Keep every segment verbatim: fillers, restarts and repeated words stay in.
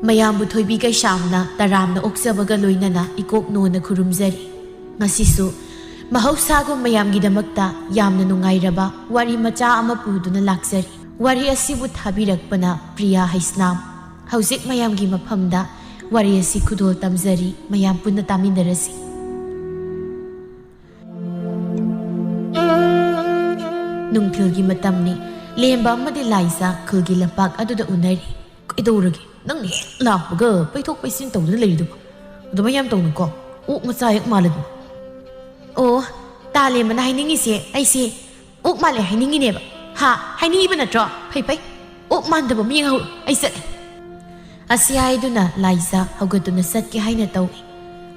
ꯃꯌꯥꯝꯕꯨ ꯊꯣꯏꯕꯤ ꯀꯩꯁꯥꯝꯅ ꯇꯔꯥꯝꯅ ꯑꯣꯛꯆꯕꯒ ꯂꯣꯏꯅꯅ ꯏꯀꯣꯛ ꯅꯣꯟꯅ ꯈꯨꯔꯨꯝꯖꯔꯤ꯫ ꯉꯁꯤꯁꯨ ꯃꯍꯧꯁꯥꯒꯨꯝ ꯃꯌꯥꯝꯒꯤꯗꯃꯛꯇ ꯌꯥꯝꯅ ꯅꯨꯡꯉꯥꯏꯔꯕ ꯋꯥꯔꯤ ꯃꯆꯥ ꯑꯃ ꯄꯨꯗꯨꯅ ꯂꯥꯛꯆꯔꯤ꯫ ꯋꯥꯔꯤ ꯑꯁꯤꯕꯨ ꯊꯥꯕꯤꯔꯛꯄꯅ ꯄ꯭ꯔꯤꯌꯥ ꯍꯩꯁꯅꯥꯝ꯫ ꯍꯧꯖꯤꯛ ꯃꯌꯥꯝꯒꯤ ꯃꯐꯝꯗ ꯋꯥꯔꯤ ꯑꯁꯤ ꯈꯨꯗꯣꯜ ꯇꯝꯖꯔꯤ, ꯃꯌꯥꯝ ꯄꯨꯟꯅ ꯇꯥꯃꯤꯟꯅꯔꯁꯤ꯫ ꯅꯨꯡꯊꯤꯜꯒꯤ ꯃꯇꯝꯅꯤ꯫ ꯂꯦꯝꯕ ꯑꯃꯗꯤ ꯂꯥꯏꯖꯥ ꯈꯨꯜꯒꯤ ꯂꯝꯄꯥꯛ ꯑꯗꯨꯗ ꯎꯅꯔꯤ꯫ "ꯀꯩꯗꯧꯔꯒꯦ? ꯅꯪꯅ ꯍꯦꯛ ꯂꯥꯛꯄꯒ ꯄꯩꯊꯣꯛ ꯄꯩꯁꯤꯟ ꯇꯧꯗꯨꯅ ꯂꯩꯔꯤꯗꯨꯕꯨ? ꯑꯗꯨꯃꯥꯏ ꯌꯥꯝ ꯇꯧꯅꯨꯀꯣ꯫ ꯑꯣꯛ ꯃꯆꯥ ꯍꯦꯛ ꯃꯥꯜꯂꯗꯅ꯫" "ꯑꯣ, ꯇꯥ ꯂꯦꯝꯕꯅ ꯍꯥꯏꯅꯤꯡꯉꯤꯁꯦ ꯑꯩꯁꯦ ꯑꯣꯛ ꯃꯥꯜꯂꯦ ꯍꯥꯏꯅꯤꯡꯉꯤꯅꯦꯕ꯫ ꯍꯥ, ꯍꯥꯏꯅꯤꯡꯉꯤꯕ ꯅꯠꯇ꯭ꯔꯣ? ꯐꯩ ꯐꯩ, ꯑꯣꯛ ꯃꯥꯟꯗꯕ ꯑꯃ ꯌꯦꯡꯍꯧꯔꯣ, ꯑꯩ ꯆꯠꯂꯦ꯫" ꯑꯁꯤ ꯍꯥꯏꯗꯨꯅ ꯂꯥꯏꯖꯥ ꯍꯧꯒꯠꯇꯨꯅ ꯆꯠꯀꯦ ꯍꯥꯏꯅ ꯇꯧꯏ꯫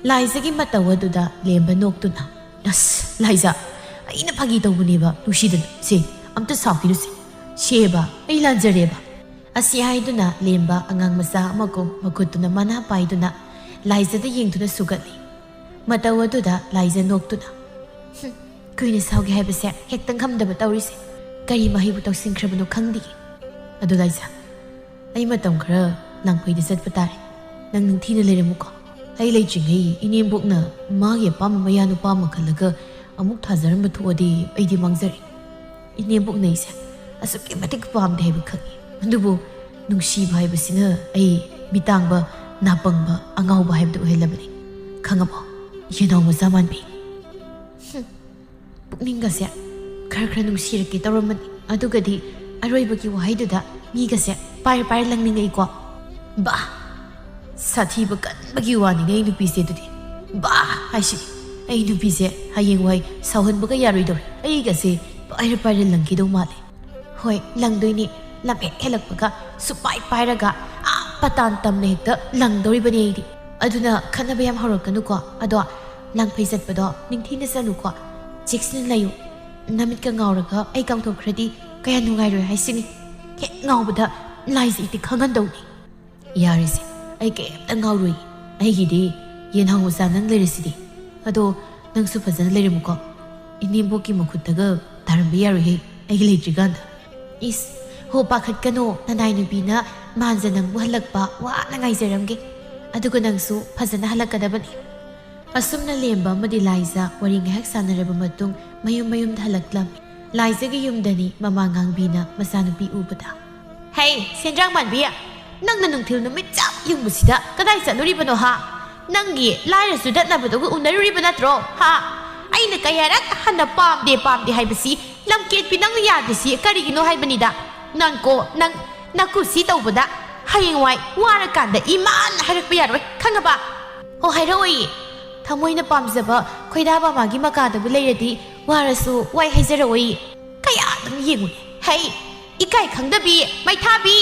ꯂꯥꯏꯖꯥꯒꯤ ꯃꯇꯧ ꯑꯗꯨꯗ ꯂꯦꯝꯕ ꯅꯣꯛꯇꯨꯅ, "ꯑꯁ, ꯂꯥꯏꯖꯥ, ꯑꯩꯅ ꯐꯥꯒꯤ ꯇꯧꯕꯅꯦꯕ, ꯅꯨꯡꯁꯤꯗꯅ꯫ ꯁꯦ, ꯑꯝꯇ ꯁꯥꯎꯈꯤꯅꯨꯁꯦ꯫ ꯁꯦꯕ, ꯑꯩ ꯂꯥꯟꯖꯔꯦꯕ꯫" ꯑꯁꯤ ꯍꯥꯏꯗꯨꯅ ꯂꯦꯝꯕ ꯑꯉꯥꯡ ꯃꯆꯥ ꯑꯃꯒꯨꯝ ꯃꯈꯨꯠꯇꯨꯅ ꯃꯅꯥ ꯄꯥꯏꯗꯨꯅ ꯂꯥꯏꯖꯥꯗ ꯌꯦꯡꯗꯨꯅ ꯁꯨꯒꯠꯂꯤ꯫ ꯃꯇꯧ ꯑꯗꯨꯗ ꯂꯥꯏꯖꯥ ꯅꯣꯛꯇꯨꯅ, "ꯍꯨꯝ, ꯀꯨꯏꯅ ꯁꯥꯎꯒꯦ ꯍꯥꯏꯕꯁꯦ ꯍꯦꯛꯇ ꯉꯝꯗꯕ ꯇꯧꯔꯤꯁꯦ꯫ ꯀꯔꯤ ꯃꯍꯩꯕꯨ ꯇꯧꯁꯤꯟꯈ꯭ꯔꯕꯅꯣ ꯈꯪꯗꯦ꯫ ꯑꯗꯨ ꯂꯥꯏꯖꯥ, ꯑꯩ ꯃꯇꯝ ꯈꯔ ꯂꯥꯡꯐꯩꯗ ꯆꯠꯄ ꯇꯥꯔꯦ꯫ ꯅꯪ ꯅꯤꯡꯊꯤꯅ ꯂꯩꯔꯝꯃꯨꯀꯣ꯫ ꯑꯩ ꯂꯩꯇ꯭ꯔꯤꯉꯩ ꯏꯅꯦꯝꯕꯣꯛꯅ ꯃꯥꯒꯤ ꯑꯄꯥꯝꯕ ꯃꯌꯥ ꯅꯨꯄꯥ ꯑꯃ ꯈꯜꯂꯒ ꯑꯃꯨꯛ ꯊꯥꯖꯔꯝꯕ ꯊꯣꯛꯑꯗꯤ ꯑꯩꯗꯤ ꯃꯥꯡꯖꯔꯦ꯫ ꯏꯅꯦꯝꯕꯣꯛꯅ ꯑꯩꯁꯦ ꯑꯁꯨꯛꯀꯤ ꯃꯇꯤꯛ ꯄꯥꯝꯗꯦ ꯍꯥꯏꯕ ꯈꯪꯉꯤ꯫ ꯑꯗꯨꯕꯨ ꯅꯨꯡꯁꯤꯕ ꯍꯥꯏꯕꯁꯤꯅ ꯑꯩ ꯃꯤꯇꯥꯡꯕ, ꯅꯥꯄꯪꯕ, ꯑꯉꯥꯎꯕ ꯍꯥꯏꯕꯗꯨ ꯑꯣꯏꯍꯜꯂꯕꯅꯤ꯫ ꯈꯪꯉꯕꯣ, ꯌꯦꯅꯥꯎ ꯃꯆꯥ ꯃꯥꯟꯕꯤ?" ꯍꯨꯝ꯫ ꯄꯨꯛꯅꯤꯡꯒꯁꯦ ꯈꯔ ꯈꯔ ꯅꯨꯡꯁꯤꯔꯛꯀꯦ ꯇꯧꯔꯝꯕꯅꯤ꯫ ꯑꯗꯨꯒꯗꯤ ꯑꯔꯣꯏꯕꯒꯤ ꯋꯥꯍꯩꯗꯨꯗ ꯃꯤꯒꯁꯦ ꯄꯥꯏꯔ ꯄꯥꯏꯔ ꯂꯪꯅꯤꯡꯉꯛꯏꯀꯣ꯫ ꯕꯥ! ꯁꯥꯊꯤꯕ ꯀꯟꯕꯒꯤ ꯋꯥꯅꯤꯅꯦ ꯑꯩ ꯅꯨꯄꯤꯁꯦ ꯑꯗꯨꯗꯤ꯫ ꯕꯥ! ꯍꯥꯏꯁꯤꯗꯤ ꯑꯩ ꯅꯨꯄꯤꯁꯦ ꯍꯌꯦꯡꯋꯥꯏ ꯁꯥꯎꯍꯟꯕꯒ ꯌꯥꯔꯣꯏꯗꯧꯔꯦ꯫ ꯑꯩꯒꯁꯦ ꯄꯥꯏꯔ ꯄꯥꯏꯔ ꯂꯪꯈꯤꯗꯧ ꯃꯥꯜꯂꯦ꯫ ꯍꯣꯏ, ꯂꯪꯗꯣꯏꯅꯤ꯫ ꯂꯝꯍꯦꯛ ꯍꯦꯜꯂꯛꯄꯒ ꯁꯨꯄꯥꯏ ꯄꯥꯏꯔꯒ ꯑꯥ ꯄꯇꯥꯟ ꯇꯝꯅ ꯍꯦꯛꯇ ꯂꯪꯗꯧꯔꯤꯕꯅꯤ ꯑꯩꯗꯤ꯫ ꯑꯗꯨꯅ ꯈꯠꯅꯕ ꯌꯥꯝ ꯍꯧꯔꯛꯀꯅꯨꯀꯣ꯫ ꯑꯗꯣ ꯂꯥꯡꯐꯩ ꯆꯠꯄꯗꯣ ꯅꯤꯡꯊꯤꯅ ꯆꯠꯂꯨꯀꯣ꯫ ꯆꯦꯛꯁꯤꯟꯅ ꯂꯩꯌꯨ꯫ ꯅꯃꯤꯠꯀ ꯉꯥꯎꯔꯒ ꯑꯩ ꯀꯥꯎꯊꯣꯛꯈ꯭ꯔꯗꯤ ꯀꯌꯥ ꯅꯨꯡꯉꯥꯏꯔꯣꯏ ꯍꯥꯏꯁꯤꯅꯤ꯫ ꯍꯦꯛ ꯉꯥꯎꯕꯗ ꯂꯥꯏꯖꯥ ꯏꯇꯤ ꯈꯪꯍꯟꯗꯧꯅꯤ꯫ ꯌꯥꯔꯦꯁꯦ, ꯑꯩ ꯀꯩꯝꯇ ꯉꯥꯎꯔꯣꯏ꯫ ꯑꯩꯒꯤꯗꯤ ꯌꯦꯟꯍꯥꯎ ꯃꯆꯥ ꯅꯪ ꯂꯩꯔꯁꯤꯗꯤ꯫ ꯑꯗꯣ ꯅꯪꯁꯨ ꯐꯖꯅ ꯂꯩꯔꯝꯃꯨꯀꯣ꯫ ꯏꯅꯦꯝꯕꯣꯛꯀꯤ ꯃꯈꯨꯠꯇꯒ ꯇꯥꯔꯝꯕ ꯌꯥꯔꯣꯏꯍꯦ, ꯑꯩꯒꯤ ꯂꯩꯇ꯭ꯔꯤꯀꯥꯟꯗ꯫ ꯏꯁ, ꯍꯣ, ꯄꯥꯈꯠꯀꯅꯣ, ꯅꯅꯥꯏ ꯅꯨꯄꯤꯅ ꯃꯥꯟꯖ ꯅꯪꯕꯨ ꯍꯜꯂꯛꯄ ꯋꯥꯅ ꯉꯥꯏꯖꯔꯝꯒꯦ꯫ ꯑꯗꯨꯒ ꯅꯪꯁꯨ ꯐꯖꯅ ꯍꯜꯂꯛꯀꯗꯕꯅꯤ꯫ ꯑꯁꯨꯝꯅ ꯂꯦꯝꯕ ꯑꯃꯗꯤ ꯂꯥꯏꯖ ꯋꯥꯔꯤ ꯉꯥꯏꯍꯥꯛ ꯁꯥꯟꯅꯔꯕ ꯃꯇꯨꯡ ꯃꯌꯨꯝ ꯃꯌꯨꯝꯗ ꯍꯜꯂꯛꯂꯝꯃꯤ꯫ ꯂꯥꯏꯖꯒꯤ ꯌꯨꯝꯗꯅꯤ ꯃꯃꯥ ꯉꯥꯡꯕꯤꯅ ꯃꯆꯥꯅꯨꯄꯤ ꯎꯕꯗ, "ꯍꯩ, ꯁꯦꯟꯗ꯭ꯔꯥꯡ ꯃꯥꯟꯕꯤ, ꯅꯪꯅ ꯅꯨꯡꯊꯤꯜ ꯅꯨꯃꯤꯠ ꯆꯞ ꯌꯨꯡꯕꯁꯤꯗ ꯀꯗꯥꯏ ꯆꯠꯂꯨꯔꯤꯕꯅꯣ ꯍꯥ? ꯅꯪꯒꯤ ꯂꯥꯏꯔ ꯆꯨꯗꯠꯅꯕꯗꯨꯒ ꯎꯅꯔꯨꯔꯤꯕ ꯅꯠꯇ꯭ꯔꯣ ꯍꯥ? ꯑꯩꯅ ꯀꯌꯥꯔꯛ ꯍꯟꯅ ꯄꯥꯝꯗꯦ, ꯄꯥꯝꯗꯦ ꯍꯥꯏꯕꯁꯤ ꯂꯝꯀꯦꯠꯄꯤ ꯅꯪꯅ ꯌꯥꯗ꯭ꯔꯤꯁꯤ ꯀꯔꯤꯒꯤꯅꯣ ꯍꯥꯏꯕꯅꯤꯗ꯫ ꯅꯪꯀꯣ, ꯅꯪ ꯅꯀꯨꯁꯤ ꯇꯧꯕꯗ ꯍꯌꯦꯡꯋꯥꯏ ꯋꯥꯔꯀꯥꯟꯗ ꯏꯃꯥꯅ ꯍꯥꯏꯔꯛꯄ ꯌꯥꯔꯣꯏ, ꯈꯪꯉꯕ?" "ꯍꯣ, ꯍꯥꯏꯔꯛꯑꯣꯏꯌꯦ꯫ ꯊꯃꯣꯏꯅ ꯄꯥꯝꯖꯕ ꯈꯣꯏꯗꯥꯕ ꯃꯥꯒꯤ ꯃꯀꯥꯗꯕꯨ ꯂꯩꯔꯗꯤ ꯋꯥꯔꯁꯨ ꯋꯥꯏ ꯍꯥꯏꯖꯔꯛꯑꯣꯏꯌꯦ꯫ ꯀꯌꯥ ꯑꯗꯨꯝ ꯌꯦꯡꯉꯨꯅꯦ꯫ ꯍꯩ, ꯏꯀꯥꯏ ꯈꯪꯗꯕꯤ, ꯃꯩꯊꯥꯕꯤ,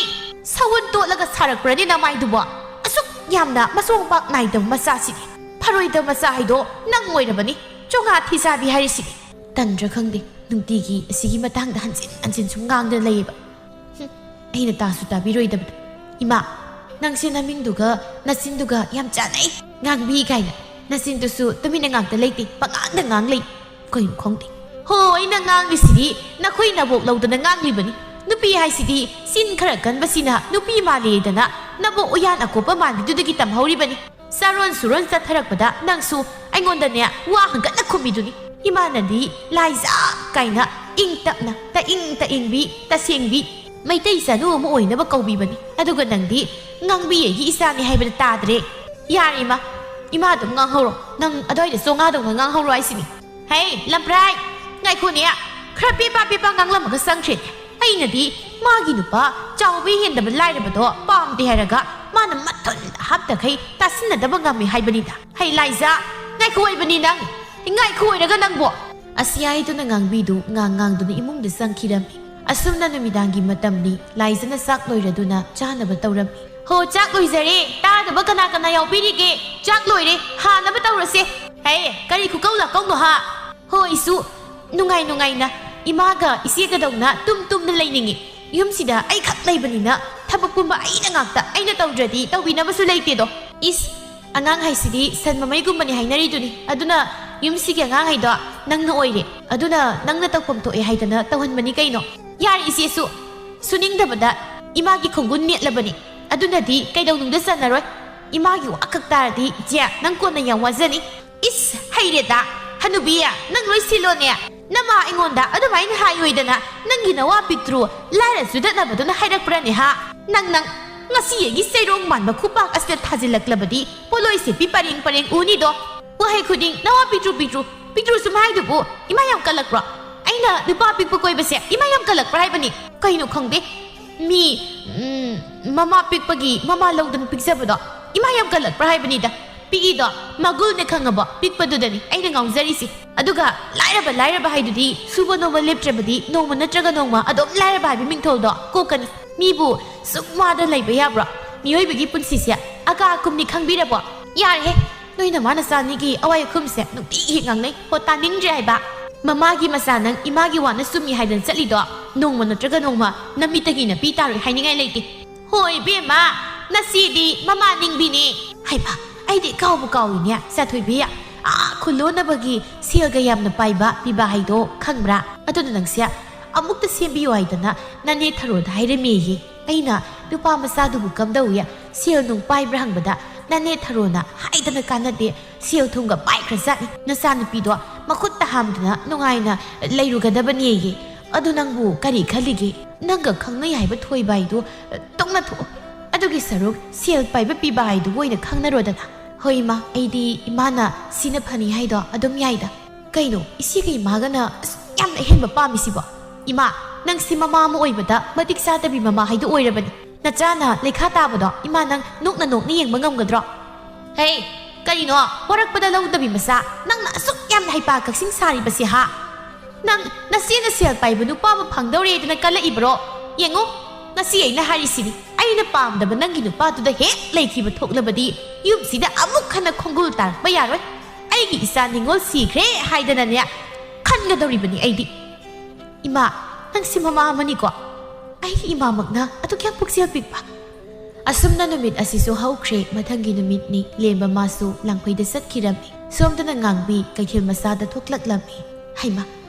ꯁꯎꯟ ꯇꯣꯠꯂꯒ ꯁꯥꯔꯛꯄ꯭ꯔꯅꯦ ꯅꯃꯥꯏꯗꯨꯕꯣ? ꯑꯁꯨꯛ ꯌꯥꯝꯅ ꯃꯁꯣꯡ ꯄꯥꯛ ꯅꯥꯏꯗꯕ ꯃꯆꯥꯁꯤꯗꯤ꯫ ꯐꯔꯣꯏꯗꯕ ꯃꯆꯥ ꯍꯥꯏꯗꯣ ꯅꯪ ꯑꯣꯏꯔꯕꯅꯤ, ꯆꯣꯉꯥ ꯊꯤꯆꯥꯕꯤ ꯍꯥꯏꯔꯤꯁꯤꯗꯤ꯫" ꯇꯟꯗ꯭ꯔꯥ ꯈꯪꯗꯦ, ꯅꯨꯡꯇꯤꯒꯤ ꯑꯁꯤꯒꯤ ꯃꯇꯥꯡꯗ ꯍꯟꯖꯤꯟ ꯍꯟꯖꯤꯟ ꯁꯨꯝ ꯉꯥꯡꯗꯅ ꯂꯩꯌꯦꯕ꯫ ꯍꯨꯝ, ꯑꯩꯅ ꯇꯥꯁꯨ ꯇꯥꯕꯤꯔꯣꯏꯗꯕꯗ꯫ "ꯏꯃꯥ, ꯅꯪꯁꯦ ꯅꯃꯤꯡꯗꯨꯒ ꯅꯆꯤꯟꯗꯨꯒ ꯌꯥꯝ ꯆꯥꯟꯅꯩ꯫ ꯉꯥꯡꯕꯤ ꯀꯥꯏꯅ꯫ ꯅꯆꯤꯟꯗꯨꯁꯨ ꯇꯨꯃꯤꯟꯅ ꯉꯥꯛꯇ ꯂꯩꯇꯦ, ꯄꯉꯥꯡꯗ ꯉꯥꯡ ꯂꯩ꯫ ꯀꯩꯅꯣ ꯈꯪꯗꯦ꯫ ꯍꯣ, ꯑꯩꯅ ꯉꯥꯡꯂꯤꯁꯤꯗꯤ ꯅꯈꯣꯏ ꯅꯕꯣꯛ ꯂꯧꯗꯅ ꯉꯥꯡꯂꯤꯕꯅꯤ꯫ ꯅꯨꯄꯤ ꯍꯥꯏꯁꯤꯗꯤ ꯆꯤꯟ ꯈꯔ ꯀꯟꯕꯁꯤꯅ ꯅꯨꯄꯤ ꯃꯥꯜꯂꯦꯗꯅ ꯅꯕꯣꯛ ꯎꯌꯥꯟ ꯑꯀꯣꯞꯄ ꯃꯥꯟꯕꯤꯗꯨꯗꯒꯤ ꯇꯝꯍꯧꯔꯤꯕꯅꯤ꯫" ꯆꯥꯔꯣꯟ ꯁꯨꯔꯣꯟ ꯆꯠꯊꯔꯛꯄꯗ ꯅꯪꯁꯨ ꯑꯩꯉꯣꯟꯗꯅꯦ ꯋꯥ ꯍꯪꯒꯠꯅ ꯈꯨꯝꯃꯤꯗꯨꯅꯤ꯫ ꯏꯃꯥꯅꯗꯤ ꯂꯥꯏꯖꯥ ꯀꯥꯏꯅ ꯏꯪ ꯇꯞꯅ, ꯇꯏꯪ ꯇꯏꯪꯕꯤ, ꯇꯁꯦꯡꯕꯤ, ꯃꯩꯇꯩ ꯆꯅꯨ ꯑꯃ ꯑꯣꯏꯅꯕ ꯀꯧꯕꯤꯕꯅꯤ꯫ ꯑꯗꯨꯒ ꯅꯪꯗꯤ ꯉꯥꯡꯕꯤ ꯑꯩꯒꯤ ꯏꯆꯥꯅꯤ ꯍꯥꯏꯕꯗ ꯇꯥꯗ꯭ꯔꯦ꯫ ꯌꯥꯔꯦ ꯏꯃꯥ, ꯏꯃꯥ ꯑꯗꯨꯝ ꯉꯥꯡꯍꯧꯔꯣ꯫ ꯅꯪ ꯑꯗꯨꯋꯥꯏꯗ ꯆꯣꯉꯥꯗꯧꯅ ꯉꯥꯡꯍꯧꯔꯣ ꯍꯥꯏꯁꯤꯅꯤ꯫ ꯍꯦ, ꯂꯝꯄ꯭ꯔꯥꯏ, ꯉꯥꯏꯈꯣꯅꯦ, ꯈꯔ ꯄꯦꯄꯥ ꯄꯦꯄꯥ ꯉꯥꯡꯂꯝꯃꯒ ꯆꯪꯈ꯭ꯔꯦꯅꯦ꯫ ꯑꯩꯅꯗꯤ ꯃꯥꯒꯤ ꯅꯨꯄꯥ ꯆꯥꯎꯕ ꯍꯦꯟꯗꯕ ꯂꯥꯏꯔꯕꯗꯣ ꯄꯥꯝꯗꯦ ꯍꯥꯏꯔꯒ ꯃꯥꯅ ꯃꯊꯨꯟ ꯍꯥꯞꯇꯈꯩ ꯇꯥꯁꯤꯟꯅꯗꯕ ꯉꯝꯃꯤ ꯍꯥꯏꯕꯅꯤꯗ꯫ ꯍꯩ ꯂꯥꯏꯖꯥ, ꯉꯥꯏꯈꯣ ꯑꯣꯏꯕꯅꯤ ꯅꯪ꯫ ꯉꯥꯏꯈꯣ ꯑꯣꯏꯔꯒ ꯅꯪꯕꯣ꯫ ꯑꯁꯤ ꯍꯥꯏꯗꯨꯅ ꯉꯥꯡꯕꯤꯗꯨ ꯉꯥꯡ ꯉꯥꯡꯗꯨꯅ ꯏꯃꯨꯡꯗ ꯆꯪꯈꯤꯔꯝꯃꯤ꯫ ꯑꯁꯨꯝꯅ ꯅꯨꯃꯤꯗꯥꯡꯒꯤ ꯃꯇꯝꯅꯤ꯫ ꯂꯥꯏꯖꯅ ꯆꯥꯛ ꯂꯣꯏꯔꯗꯨꯅ ꯆꯥꯅꯕ ꯇꯧꯔꯝꯃꯤ꯫ "ꯍꯣ, ꯆꯥꯛ ꯂꯣꯏꯖꯔꯦ꯫ ꯇꯥꯗꯕ ꯀꯅꯥ ꯀꯅꯥ ꯌꯥꯎꯕꯤꯔꯤꯒꯦ? ꯆꯥꯛ ꯂꯣꯏꯔꯦ, ꯍꯥꯅꯕ ꯇꯧꯔꯁꯦ꯫" "ꯍꯦ, ꯀꯔꯤ ꯈꯨꯀꯧ ꯂꯥꯀꯧꯅꯣ ꯍꯥ? ꯍꯣ, ꯑꯩꯁꯨ ꯅꯨꯡꯉꯥꯏ ꯅꯨꯡꯉꯥꯏꯅ ꯏꯃꯥꯒ ꯏꯆꯦꯒꯗꯧꯅ ꯇꯨꯝ ꯇꯨꯝꯅ ꯂꯩꯅꯤꯡꯉꯤ꯫ ꯌꯨꯝꯁꯤꯗ ꯑꯩꯈꯛ ꯂꯩꯕꯅꯤꯅ ꯊꯕꯛ ꯄꯨꯝꯕ ꯑꯩꯅ ꯉꯥꯛꯇ, ꯑꯩꯅ ꯇꯧꯗ꯭ꯔꯗꯤ ꯇꯧꯕꯤꯅꯕꯁꯨ ꯂꯩꯇꯦꯗꯣ꯫" ꯏꯁ, ꯑꯉꯥꯡ ꯍꯥꯏꯁꯤꯗꯤ ꯁꯟ ꯃꯃꯩꯒꯨꯝꯕꯅꯤ ꯍꯥꯏꯅꯔꯤꯗꯨꯅꯤ꯫ ꯑꯗꯨꯅ ꯌꯨꯝꯁꯤꯒꯤ ꯑꯉꯥꯡ ꯍꯥꯏꯗꯣ ꯅꯪꯅ ꯑꯣꯏꯔꯦ꯫ ꯑꯗꯨꯅ ꯅꯪꯅ ꯇꯧꯐꯝ ꯊꯣꯛꯑꯦ ꯍꯥꯏꯗꯅ ꯇꯧꯍꯟꯕꯅꯤ ꯀꯩꯅꯣ꯫ ꯌꯥꯔꯦ ꯏꯆꯦꯁꯨ, ꯁꯨꯅꯤꯡꯗꯕꯗ ꯏꯃꯥꯒꯤ ꯈꯣꯡꯒꯨꯟ ꯅꯦꯠꯂꯕꯅꯤ꯫ ꯑꯗꯨꯅꯗꯤ ꯀꯩꯗꯧꯅꯨꯡꯗ ꯆꯟꯅꯔꯣꯏ꯫ ꯏꯃꯥꯒꯤ ꯋꯥ ꯈꯛ ꯇꯥꯔꯗꯤ ꯏꯆꯦ, ꯅꯪ ꯀꯣꯟꯅ ꯌꯥꯝ ꯋꯥꯖꯅꯤ꯫ ꯏꯁ, ꯍꯩꯔꯦꯗ꯫ ꯍꯅꯨꯕꯤ, ꯅꯪ ꯂꯣꯏ ꯁꯤꯜꯂꯣꯅꯦ꯫ ꯅꯃꯥ ꯑꯩꯉꯣꯟꯗ ꯑꯗꯨꯃꯥꯏꯅ ꯍꯥꯏꯌꯣꯏꯗꯅ, ꯅꯪꯒꯤ ꯅꯋꯥ ꯄꯤꯛꯇ꯭ꯔꯨ ꯂꯥꯏꯔ ꯆꯨꯗꯠꯅꯕꯗꯨꯅ ꯍꯥꯏꯔꯛꯄ꯭ꯔꯅꯦ ꯍꯥ? ꯅꯪ, ꯅꯪ ꯉꯁꯤ ꯑꯩꯒꯤ ꯆꯩꯔꯣꯡ ꯃꯥꯟꯕ ꯈꯨꯄꯥꯛ ꯑꯁꯤꯗ ꯊꯥꯖꯤꯜꯂꯛꯂꯕꯗꯤ ꯄꯣꯠꯂꯣꯏ ꯁꯦꯠꯄꯤ ꯄꯔꯦꯡ ꯄꯔꯦꯡ ꯎꯅꯤꯗꯣ꯫ ꯋꯥꯍꯩ ꯈꯨꯗꯤꯡ ꯅꯋꯥ ꯄꯤꯛꯇ꯭ꯔꯨ ꯄꯤꯛꯇ꯭ꯔꯨ, ꯄꯤꯛꯇ꯭ꯔꯨ ꯁꯨꯝ ꯍꯥꯏꯗꯨꯕꯨ ꯏꯃꯥ ꯌꯥꯝ ꯀꯜꯂꯛꯄ꯭ꯔꯣ? ꯑꯩꯅ ꯅꯨꯄꯥ ꯄꯤꯛꯄ ꯀꯣꯏꯕꯁꯦ ꯏꯃꯥ ꯌꯥꯝ ꯀꯜꯂꯛꯄ꯭ꯔꯥ ꯍꯥꯏꯕꯅꯤ? ꯀꯩꯅꯣ ꯈꯪꯗꯦ꯫ ꯃꯤ, ꯎꯝ, ꯃꯃꯥ ꯄꯤꯛꯄꯒꯤ ꯃꯃꯥ ꯂꯧꯗꯅ ꯄꯤꯛꯆꯕꯗꯣ ꯏꯃꯥ ꯌꯥꯝ ꯀꯜꯂꯛꯄ꯭ꯔꯥ ꯍꯥꯏꯕꯅꯤꯗ꯫ ꯄꯤꯛꯏꯗꯣ ꯃꯒꯨꯜꯅꯦ ꯈꯪꯉꯕꯣ? ꯄꯤꯛꯄꯗꯨꯗꯅꯤ ꯑꯩꯅ ꯉꯥꯎꯖꯔꯤꯁꯦ꯫ ꯑꯗꯨꯒ ꯂꯥꯏꯔꯕ, ꯂꯥꯏꯔꯕ ꯍꯥꯏꯗꯨꯗꯤ ꯁꯨꯕ ꯅꯣꯝꯕ ꯂꯦꯞꯇ꯭ꯔꯕꯗꯤ ꯅꯣꯡꯃ ꯅꯠꯇ꯭ꯔꯒ ꯅꯣꯡꯃ ꯑꯗꯨꯝ ꯂꯥꯏꯔꯕ ꯍꯥꯏꯕ ꯃꯤꯡꯊꯣꯜꯗꯣ ꯀꯣꯛꯀꯅꯤ꯫ ꯃꯤꯕꯨ ꯁꯨꯝ ꯋꯥꯗ ꯂꯩꯕ ꯌꯥꯕ꯭ꯔꯣ? ꯃꯤꯑꯣꯏꯕꯒꯤ ꯄꯨꯟꯁꯤꯁꯦ ꯑꯀꯥ ꯑꯀꯨꯝꯅꯤ ꯈꯪꯕꯤꯔꯕꯣ? ꯌꯥꯔꯦꯍꯦ, ꯅꯣꯏ ꯅꯃꯥ ꯅꯆꯥ ꯑꯅꯤꯒꯤ ꯑꯋꯥꯏ ꯑꯈꯨꯝꯁꯦ ꯅꯨꯡꯇꯤꯒꯤ ꯍꯦꯛ ꯉꯥꯡꯅꯩ꯫ ꯍꯣ, ꯇꯥꯅꯤꯡꯗ꯭ꯔꯦ ꯍꯥꯏꯕ꯫ ꯃꯃꯥꯒꯤ ꯃꯆꯥ ꯅꯪ ꯏꯃꯥꯒꯤ ꯋꯥꯅ ꯆꯨꯝꯃꯤ ꯍꯥꯏꯗꯅ ꯆꯠꯂꯤꯗꯣ ꯅꯣꯡꯃ ꯅꯠꯇ꯭ꯔꯒ ꯅꯣꯡꯃ ꯅꯃꯤꯠꯇꯒꯤ ꯅꯄꯤ ꯇꯥꯔꯣꯏ ꯍꯥꯏꯅꯤꯡꯉꯥꯏ ꯂꯩꯇꯦ꯫ ꯍꯣꯏ ꯏꯕꯦꯝꯃ, ꯅꯆꯦꯗꯤ ꯃꯃꯥ ꯅꯤꯡꯕꯤꯅꯦ꯫ ꯍꯩꯃꯥ, ꯑꯩꯗꯤ ꯀꯥꯎꯕꯨ ꯀꯥꯎꯏꯅꯦ, ꯆꯥꯊꯣꯏꯕꯤ꯫ ꯑꯥ, ꯈꯨꯂꯣꯟꯅꯕꯒꯤ ꯁꯦꯜꯒ ꯌꯥꯝꯅ ꯄꯥꯏꯕ ꯄꯤꯕ ꯍꯥꯏꯗꯣ ꯈꯪꯕ꯭ꯔꯥ? ꯑꯗꯨꯅ ꯅꯪꯁꯦ ꯑꯃꯨꯛꯇ ꯁꯦꯝꯕꯤꯌꯨ ꯍꯥꯏꯗꯅ ꯅꯅꯦ ꯊꯔꯣꯗ ꯍꯥꯏꯔꯝꯃꯦꯌꯦ꯫ ꯑꯩꯅ ꯅꯨꯄꯥ ꯃꯆꯥꯗꯨꯕꯨ ꯀꯝꯗꯧꯏ, ꯁꯦꯜ ꯅꯨꯡ ꯄꯥꯏꯕ꯭ꯔꯥ ꯍꯪꯕꯗ ꯅꯅꯦ ꯊꯔꯣꯅ ꯍꯥꯏꯗꯅ ꯀꯥꯟꯅꯗꯦ, ꯁꯦꯜ ꯊꯨꯝꯒ ꯄꯥꯏꯈ꯭ꯔꯖꯥꯠꯅꯤ꯫ ꯅꯆꯥꯅꯨꯄꯤꯗꯣ ꯃꯈꯨꯠꯇ ꯍꯥꯝꯗꯅ ꯅꯨꯡꯉꯥꯏꯅ ꯂꯩꯔꯨꯒꯗꯕꯅꯦꯌꯦ꯫ ꯑꯗꯨ ꯅꯪꯕꯨ ꯀꯔꯤ ꯈꯜꯂꯤꯒꯦ? ꯅꯪꯒ ꯈꯪꯅꯩ ꯍꯥꯏꯕ ꯊꯣꯏꯕ ꯍꯥꯏꯗꯨ ꯇꯣꯛꯅ ꯊꯣꯛꯑꯣ꯫ ꯑꯗꯨꯒꯤ ꯁꯔꯨꯛ ꯁꯦꯜ ꯄꯥꯏꯕ ꯄꯤꯕ ꯍꯥꯏꯗꯨꯕꯨ ꯑꯣꯏꯅ ꯈꯪꯅꯔꯣꯗꯅ꯫ ꯍꯣꯏ ꯏꯃꯥ, ꯑꯩꯗꯤ ꯏꯃꯥꯅ ꯁꯤꯅ ꯐꯅꯤ ꯍꯥꯏꯗꯣ ꯑꯗꯨꯝ ꯌꯥꯏꯗ꯫ ꯀꯩꯅꯣ, ꯏꯆꯦꯒ ꯏꯃꯥꯒꯅ ꯑꯁꯨꯛ ꯌꯥꯝꯅ ꯑꯍꯦꯟꯕ ꯄꯥꯝꯃꯤꯁꯤꯕꯣ? ꯏꯃꯥ, ꯅꯪꯁꯤ ꯃꯃꯥ ꯑꯃ ꯑꯣꯏꯕꯗ ꯃꯇꯤꯛ ꯆꯥꯗꯕꯤ ꯃꯃꯥ ꯍꯥꯏꯗꯣ ꯑꯣꯏꯔꯕꯅꯤ꯫ ꯅꯆꯥꯅ ꯂꯩꯈꯥ ꯇꯥꯕꯗꯣ ꯏꯃꯥ ꯅꯪ ꯅꯣꯛꯅ ꯅꯣꯛꯅ ꯌꯦꯡꯕ ꯉꯝꯒꯗ꯭ꯔꯣ? ꯍꯦ, ꯀꯔꯤꯅꯣ? ꯄꯣꯔꯛꯄꯗ ꯂꯧꯗꯕꯤ ꯃꯆꯥ, ꯅꯪꯅ ꯑꯁꯨꯛ ꯌꯥꯝꯅ ꯍꯩꯄꯥ ꯀꯛꯁꯤꯡ ꯁꯥꯔꯤꯕꯁꯤ ꯍꯥ? ꯅꯪ ꯅꯆꯦꯅ ꯁꯦꯜ ꯄꯥꯏꯕ ꯅꯨꯄꯥ ꯑꯃ ꯐꯪꯗꯧꯔꯦꯗꯅ ꯀꯜꯂꯛꯏꯕ꯭ꯔꯣ? ꯌꯦꯡꯉꯨ, ꯉꯁꯤ ꯑꯩꯅ ꯍꯥꯏꯔꯤꯁꯤꯅꯤ, ꯑꯩꯅ ꯄꯥꯝꯗꯕ ꯅꯪꯒꯤ ꯅꯨꯄꯥꯗꯨꯗ ꯍꯦꯛ ꯂꯩꯈꯤꯕ ꯊꯣꯛꯂꯕꯗꯤ ꯌꯨꯝꯁꯤꯗ ꯑꯃꯨꯛ ꯍꯟꯅ ꯈꯣꯡꯒꯨꯜ ꯇꯥꯔꯛꯄ ꯌꯥꯔꯣꯏ꯫ ꯑꯩꯒꯤ ꯏꯆꯥ ꯅꯤꯉꯣꯜ ꯁꯤꯈ꯭ꯔꯦ ꯍꯥꯏꯗꯅꯅꯦ ꯈꯟꯒꯗꯧꯔꯤꯕꯅꯤ ꯑꯩꯗꯤ꯫ ꯏꯃꯥ, ꯅꯪꯁꯤ ꯃꯃꯥ ꯑꯃꯅꯤꯀꯣ? ꯑꯩꯒꯤ ꯏꯃꯥꯃꯛꯅ ꯑꯗꯨꯛ ꯌꯥꯝ ꯄꯨꯛꯆꯦꯜ ꯄꯤꯛꯄ꯫ ꯑꯁꯨꯝꯅ ꯅꯨꯃꯤꯠ ꯑꯁꯤꯁꯨ ꯍꯧꯈ꯭ꯔꯦ꯫ ꯃꯊꯪꯒꯤ ꯅꯨꯃꯤꯠꯅꯤ꯫ ꯂꯦꯝꯕ ꯃꯥꯁꯨ ꯂꯥꯡꯐꯩꯗ ꯆꯠꯈꯤꯔꯝꯃꯤ꯫ ꯁꯣꯝꯗꯅ ꯉꯥꯡꯕꯤ ꯀꯩꯊꯦꯜ ꯃꯆꯥꯗ ꯊꯣꯛꯂꯛꯂꯝꯃꯤ꯫ ꯍꯩꯃꯥ,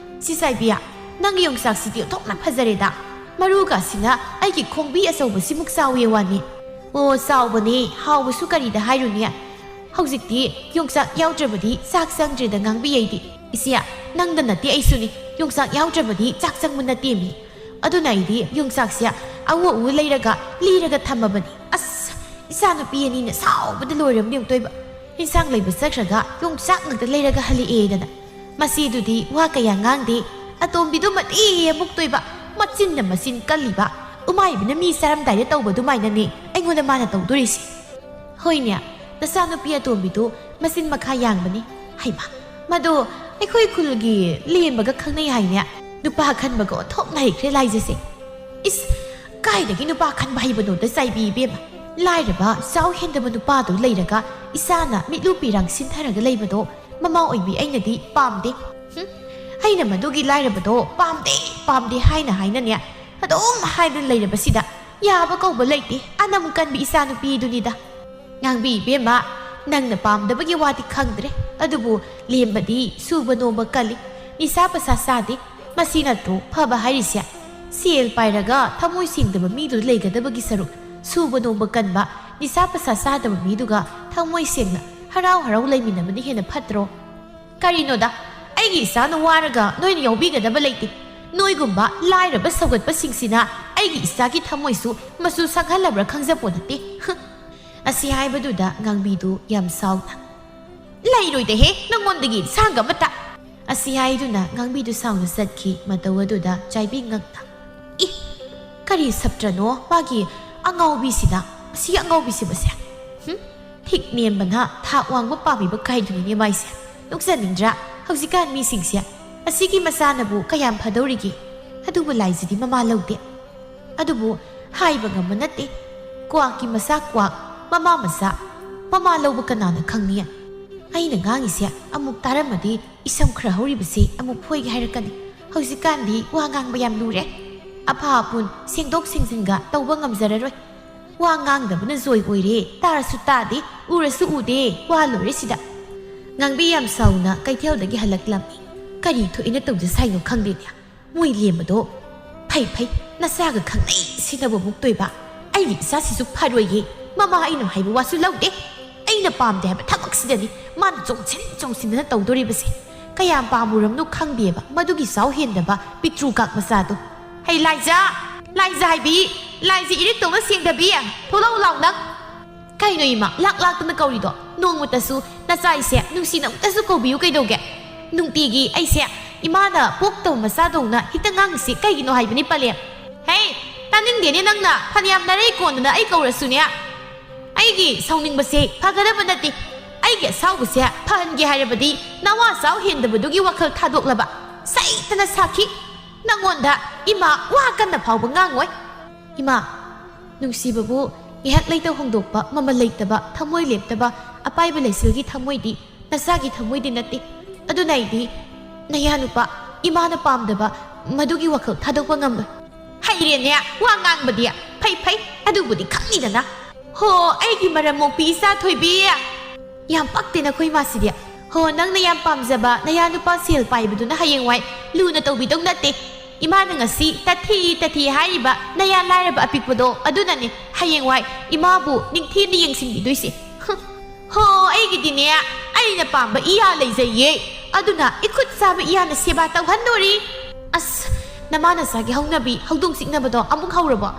ꯁꯤꯁꯥꯏꯕꯤꯌꯥ, ꯅꯪꯒꯤ ꯌꯣꯡꯆꯥꯛꯁꯤꯗꯤ ꯑꯣꯟꯊꯣꯛꯅ ꯐꯖꯔꯦꯗ꯫ ꯃꯔꯨꯒꯁꯤꯅ ꯑꯩꯒꯤ ꯈꯣꯡꯕꯤ ꯑꯆꯧꯕꯁꯤꯃꯨꯛ ꯆꯥꯎꯋꯦ ꯋꯥꯅꯤ꯫ ꯑꯣ, ꯆꯥꯎꯕꯅꯦ, ꯍꯥꯎꯕꯁꯨ ꯀꯔꯤꯗ ꯍꯥꯏꯔꯨꯅꯤ꯫ ꯍꯧꯖꯤꯛꯇꯤ ꯌꯣꯡꯆꯥꯛ ꯌꯥꯎꯗ꯭ꯔꯕꯗꯤ ꯆꯥꯛ ꯆꯪꯗ꯭ꯔꯦꯗ ꯉꯥꯡꯕꯤ ꯑꯩꯗꯤ꯫ ꯏꯆꯦ, ꯅꯪꯗ ꯅꯠꯇꯦ ꯑꯩꯁꯨꯅꯤ, ꯌꯣꯡꯆꯥꯛ ꯌꯥꯎꯗ꯭ꯔꯕꯗꯤ ꯆꯥꯛ ꯆꯪꯕ ꯅꯠꯇꯦꯃꯤ꯫ ꯑꯗꯨꯅ ꯑꯩꯗꯤ ꯌꯣꯡꯆꯥꯛꯁꯦ ꯑꯎ ꯑꯎ ꯂꯩꯔꯒ ꯂꯤꯔꯒ ꯊꯝꯃꯕꯅꯤ꯫ ꯑꯁ, ꯏꯆꯥꯅꯨꯄꯤ ꯑꯅꯤꯅ ꯁꯥꯎꯕꯗ ꯂꯣꯏꯔꯕꯅꯤ ꯑꯃꯨꯛꯇꯣꯏꯕ꯫ ꯏꯟꯁꯥꯡ ꯂꯩꯕ ꯆꯠꯈ꯭ꯔꯒ ꯌꯣꯡꯆꯥꯛ ꯉꯥꯛꯇ ꯂꯩꯔꯒ ꯍꯜꯂꯛꯑꯦꯗꯅ꯫ ꯃꯁꯤꯗꯨꯗꯤ ꯋꯥ ꯀꯌꯥ ꯉꯥꯡꯗꯦ꯫ ꯑꯇꯣꯝꯕꯤꯗꯨ ꯃꯇꯦ ꯑꯃꯨꯛꯇꯣꯏꯕ, ꯃꯆꯤꯟꯅ ꯃꯆꯤꯟ ꯀꯜꯂꯤꯕ, ꯎꯃꯥꯏꯕꯤꯅ ꯃꯤ ꯆꯥꯔꯝꯗꯥꯏꯗ ꯇꯧꯕ ꯑꯗꯨꯃꯥꯏꯅꯅꯦ ꯑꯩꯉꯣꯟꯗ ꯃꯥꯅ ꯇꯧꯗꯣꯔꯤꯁꯤ꯫ ꯍꯣꯏꯅꯦ, ꯅꯆꯥꯅꯨꯄꯤ ꯑꯇꯣꯝꯕꯤꯗꯨ ꯃꯆꯤꯟ ꯃꯈꯥ ꯌꯥꯡꯕꯅꯤ꯫ ꯍꯩꯃꯥ, ꯃꯗꯣ ꯑꯩꯈꯣꯏ ꯈꯨꯜꯒꯤ ꯂꯦꯝꯕꯒ ꯈꯪꯅꯩ ꯍꯥꯏꯅꯦ꯫ ꯅꯨꯄꯥ ꯈꯟꯕꯒ ꯑꯣꯟꯊꯣꯛꯅ ꯍꯩꯈ꯭ꯔꯦ ꯂꯥꯏꯖꯁꯦ꯫ ꯏꯁ, ꯀꯥꯏꯗꯒꯤ ꯅꯨꯄꯥ ꯈꯟꯕ ꯍꯩꯕꯅꯣꯗ ꯆꯥꯏꯕꯤ ꯏꯕꯦꯝꯃ꯫ ꯂꯥꯏꯔꯕ ꯆꯥꯎ ꯍꯦꯟꯗꯕ ꯅꯨꯄꯥꯗꯨ ꯂꯩꯔꯒ ꯏꯆꯥꯅ ꯃꯤꯠꯂꯨ ꯄꯤꯔꯥꯡ ꯁꯤꯟꯊꯔꯒ ꯂꯩꯕꯗꯣ ꯃꯃꯥ ꯑꯣꯏꯕꯤ ꯑꯩꯅꯗꯤ ꯄꯥꯝꯗꯦ꯫ ꯍꯨꯝ, ꯑꯩꯅ ꯃꯗꯨꯒꯤ ꯂꯥꯏꯔꯕꯗꯣ ꯄꯥꯝꯗꯦ, ꯄꯥꯝꯗꯦ ꯍꯥꯏꯅ ꯍꯥꯏꯅꯅꯦ ꯑꯗꯨꯝ ꯍꯥꯏꯗꯨꯅ ꯂꯩꯔꯕꯁꯤꯗ ꯌꯥꯕ ꯀꯧꯕ ꯂꯩꯇꯦ꯫ ꯑꯅꯝ ꯀꯟꯕꯤ ꯏꯆꯥꯅꯨꯄꯤꯗꯨꯅꯤꯗ꯫ ꯉꯥꯡꯕꯤ ꯏꯕꯦꯝꯃ, ꯅꯪꯅ ꯄꯥꯝꯗꯕꯒꯤ ꯋꯥꯗꯤ ꯈꯪꯗ꯭ꯔꯦ, ꯑꯗꯨꯕꯨ ꯂꯦꯝꯕꯗꯤ ꯁꯨꯕ ꯅꯣꯝꯕ ꯀꯜꯂꯤ, ꯅꯤꯁꯥ ꯄꯁꯥ ꯆꯥꯗꯦ꯫ ꯃꯁꯤ ꯅꯠꯇ꯭ꯔꯣ ꯐꯕ ꯍꯥꯏꯔꯤꯁꯦ? ꯁꯦꯜ ꯄꯥꯏꯔꯒ ꯊꯃꯣꯏ ꯁꯦꯡꯗꯕ ꯃꯤꯗꯨ ꯂꯩꯒꯗꯕꯒꯤ ꯁꯔꯨꯛ, ꯁꯨꯕ ꯅꯣꯝꯕ ꯀꯟꯕ, ꯅꯤꯁꯥ ꯄꯁꯥ ꯆꯥꯗꯕ ꯃꯤꯗꯨꯒ ꯊꯃꯣꯏ ꯁꯦꯡꯅ ꯍꯔꯥꯎ ꯍꯔꯥꯎ ꯂꯩꯃꯤꯟꯅꯕꯅ ꯍꯦꯟꯅ ꯐꯠꯇ꯭ꯔꯣ? ꯀꯔꯤꯅꯣꯗ, ꯑꯩꯒꯤ ꯏꯆꯥꯅ ꯋꯥꯔꯒ ꯅꯣꯏꯅ ꯌꯥꯎꯕꯤꯒꯗꯕ ꯂꯩꯇꯦ꯫ ꯅꯣꯏꯒꯨꯝꯕ ꯂꯥꯏꯔꯕ ꯁꯧꯒꯠꯄꯁꯤꯡꯁꯤꯅ ꯑꯩꯒꯤ ꯏꯆꯥꯒꯤ ꯊꯃꯣꯏꯁꯨ ꯃꯆꯨ ꯁꯪꯍꯜꯂꯕ꯭ꯔꯥ ꯈꯪꯖꯄꯣ ꯅꯠꯇꯦ꯫ ꯍꯨꯝ꯫ ꯑꯁꯤ ꯍꯥꯏꯕꯗꯨꯗ ꯉꯥꯡꯕꯤꯗꯨ ꯌꯥꯝ ꯁꯥꯎꯅ, "ꯂꯩꯔꯣꯏꯗꯍꯦ ꯅꯪꯉꯣꯟꯗꯒꯤ ꯏꯟꯁꯥꯡꯒ ꯑꯃꯠꯇ!" ꯑꯁꯤ ꯍꯥꯏꯗꯨꯅ ꯉꯥꯡꯕꯤꯗꯨ ꯁꯥꯎꯅ ꯆꯠꯈꯤ꯫ ꯃꯇꯧ ꯑꯗꯨꯗ ꯆꯥꯏꯕꯤ ꯉꯛꯅ, "ꯏ! ꯀꯔꯤ ꯁꯞꯇ꯭ꯔꯅꯣ ꯃꯥꯒꯤ ꯑꯉꯥꯎꯕꯤꯁꯤꯅ? ꯑꯁꯤ ꯑꯉꯥꯎꯕꯤꯁꯤꯕꯁꯦ? ꯍꯨꯝ? ꯊꯤꯛ ꯅꯦꯝꯕꯅ ꯊꯥꯛ ꯋꯥꯡꯕ ꯄꯥꯝꯃꯤꯕ ꯀꯥꯏꯗꯨꯅꯤꯅꯦ ꯃꯥꯏꯁꯦ꯫ ꯅꯣꯛꯆꯅꯤꯡꯗ꯭ꯔꯥ? ꯍꯧꯖꯤꯛꯀꯥꯟ ꯃꯤꯁꯤꯡꯁꯦ꯫ ꯑꯁꯤꯒꯤ ꯃꯆꯥꯅꯕꯨ ꯀꯌꯥꯝ ꯐꯗꯧꯔꯤꯒꯦ? ꯑꯗꯨꯕꯨ ꯂꯥꯏꯖꯗꯤ ꯃꯃꯥ ꯂꯧꯗꯦ꯫ ꯑꯗꯨꯕꯨ ꯍꯥꯏꯕ ꯉꯝꯕ ꯅꯠꯇꯦ꯫ ꯀ꯭ꯋꯥꯛꯀꯤ ꯃꯆꯥ ꯀ꯭ꯋꯥꯛ, ꯃꯃꯥ ꯃꯆꯥ, ꯃꯃꯥ ꯂꯧꯕ ꯀꯅꯥꯅ ꯈꯪꯅꯤ? ꯑꯩꯅ ꯉꯥꯡꯉꯤꯁꯦ ꯑꯃꯨꯛ ꯇꯥꯔꯝꯃꯗꯤ ꯏꯁꯝ ꯈꯔ ꯍꯧꯔꯤꯕꯁꯤ ꯑꯃꯨꯛ ꯐꯣꯏꯒꯦ ꯍꯥꯏꯔꯛꯀꯅꯤ꯫ ꯍꯧꯖꯤꯛꯀꯥꯟꯗꯤ ꯋꯥ ꯉꯥꯡꯕ ꯌꯥꯝ ꯂꯨꯔꯦ꯫ ꯑꯐꯥ ꯑꯄꯨꯟ ꯁꯦꯡꯗꯣꯛ ꯁꯦꯡꯖꯤꯟꯒ ꯇꯧꯕ ꯉꯝꯖꯔꯔꯣꯏ꯫ ꯋꯥ ꯉꯥꯡꯗꯕꯅ ꯖꯣꯏ ꯑꯣꯏꯔꯦ, ꯇꯥꯔꯁꯨ ꯇꯥꯗꯦ, ꯎꯔꯁꯨ ꯎꯗꯦ, ꯋꯥ ꯂꯣꯏꯔꯦ ꯁꯤꯗ꯫" ꯉꯥꯡꯕꯤ ꯌꯥꯝ ꯁꯥꯎꯅ ꯀꯩꯊꯦꯜꯗꯒꯤ ꯍꯜꯂꯛꯂꯝꯃꯤ꯫ ꯀꯔꯤ ꯊꯣꯛꯏꯅ ꯇꯧꯖ ꯁꯥꯏꯅꯣ ꯈꯪꯗꯦꯅꯦ꯫ ꯃꯣꯏ ꯂꯦꯝꯕꯗꯣ꯫ ꯐꯩ, ꯐꯩ꯫ ꯅꯆꯥꯒ ꯈꯪꯅꯩ ꯁꯤꯅꯕ ꯃꯨꯛꯇꯣꯏꯕ꯫ ꯑꯩꯒꯤ ꯏꯆꯥꯁꯤꯁꯨ ꯐꯔꯣꯏꯌꯦ꯫ ꯃꯃꯥ ꯑꯩꯅ ꯍꯥꯏꯕ ꯋꯥꯁꯨ ꯂꯧꯗꯦ꯫ ꯑꯩꯅ ꯄꯥꯝꯗꯦ ꯍꯥꯏꯕ ꯊꯕꯛꯁꯤꯗꯅꯤ ꯃꯥꯅ ꯆꯣꯡꯁꯤꯟ ꯆꯣꯡꯁꯤꯟꯗꯅ ꯇꯧꯗꯣꯔꯤꯕꯁꯦ꯫ ꯀꯌꯥꯝ ꯄꯥꯝꯃꯨꯔꯝꯅꯣ ꯈꯪꯗꯦꯕ ꯃꯗꯨꯒꯤ ꯆꯥꯎ ꯍꯦꯟꯗꯕ ꯄꯤꯛꯇ꯭ꯔꯨ ꯀꯥꯛ ꯃꯆꯥꯗꯣ꯫ "ꯍꯩ ꯂꯥꯏꯖꯥ, ꯂꯥꯏꯖꯥ ꯍꯥꯏꯕꯤ, ꯂꯥꯏꯖꯥ ꯏꯔꯤꯛꯇꯧꯅ ꯁꯦꯡꯗꯕꯤ, ꯊꯣꯛꯂꯛꯎ ꯂꯥꯎ ꯅꯪ!" "ꯀꯩꯅꯣ ꯏꯃꯥ, ꯂꯥꯛ ꯂꯥꯛꯇꯅ ꯀꯧꯔꯤꯗꯣ? ꯅꯣꯡꯃꯇꯁꯨ ꯅꯆꯥ ꯑꯩꯁꯦ ꯅꯨꯡꯁꯤꯅ ꯑꯃꯨꯛꯇꯁꯨ ꯀꯧꯕꯤꯌꯨ ꯀꯩꯗꯧꯒꯦ? ꯅꯨꯡꯇꯤꯒꯤ ꯑꯩꯁꯦ ꯏꯃꯥꯅ ꯄꯣꯛꯇꯕ ꯃꯆꯥꯗꯧꯅ ꯍꯦꯛꯇ ꯉꯥꯡꯉꯤꯁꯤ ꯀꯩꯒꯤꯅꯣ ꯍꯥꯏꯕꯅꯤ ꯄꯂꯦꯝ?" "ꯍꯦ, ꯇꯥꯅꯤꯡꯗꯦꯅꯦ ꯅꯪꯅ ꯐꯅꯌꯥꯝ ꯅꯔꯩ ꯀꯣꯟꯗꯅ ꯑꯩ ꯀꯧꯔꯁꯨꯅꯦ꯫ ꯑꯩꯒꯤ ꯁꯥꯎꯅꯤꯡꯕꯁꯦ ꯐꯒꯗꯕ ꯅꯠꯇꯦ꯫ ꯑꯩꯒꯤ ꯑꯁꯥꯎꯕꯁꯦ ꯐꯍꯟꯒꯦ ꯍꯥꯏꯔꯕꯗꯤ ꯅꯋꯥ ꯆꯥꯎ ꯍꯦꯟꯗꯕꯗꯨꯒꯤ ꯋꯥꯈꯜ ꯊꯥꯗꯣꯛꯂꯕ ꯁꯩꯇꯅ ꯁꯥꯈꯤ꯫ ꯅꯉꯣꯟꯗ ꯏꯃꯥ ꯋꯥ ꯀꯟꯅ ꯐꯥꯎꯕ ꯉꯥꯡꯉꯣꯏ꯫ ꯏꯃꯥ, ꯅꯨꯡꯁꯤꯕꯕꯨ ꯉꯥꯏꯍꯥꯛ ꯂꯩꯇ ꯍꯣꯡꯗꯣꯛꯄ ꯃꯃꯜ ꯂꯩꯇꯕ ꯊꯃꯣꯏ ꯂꯦꯞꯇꯕ ꯑꯄꯥꯏꯕ ꯂꯩꯁꯤꯜꯒꯤ ꯊꯃꯣꯏꯗꯤ ꯅꯆꯥꯒꯤ ꯊꯃꯣꯏꯗꯤ ꯅꯠꯇꯦ꯫ ꯑꯗꯨꯅ ꯑꯩꯗꯤ ꯅꯌꯥ ꯅꯨꯄꯥ ꯏꯃꯥꯅ ꯄꯥꯝꯗꯕ ꯃꯗꯨꯒꯤ ꯋꯥꯈꯜ ꯊꯥꯗꯣꯛꯄ ꯉꯝꯂꯣꯏ꯫" "ꯍꯩꯔꯦꯅꯦ ꯋꯥ ꯉꯥꯡꯕꯗꯤ꯫ ꯐꯩ ꯐꯩ, ꯑꯗꯨꯕꯨꯗꯤ ꯈꯪꯅꯤꯗꯅ꯫ ꯍꯣ, ꯑꯩꯒꯤ ꯃꯔꯝ ꯃꯣꯛꯄꯤ ꯏꯆꯥ ꯊꯣꯏꯕꯤ꯫ ꯌꯥꯝ ꯄꯛꯇꯦ ꯅꯈꯣꯏ ꯏꯃꯥꯁꯤꯗꯤ꯫ ꯍꯣ, ꯅꯪꯅ ꯌꯥꯝ ꯄꯥꯝꯖꯕ ꯅꯌꯥ ꯅꯨꯄꯥ ꯁꯦꯜ ꯄꯥꯏꯕꯗꯨꯅ ꯍꯌꯦꯡꯋꯥꯏ ꯂꯨꯅ ꯇꯧꯕꯤꯗꯧ ꯅꯠꯇꯦ꯫ ꯏꯃꯥꯅ ꯉꯁꯤ ꯇꯊꯤ ꯇꯊꯤ ꯍꯥꯏꯔꯤꯕ ꯅꯌꯥ ꯂꯥꯏꯔꯕ ꯑꯄꯤꯛꯄꯗꯣ ꯑꯗꯨꯅꯅꯦ ꯍꯌꯦꯡꯋꯥꯏ ꯏꯃꯥꯕꯨ ꯅꯤꯡꯊꯤꯅ ꯌꯦꯡꯁꯤꯟꯕꯤꯗꯣꯏꯁꯦ꯫" "ꯍꯨꯝ, ꯍꯣ, ꯑꯩꯒꯤꯗꯤꯅꯦ ꯑꯩꯅ ꯄꯥꯝꯕ ꯏꯌꯥ ꯂꯩꯖꯩꯌꯦ꯫ ꯑꯗꯨꯅ ꯏꯈꯨꯠ ꯆꯥꯕ ꯏꯌꯥꯅ ꯁꯦꯕꯥ ꯇꯧꯍꯟꯗꯣꯔꯤ꯫" "ꯑꯁ, ꯅꯃꯥ ꯅꯆꯥꯒꯤ ꯍꯧꯅꯕꯤ ꯍꯧꯗꯣꯡ ꯆꯤꯛꯅꯕꯗꯣ ꯑꯃꯨꯛ ꯍꯧꯔꯕꯣ?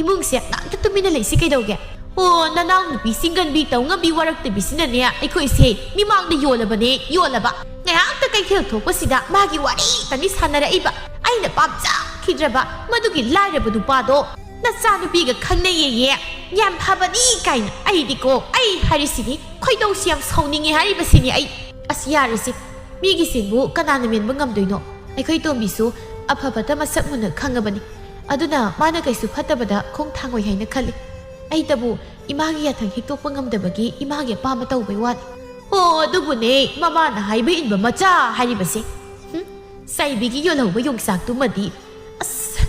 ꯏꯃꯨꯡꯁꯦ ꯉꯥꯛꯇ ꯇꯨꯃꯤꯟꯅ ꯂꯩꯁꯤ ꯀꯩꯗꯧꯒꯦ? ꯑꯣ, ꯅꯅꯥꯎ ꯅꯨꯄꯤ ꯆꯤꯡꯒꯟꯕꯤ ꯇꯧꯉꯝꯕꯤ ꯋꯥꯔꯛꯇꯕꯤꯁꯤꯅꯅꯦ ꯑꯩꯈꯣꯏꯁꯦ ꯃꯤꯃꯥꯡꯗ ꯌꯣꯜꯂꯕꯅꯦ, ꯌꯣꯜꯂꯕ꯫ ꯉꯥꯏꯍꯥꯛꯇ ꯀꯩꯊꯦꯜ ꯊꯣꯛꯄꯁꯤꯗ ꯃꯥꯒꯤ ꯋꯥꯔꯤ ꯇꯅꯤ ꯁꯥꯟꯅꯔꯛꯏꯕ꯫ ꯑꯩꯅ ꯄꯥꯝꯖꯈꯤꯗ꯭ꯔꯕ ꯃꯗꯨꯒꯤ ꯂꯥꯏꯔꯕ ꯅꯨꯄꯥꯗꯣ ꯅꯆꯥꯅꯨꯄꯤꯒ ꯈꯪꯅꯩꯌꯦꯌꯦ꯫ ꯌꯥꯝ ꯐꯕꯅꯤ ꯀꯥꯏꯅ꯫ ꯑꯩꯗꯤꯀꯣ, ꯑꯩ ꯍꯥꯏꯔꯤꯁꯤꯅꯤ, ꯈꯣꯏꯗꯧꯁꯤ ꯌꯥꯝ ꯁꯥꯎꯅꯤꯡꯉꯤ ꯍꯥꯏꯔꯤꯕꯁꯤꯅꯤ ꯑꯩ꯫ ꯑꯁ, ꯌꯥꯔꯦꯁꯦ, ꯃꯤꯒꯤ ꯁꯤꯟꯕꯨ ꯀꯅꯥꯅ ꯃꯦꯟꯕ ꯉꯝꯗꯣꯏꯅꯣ? ꯑꯩꯈꯣꯏ ꯇꯣꯝꯕꯤꯁꯨ ꯑꯐ ꯐꯠꯇ ꯃꯁꯛ ꯃꯨꯟꯅ ꯈꯪꯉꯕꯅꯤ꯫ ꯑꯗꯨꯅ ꯃꯥꯅ ꯀꯩꯁꯨ ꯐꯠꯇꯕꯗ ꯈꯣꯡ ꯊꯥꯡꯉꯣꯏ ꯍꯥꯏꯅ ꯈꯜꯂꯤ꯫ ꯑꯩꯇꯕꯨ ꯏꯃꯥꯒꯤ ꯌꯥꯊꯪ ꯍꯤꯛꯇꯣꯛꯄ ꯉꯝꯗꯕꯒꯤ ꯏꯃꯥꯒꯤ ꯑꯄꯥꯝꯕ ꯇꯧꯕꯩ ꯋꯥꯅꯤ꯫ ꯑꯣ, ꯑꯗꯨꯕꯨꯅꯦ, ꯃꯃꯥꯅ ꯍꯥꯏꯕ ꯏꯟꯕ ꯃꯆꯥ ꯍꯥꯏꯔꯤꯕꯁꯦ꯫ ꯍꯨꯝ, ꯆꯥꯏꯕꯤꯒꯤ ꯌꯣꯜꯍꯧꯕ ꯌꯣꯡꯆꯥꯛꯇꯨꯃꯗꯤ, ꯑꯁ,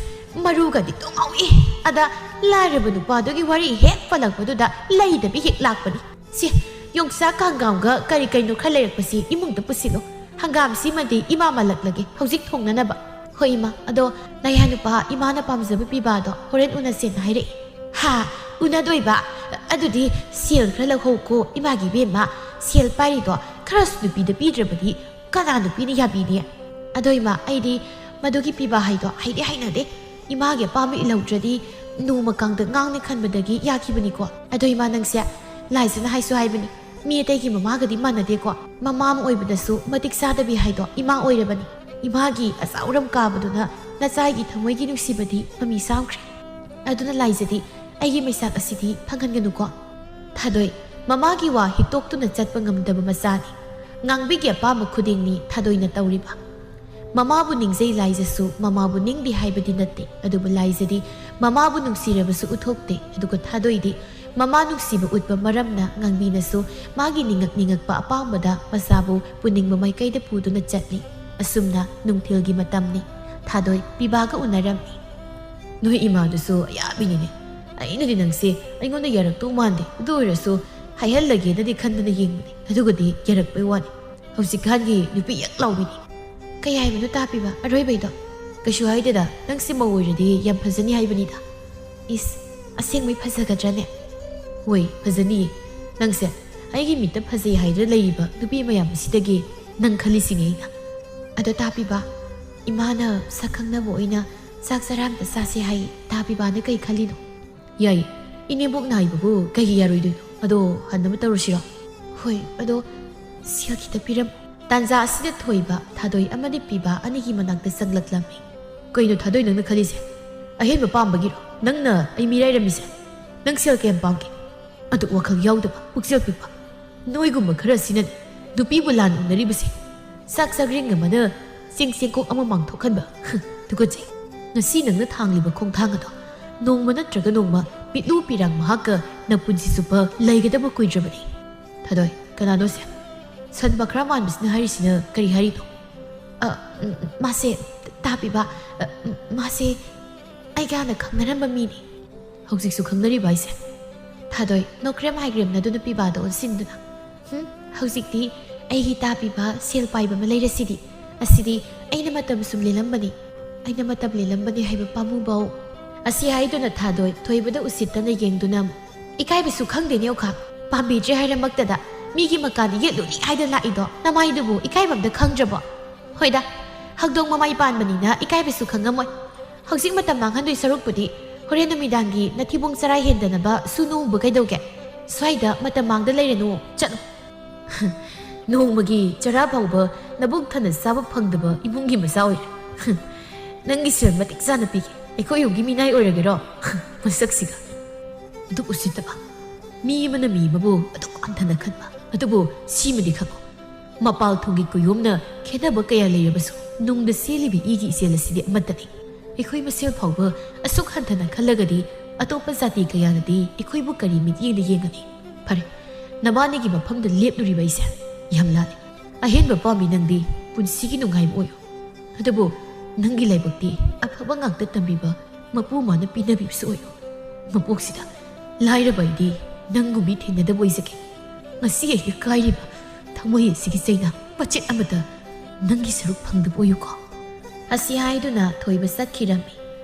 ꯃꯔꯨꯒꯗꯤ ꯇꯣꯡꯍꯧꯏ꯫ ꯑꯗ ꯂꯥꯏꯔꯕ ꯅꯨꯄꯥꯗꯨꯒꯤ ꯋꯥꯔꯤ ꯍꯦꯛ ꯄꯜꯂꯛꯄꯗꯨꯗ ꯂꯩꯗꯕꯤ ꯍꯦꯛ ꯂꯥꯛꯄꯅꯤ꯫ ꯁꯤ, ꯌꯣꯡꯆꯥꯛ ꯍꯪꯒꯥꯝꯒ ꯀꯔꯤ ꯀꯩꯅꯣ ꯈꯔ ꯂꯩꯔꯛꯄꯁꯤ ꯏꯃꯨꯡꯗ ꯄꯨꯁꯤꯜꯂꯨ꯫ ꯍꯪꯒꯥꯝꯁꯤꯃꯗꯤ ꯏꯃꯥ ꯃꯜꯂꯛꯂꯒꯦ ꯍꯧꯖꯤꯛ ꯊꯣꯡꯅꯅꯕ꯫ ꯍꯣꯏ ꯏꯃꯥ, ꯑꯗꯣ ꯅꯌꯥ ꯅꯨꯄꯥ ꯏꯃꯥꯅ ꯄꯥꯝꯖꯕ ꯄꯤꯕꯥꯗꯣ ꯍꯣꯔꯦꯟ ꯎꯅꯁꯦꯅ ꯍꯥꯏꯔꯛꯏ꯫ ꯍꯥ? ꯎꯅꯗꯣꯏꯕ? ꯑꯗꯨꯗꯤ ꯁꯦꯜ ꯈꯔ ꯂꯧꯍꯧꯀꯣ ꯏꯃꯥꯒꯤ ꯏꯕꯦꯝꯃ꯫ ꯁꯦꯜ ꯄꯥꯏꯔꯤꯗꯣ ꯈꯔꯁꯨ ꯅꯨꯄꯤꯗ ꯄꯤꯗ꯭ꯔꯕꯗꯤ ꯀꯅꯥ ꯅꯨꯄꯤꯅ ꯌꯥꯕꯤꯅꯤ? ꯑꯗꯣ ꯏꯃꯥ, ꯑꯩꯗꯤ ꯃꯗꯨꯒꯤ ꯄꯤꯕꯥ ꯍꯥꯏꯗꯣ ꯍꯩꯗꯤ ꯍꯩꯅꯗꯦ꯫ ꯏꯃꯥꯒꯤ ꯑꯄꯥꯝꯕ ꯏꯜꯍꯧꯗ꯭ꯔꯗꯤ ꯅꯣꯡꯃ ꯀꯥꯡꯗ ꯉꯥꯡꯅꯤ ꯈꯟꯕꯗꯒꯤ ꯌꯥꯈꯤꯕꯅꯤꯀꯣ꯫ ꯑꯗꯣ ꯏꯃꯥ, ꯅꯪꯁꯦ ꯂꯥꯏꯖꯅ ꯍꯥꯏꯁꯨ ꯍꯥꯏꯕꯅꯤ, ꯃꯤ ꯑꯇꯩꯒꯤ ꯃꯃꯥꯒꯗꯤ ꯃꯥꯟꯅꯗꯦꯀꯣ꯫ ꯃꯃꯥ ꯑꯃ ꯑꯣꯏꯕꯗꯁꯨ ꯃꯇꯤꯛ ꯆꯥꯗꯕꯤ ꯍꯥꯏꯗꯣ ꯏꯃꯥ ꯑꯣꯏꯔꯕꯅꯤ꯫ ꯏꯃꯥꯒꯤ ꯑꯆꯥꯎꯔꯝ ꯀꯥꯕꯗꯨꯅ ꯅꯆꯥꯒꯤ ꯊꯃꯣꯏꯒꯤ ꯅꯨꯡꯁꯤꯕꯗꯤ ꯃꯃꯤ ꯁꯥꯝꯈ꯭ꯔꯦ꯫ ꯑꯗꯨꯅ ꯂꯥꯏꯖꯗꯤ ꯑꯩꯒꯤ ꯃꯩꯁꯥꯛ ꯑꯁꯤꯗꯤ ꯐꯪꯍꯟꯒꯅꯨꯀꯣ꯫ ꯊꯥꯗꯣꯏ, ꯃꯃꯥꯒꯤ ꯋꯥ ꯍꯤꯛꯇꯣꯛꯇꯨꯅ ꯆꯠꯄ ꯉꯝꯗꯕ ꯃꯆꯥꯅꯤ꯫ ꯉꯥꯡꯕꯤꯒꯤ ꯑꯄꯥꯝꯕ ꯈꯨꯗꯤꯡꯅꯤ ꯊꯥꯗꯣꯏꯅ ꯇꯧꯔꯤꯕ꯫ ꯃꯃꯥꯕꯨ ꯅꯤꯡꯖꯩ ꯂꯥꯏꯖꯁꯨ ꯃꯃꯥꯕꯨ ꯅꯤꯡꯗꯦ ꯍꯥꯏꯕꯗꯤ ꯅꯠꯇꯦ, ꯑꯗꯨꯕꯨ ꯂꯥꯏꯖꯗꯤ ꯃꯃꯥꯕꯨ ꯅꯨꯡꯁꯤꯔꯕꯁꯨ ꯎꯠꯊꯣꯛꯇꯦ꯫ ꯑꯗꯨꯒ ꯊꯥꯗꯣꯏꯗꯤ ꯃꯃꯥ ꯅꯨꯡꯁꯤꯕ ꯎꯠꯄ ꯃꯔꯝꯅ ꯉꯥꯡꯕꯤꯅꯁꯨ ꯃꯥꯒꯤ ꯅꯤꯡꯉꯛ ꯅꯤꯡꯉꯛꯄ ꯑꯄꯥꯝꯕꯗ ꯃꯆꯥꯕꯨ ꯄꯨꯅꯤꯡꯕ ꯃꯥꯏꯀꯩꯗ ꯄꯨꯗꯨꯅ ꯆꯠꯂꯤ꯫ ꯑꯁꯨꯝꯅ ꯅꯨꯡꯊꯤꯜꯒꯤ ꯃꯇꯝꯅꯤ꯫ ꯊꯥꯗꯣꯏ ꯄꯤꯕꯥꯒ ꯎꯅꯔꯝꯃꯤ꯫ ꯅꯣꯏ ꯏꯃꯥꯗꯨꯁꯨ ꯑꯌꯥꯕꯤꯅꯤꯅꯦ꯫ ꯑꯩꯅꯗꯤ ꯅꯪꯁꯦ ꯑꯩꯉꯣꯟꯗ ꯌꯥꯔꯛꯇꯧ ꯃꯥꯟꯗꯦ, ꯑꯗꯨ ꯑꯣꯏꯔꯁꯨ ꯍꯥꯏꯍꯜꯂꯒꯦꯅꯗꯤ ꯈꯟꯗꯅ ꯌꯦꯡꯕꯅꯦ, ꯑꯗꯨꯒꯗꯤ ꯌꯥꯔꯛꯄꯩ ꯋꯥꯅꯤ꯫ ꯍꯧꯖꯤꯛꯀꯥꯟꯒꯤ ꯅꯨꯄꯤ ꯌꯥꯛ ꯂꯥꯎꯕꯤꯅꯤ꯫ ꯀꯩ ꯍꯥꯏꯕꯅꯣ ꯇꯥ ꯄꯤꯕ, ꯑꯔꯣꯏꯕꯩꯗꯣ? ꯀꯩꯁꯨ ꯍꯥꯏꯗꯦꯗ, ꯅꯪꯁꯦ ꯃꯧ ꯑꯣꯏꯔꯗꯤ ꯌꯥꯝ ꯐꯖꯅꯤ ꯍꯥꯏꯕꯅꯤꯗ꯫ ꯏꯁ, ꯑꯁꯦꯡꯕꯩ ꯐꯖꯒꯗ꯭ꯔꯅꯦ? ꯍꯣꯏ, ꯐꯖꯅꯤꯌꯦ꯫ ꯅꯪꯁꯦ ꯑꯩꯒꯤ ꯃꯤꯠꯇ ꯐꯖꯩ ꯍꯥꯏꯗꯨꯅ ꯂꯩꯔꯤꯕ ꯅꯨꯄꯤ ꯃꯌꯥꯝ ꯑꯁꯤꯗꯒꯤ ꯅꯪ ꯈꯜꯂꯤꯁꯤꯅꯦ ꯑꯩꯅ꯫ ꯑꯗꯣ ꯇꯥ ꯄꯤꯕ, ꯏꯃꯥꯅ ꯁꯛ ꯈꯪꯅꯕ ꯑꯣꯏꯅ ꯆꯥꯛ ꯆꯔꯥ ꯑꯝꯇ ꯆꯥꯁꯦ ꯍꯥꯏ, ꯇꯥ ꯄꯤꯕꯥꯅ ꯀꯩ ꯈꯜꯂꯤꯅꯣ? ꯌꯥꯏ, ꯏꯅꯦꯝꯕꯣꯛ ꯅꯥꯏꯕꯕꯨ ꯀꯩꯒꯤ ꯌꯥꯔꯣꯏꯗꯣꯏꯅꯣ? ꯑꯗꯣ ꯍꯟꯅꯕ ꯇꯧꯔꯁꯤꯔꯣ? ꯍꯣꯏ, ꯑꯗꯣ ꯁꯦꯜ ꯈꯤꯇ ꯄꯤꯔꯝ꯫ ꯇꯥꯟꯖꯥ ꯑꯁꯤꯗ ꯊꯣꯏꯕ, ꯊꯥꯗꯣꯏ ꯑꯃꯗꯤ ꯄꯤꯕ ꯑꯅꯤꯒꯤ ꯃꯅꯥꯛꯇ ꯆꯪꯂꯛꯂꯝꯃꯤ꯫ ꯀꯩꯅꯣ ꯊꯥꯗꯣꯏ, ꯅꯪꯅ ꯈꯜꯂꯤꯁꯦ? ꯑꯍꯦꯟꯕ ꯄꯥꯝꯕꯒꯤꯔꯣ ꯅꯪꯅ ꯑꯩ ꯃꯤꯔꯥꯏꯔꯝꯃꯤꯁꯦ? ꯅꯪ ꯁꯦꯜ ꯀꯌꯥꯝ ꯄꯥꯝꯒꯦ? ꯑꯗꯨ ꯋꯥꯈꯜ ꯌꯥꯎꯗꯕ, ꯄꯨꯛꯆꯦꯜ ꯄꯤꯛꯄ ꯅꯣꯏꯒꯨꯝꯕ ꯈꯔ ꯑꯁꯤꯅꯅꯤ ꯅꯨꯄꯤꯕꯨ ꯂꯥꯟ ꯎꯅꯔꯤꯕꯁꯦ꯫ ꯆꯥꯛ ꯆꯥꯛꯔꯦꯡ ꯑꯃꯅ ꯆꯦꯡ ꯆꯦꯡꯀꯣꯛ ꯑꯃ ꯃꯥꯡꯊꯣꯛꯍꯟꯕ꯫ ꯍ, ꯇꯨꯀꯠꯆꯩ꯫ ꯉꯁꯤ ꯅꯪꯅ ꯊꯥꯡꯂꯤꯕ ꯈꯣꯡꯊꯥꯡ ꯑꯗꯣ ꯅꯣꯡꯃ ꯅꯠꯇ꯭ꯔꯒ ꯅꯣꯡꯃ ꯃꯤꯠꯂꯨ ꯄꯤꯔꯥꯡ ꯃꯍꯥꯛꯀ ꯅꯄꯨꯟꯁꯤ ꯆꯨꯞꯄ ꯂꯩꯒꯗꯕ ꯀꯨꯏꯗ꯭ꯔꯕꯅꯤ꯫ ꯊꯥꯗꯣꯏ, ꯀꯅꯥꯅꯣ ꯁꯦ? ꯁꯟ ꯕꯈ꯭ꯔꯥ ꯃꯥꯟꯕꯁꯤꯅ ꯍꯥꯏꯔꯤꯁꯤꯅ ꯀꯔꯤ ꯍꯥꯏꯔꯤꯅꯣ? ꯑ, ꯎꯝ, ꯃꯥꯁꯦ, ꯇꯥ ꯄꯤꯕ, ꯑ, ꯎꯝ, ꯃꯥꯁꯦ ꯑꯩꯒ ꯍꯥꯟꯅ ꯈꯪꯅꯔꯝꯕ ꯃꯤꯅꯤ꯫ ꯍꯧꯖꯤꯛꯁꯨ ꯈꯪꯅꯔꯤꯕ ꯍꯥꯏꯁꯦ? ꯊꯥꯗꯣꯏ, ꯅꯣꯛꯈ꯭ꯔꯦꯝ ꯍꯥꯏꯈ꯭ꯔꯦꯝꯅꯗꯨꯅ ꯄꯤꯕꯥꯗ ꯑꯣꯟꯁꯤꯟꯗꯨꯅ꯫ ꯍꯨꯝ, ꯍꯧꯖꯤꯛꯇꯤ ꯑꯩꯒꯤ ꯇꯥ ꯄꯤꯕ ꯁꯦꯜ ꯄꯥꯏꯕ ꯑꯃ ꯂꯩꯔꯁꯤꯗꯤ꯫ ꯑꯁꯤꯗꯤ ꯑꯩꯅ ꯃꯇꯝ ꯁꯨꯝ ꯂꯦꯜꯂꯝꯕꯅꯤ꯫ ꯑꯩꯅ ꯃꯇꯝ ꯂꯦꯜꯂꯝꯕꯅꯤ ꯍꯥꯏꯕ ꯄꯥꯝꯃꯨꯕꯧ꯫ ꯑꯁꯤ ꯍꯥꯏꯗꯨꯅ ꯊꯥꯗꯣꯏ ꯊꯣꯏꯕꯗ ꯎꯁꯤꯠꯇꯅ ꯌꯦꯡꯗꯨꯅ, "ꯏꯀꯥꯏꯕꯁꯨ ꯈꯪꯗꯦꯅꯦ ꯑꯣꯈꯥ, ꯄꯥꯝꯕꯤꯗ꯭ꯔꯦ ꯍꯥꯏꯔꯃꯛꯇꯗ ꯃꯤꯒꯤ ꯃꯀꯥꯗ ꯌꯦꯠꯂꯨꯅꯤ ꯍꯥꯏꯗꯅ ꯂꯥꯛꯏꯗꯣ, ꯅꯃꯥꯏꯗꯨꯕꯨ ꯏꯀꯥꯏꯕ ꯑꯝꯇ ꯈꯪꯗ꯭ꯔꯕꯣ? ꯍꯣꯏꯗ, ꯍꯧꯗꯣꯡ ꯃꯃꯥꯏ ꯄꯥꯟꯕꯅꯤꯅ ꯏꯀꯥꯏꯕꯁꯨ ꯈꯪꯉꯝꯃꯣꯏ꯫ ꯍꯧꯖꯤꯛ ꯃꯇꯝ ꯃꯥꯡꯍꯟꯗꯣꯏ ꯁꯔꯨꯛꯄꯨꯗꯤ ꯍꯣꯔꯦꯟ ꯅꯨꯃꯤꯗꯥꯡꯒꯤ ꯅꯊꯤꯕꯣꯡ ꯆꯔꯥ ꯍꯦꯟꯗꯅꯕ ꯁꯨ ꯅꯣꯡꯕ ꯀꯩꯗꯧꯒꯦ? ꯁ꯭ꯋꯥꯏꯗ ꯃꯇꯝ ꯃꯥꯡꯗ ꯂꯩꯔꯅꯨ, ꯆꯠꯂꯣ꯫" "ꯅꯣꯡꯃꯒꯤ ꯆꯔꯥ ꯐꯥꯎꯕ ꯅꯕꯨꯛ ꯊꯟꯅ ꯆꯥꯕ ꯐꯪꯗꯕ ꯏꯃꯨꯡꯒꯤ ꯃꯆꯥ ꯑꯣꯏꯔꯦ꯫ ꯅꯪꯒꯤ ꯁꯦꯜ ꯃꯇꯤꯛ ꯆꯥꯅ ꯄꯤꯒꯦ꯫ ꯑꯩꯈꯣꯏ ꯌꯨꯝꯒꯤ ꯃꯤꯅꯥꯏ ꯑꯣꯏꯔꯒꯦꯔꯣ?" ꯃꯁꯛꯁꯤꯒ꯫ ꯑꯗꯨꯛ ꯎꯁꯤꯠꯇꯕ꯫ ꯃꯤ ꯑꯃꯅ ꯃꯤ ꯑꯃꯕꯨ ꯑꯗꯨꯛ ꯍꯟꯊꯅ ꯈꯟꯕ꯫ ꯑꯗꯨꯕꯨ ꯁꯤꯃꯗꯤ ꯈꯪꯉꯨ꯫ ꯃꯄꯥꯜ ꯊꯣꯡꯒꯤ ꯀꯨꯌꯣꯝꯅ ꯈꯦꯠꯅꯕ ꯀꯌꯥ ꯂꯩꯔꯕꯁꯨ ꯅꯨꯡꯗ ꯆꯦꯜꯂꯤꯕ ꯏꯒꯤ ꯏꯆꯦꯜ ꯑꯁꯤꯗꯤ ꯑꯃꯠꯇꯅꯤ꯫ ꯑꯩꯈꯣꯏ ꯃꯁꯦꯜ ꯐꯥꯎꯕ ꯑꯁꯨꯛ ꯍꯟꯊꯅ ꯈꯜꯂꯒꯗꯤ ꯑꯇꯣꯞꯄ ꯖꯥꯇꯤ ꯀꯌꯥꯅꯗꯤ ꯑꯩꯈꯣꯏꯕꯨ ꯀꯔꯤ ꯃꯤꯠꯌꯦꯡꯗ ꯌꯦꯡꯒꯅꯤ? ꯐꯔꯦ, ꯅꯕꯥꯅꯤꯒꯤ ꯃꯐꯝꯗ ꯂꯦꯞꯂꯨꯔꯤꯕ ꯑꯩꯁꯦ ꯌꯥꯝ ꯂꯥꯜꯂꯦ꯫ ꯑꯍꯦꯟꯕ ꯄꯥꯝꯃꯤ ꯅꯪꯗꯤ ꯄꯨꯟꯁꯤꯒꯤ ꯅꯨꯡꯉꯥꯏꯕ ꯑꯣꯏꯌꯨ꯫ ꯑꯗꯨꯕꯨ ꯅꯪꯒꯤ ꯂꯥꯏꯕꯛꯇꯤ ꯑꯐꯕ ꯉꯥꯛꯇ ꯇꯝꯕꯤꯕ ꯃꯄꯨ ꯃꯥꯅ ꯄꯤꯅꯕꯤꯕꯁꯨ ꯑꯣꯏꯌꯨ꯫ ꯃꯄꯣꯛꯁꯤꯗ ꯂꯥꯏꯔꯕ ꯑꯩꯗꯤ ꯅꯪꯒꯨꯝꯕꯤ ꯊꯦꯡꯅꯗꯕ ꯑꯣꯏꯖꯒꯦ꯫ ꯉꯁꯤ ꯑꯩꯒꯤ ꯀꯥꯏꯔꯤꯕ ꯊꯃꯣꯏ ꯑꯁꯤꯒꯤ ꯆꯩꯅꯥ ꯃꯆꯦꯠ ꯑꯃꯠꯇ ꯅꯪꯒꯤ ꯁꯔꯨꯛ ꯐꯪꯗꯕ ꯑꯣꯏꯌꯨꯀꯣ꯫ ꯑꯁꯤ ꯍꯥꯏꯗꯨꯅ ꯊꯣꯏꯕ ꯆꯠꯈꯤꯔꯝꯃꯤ꯫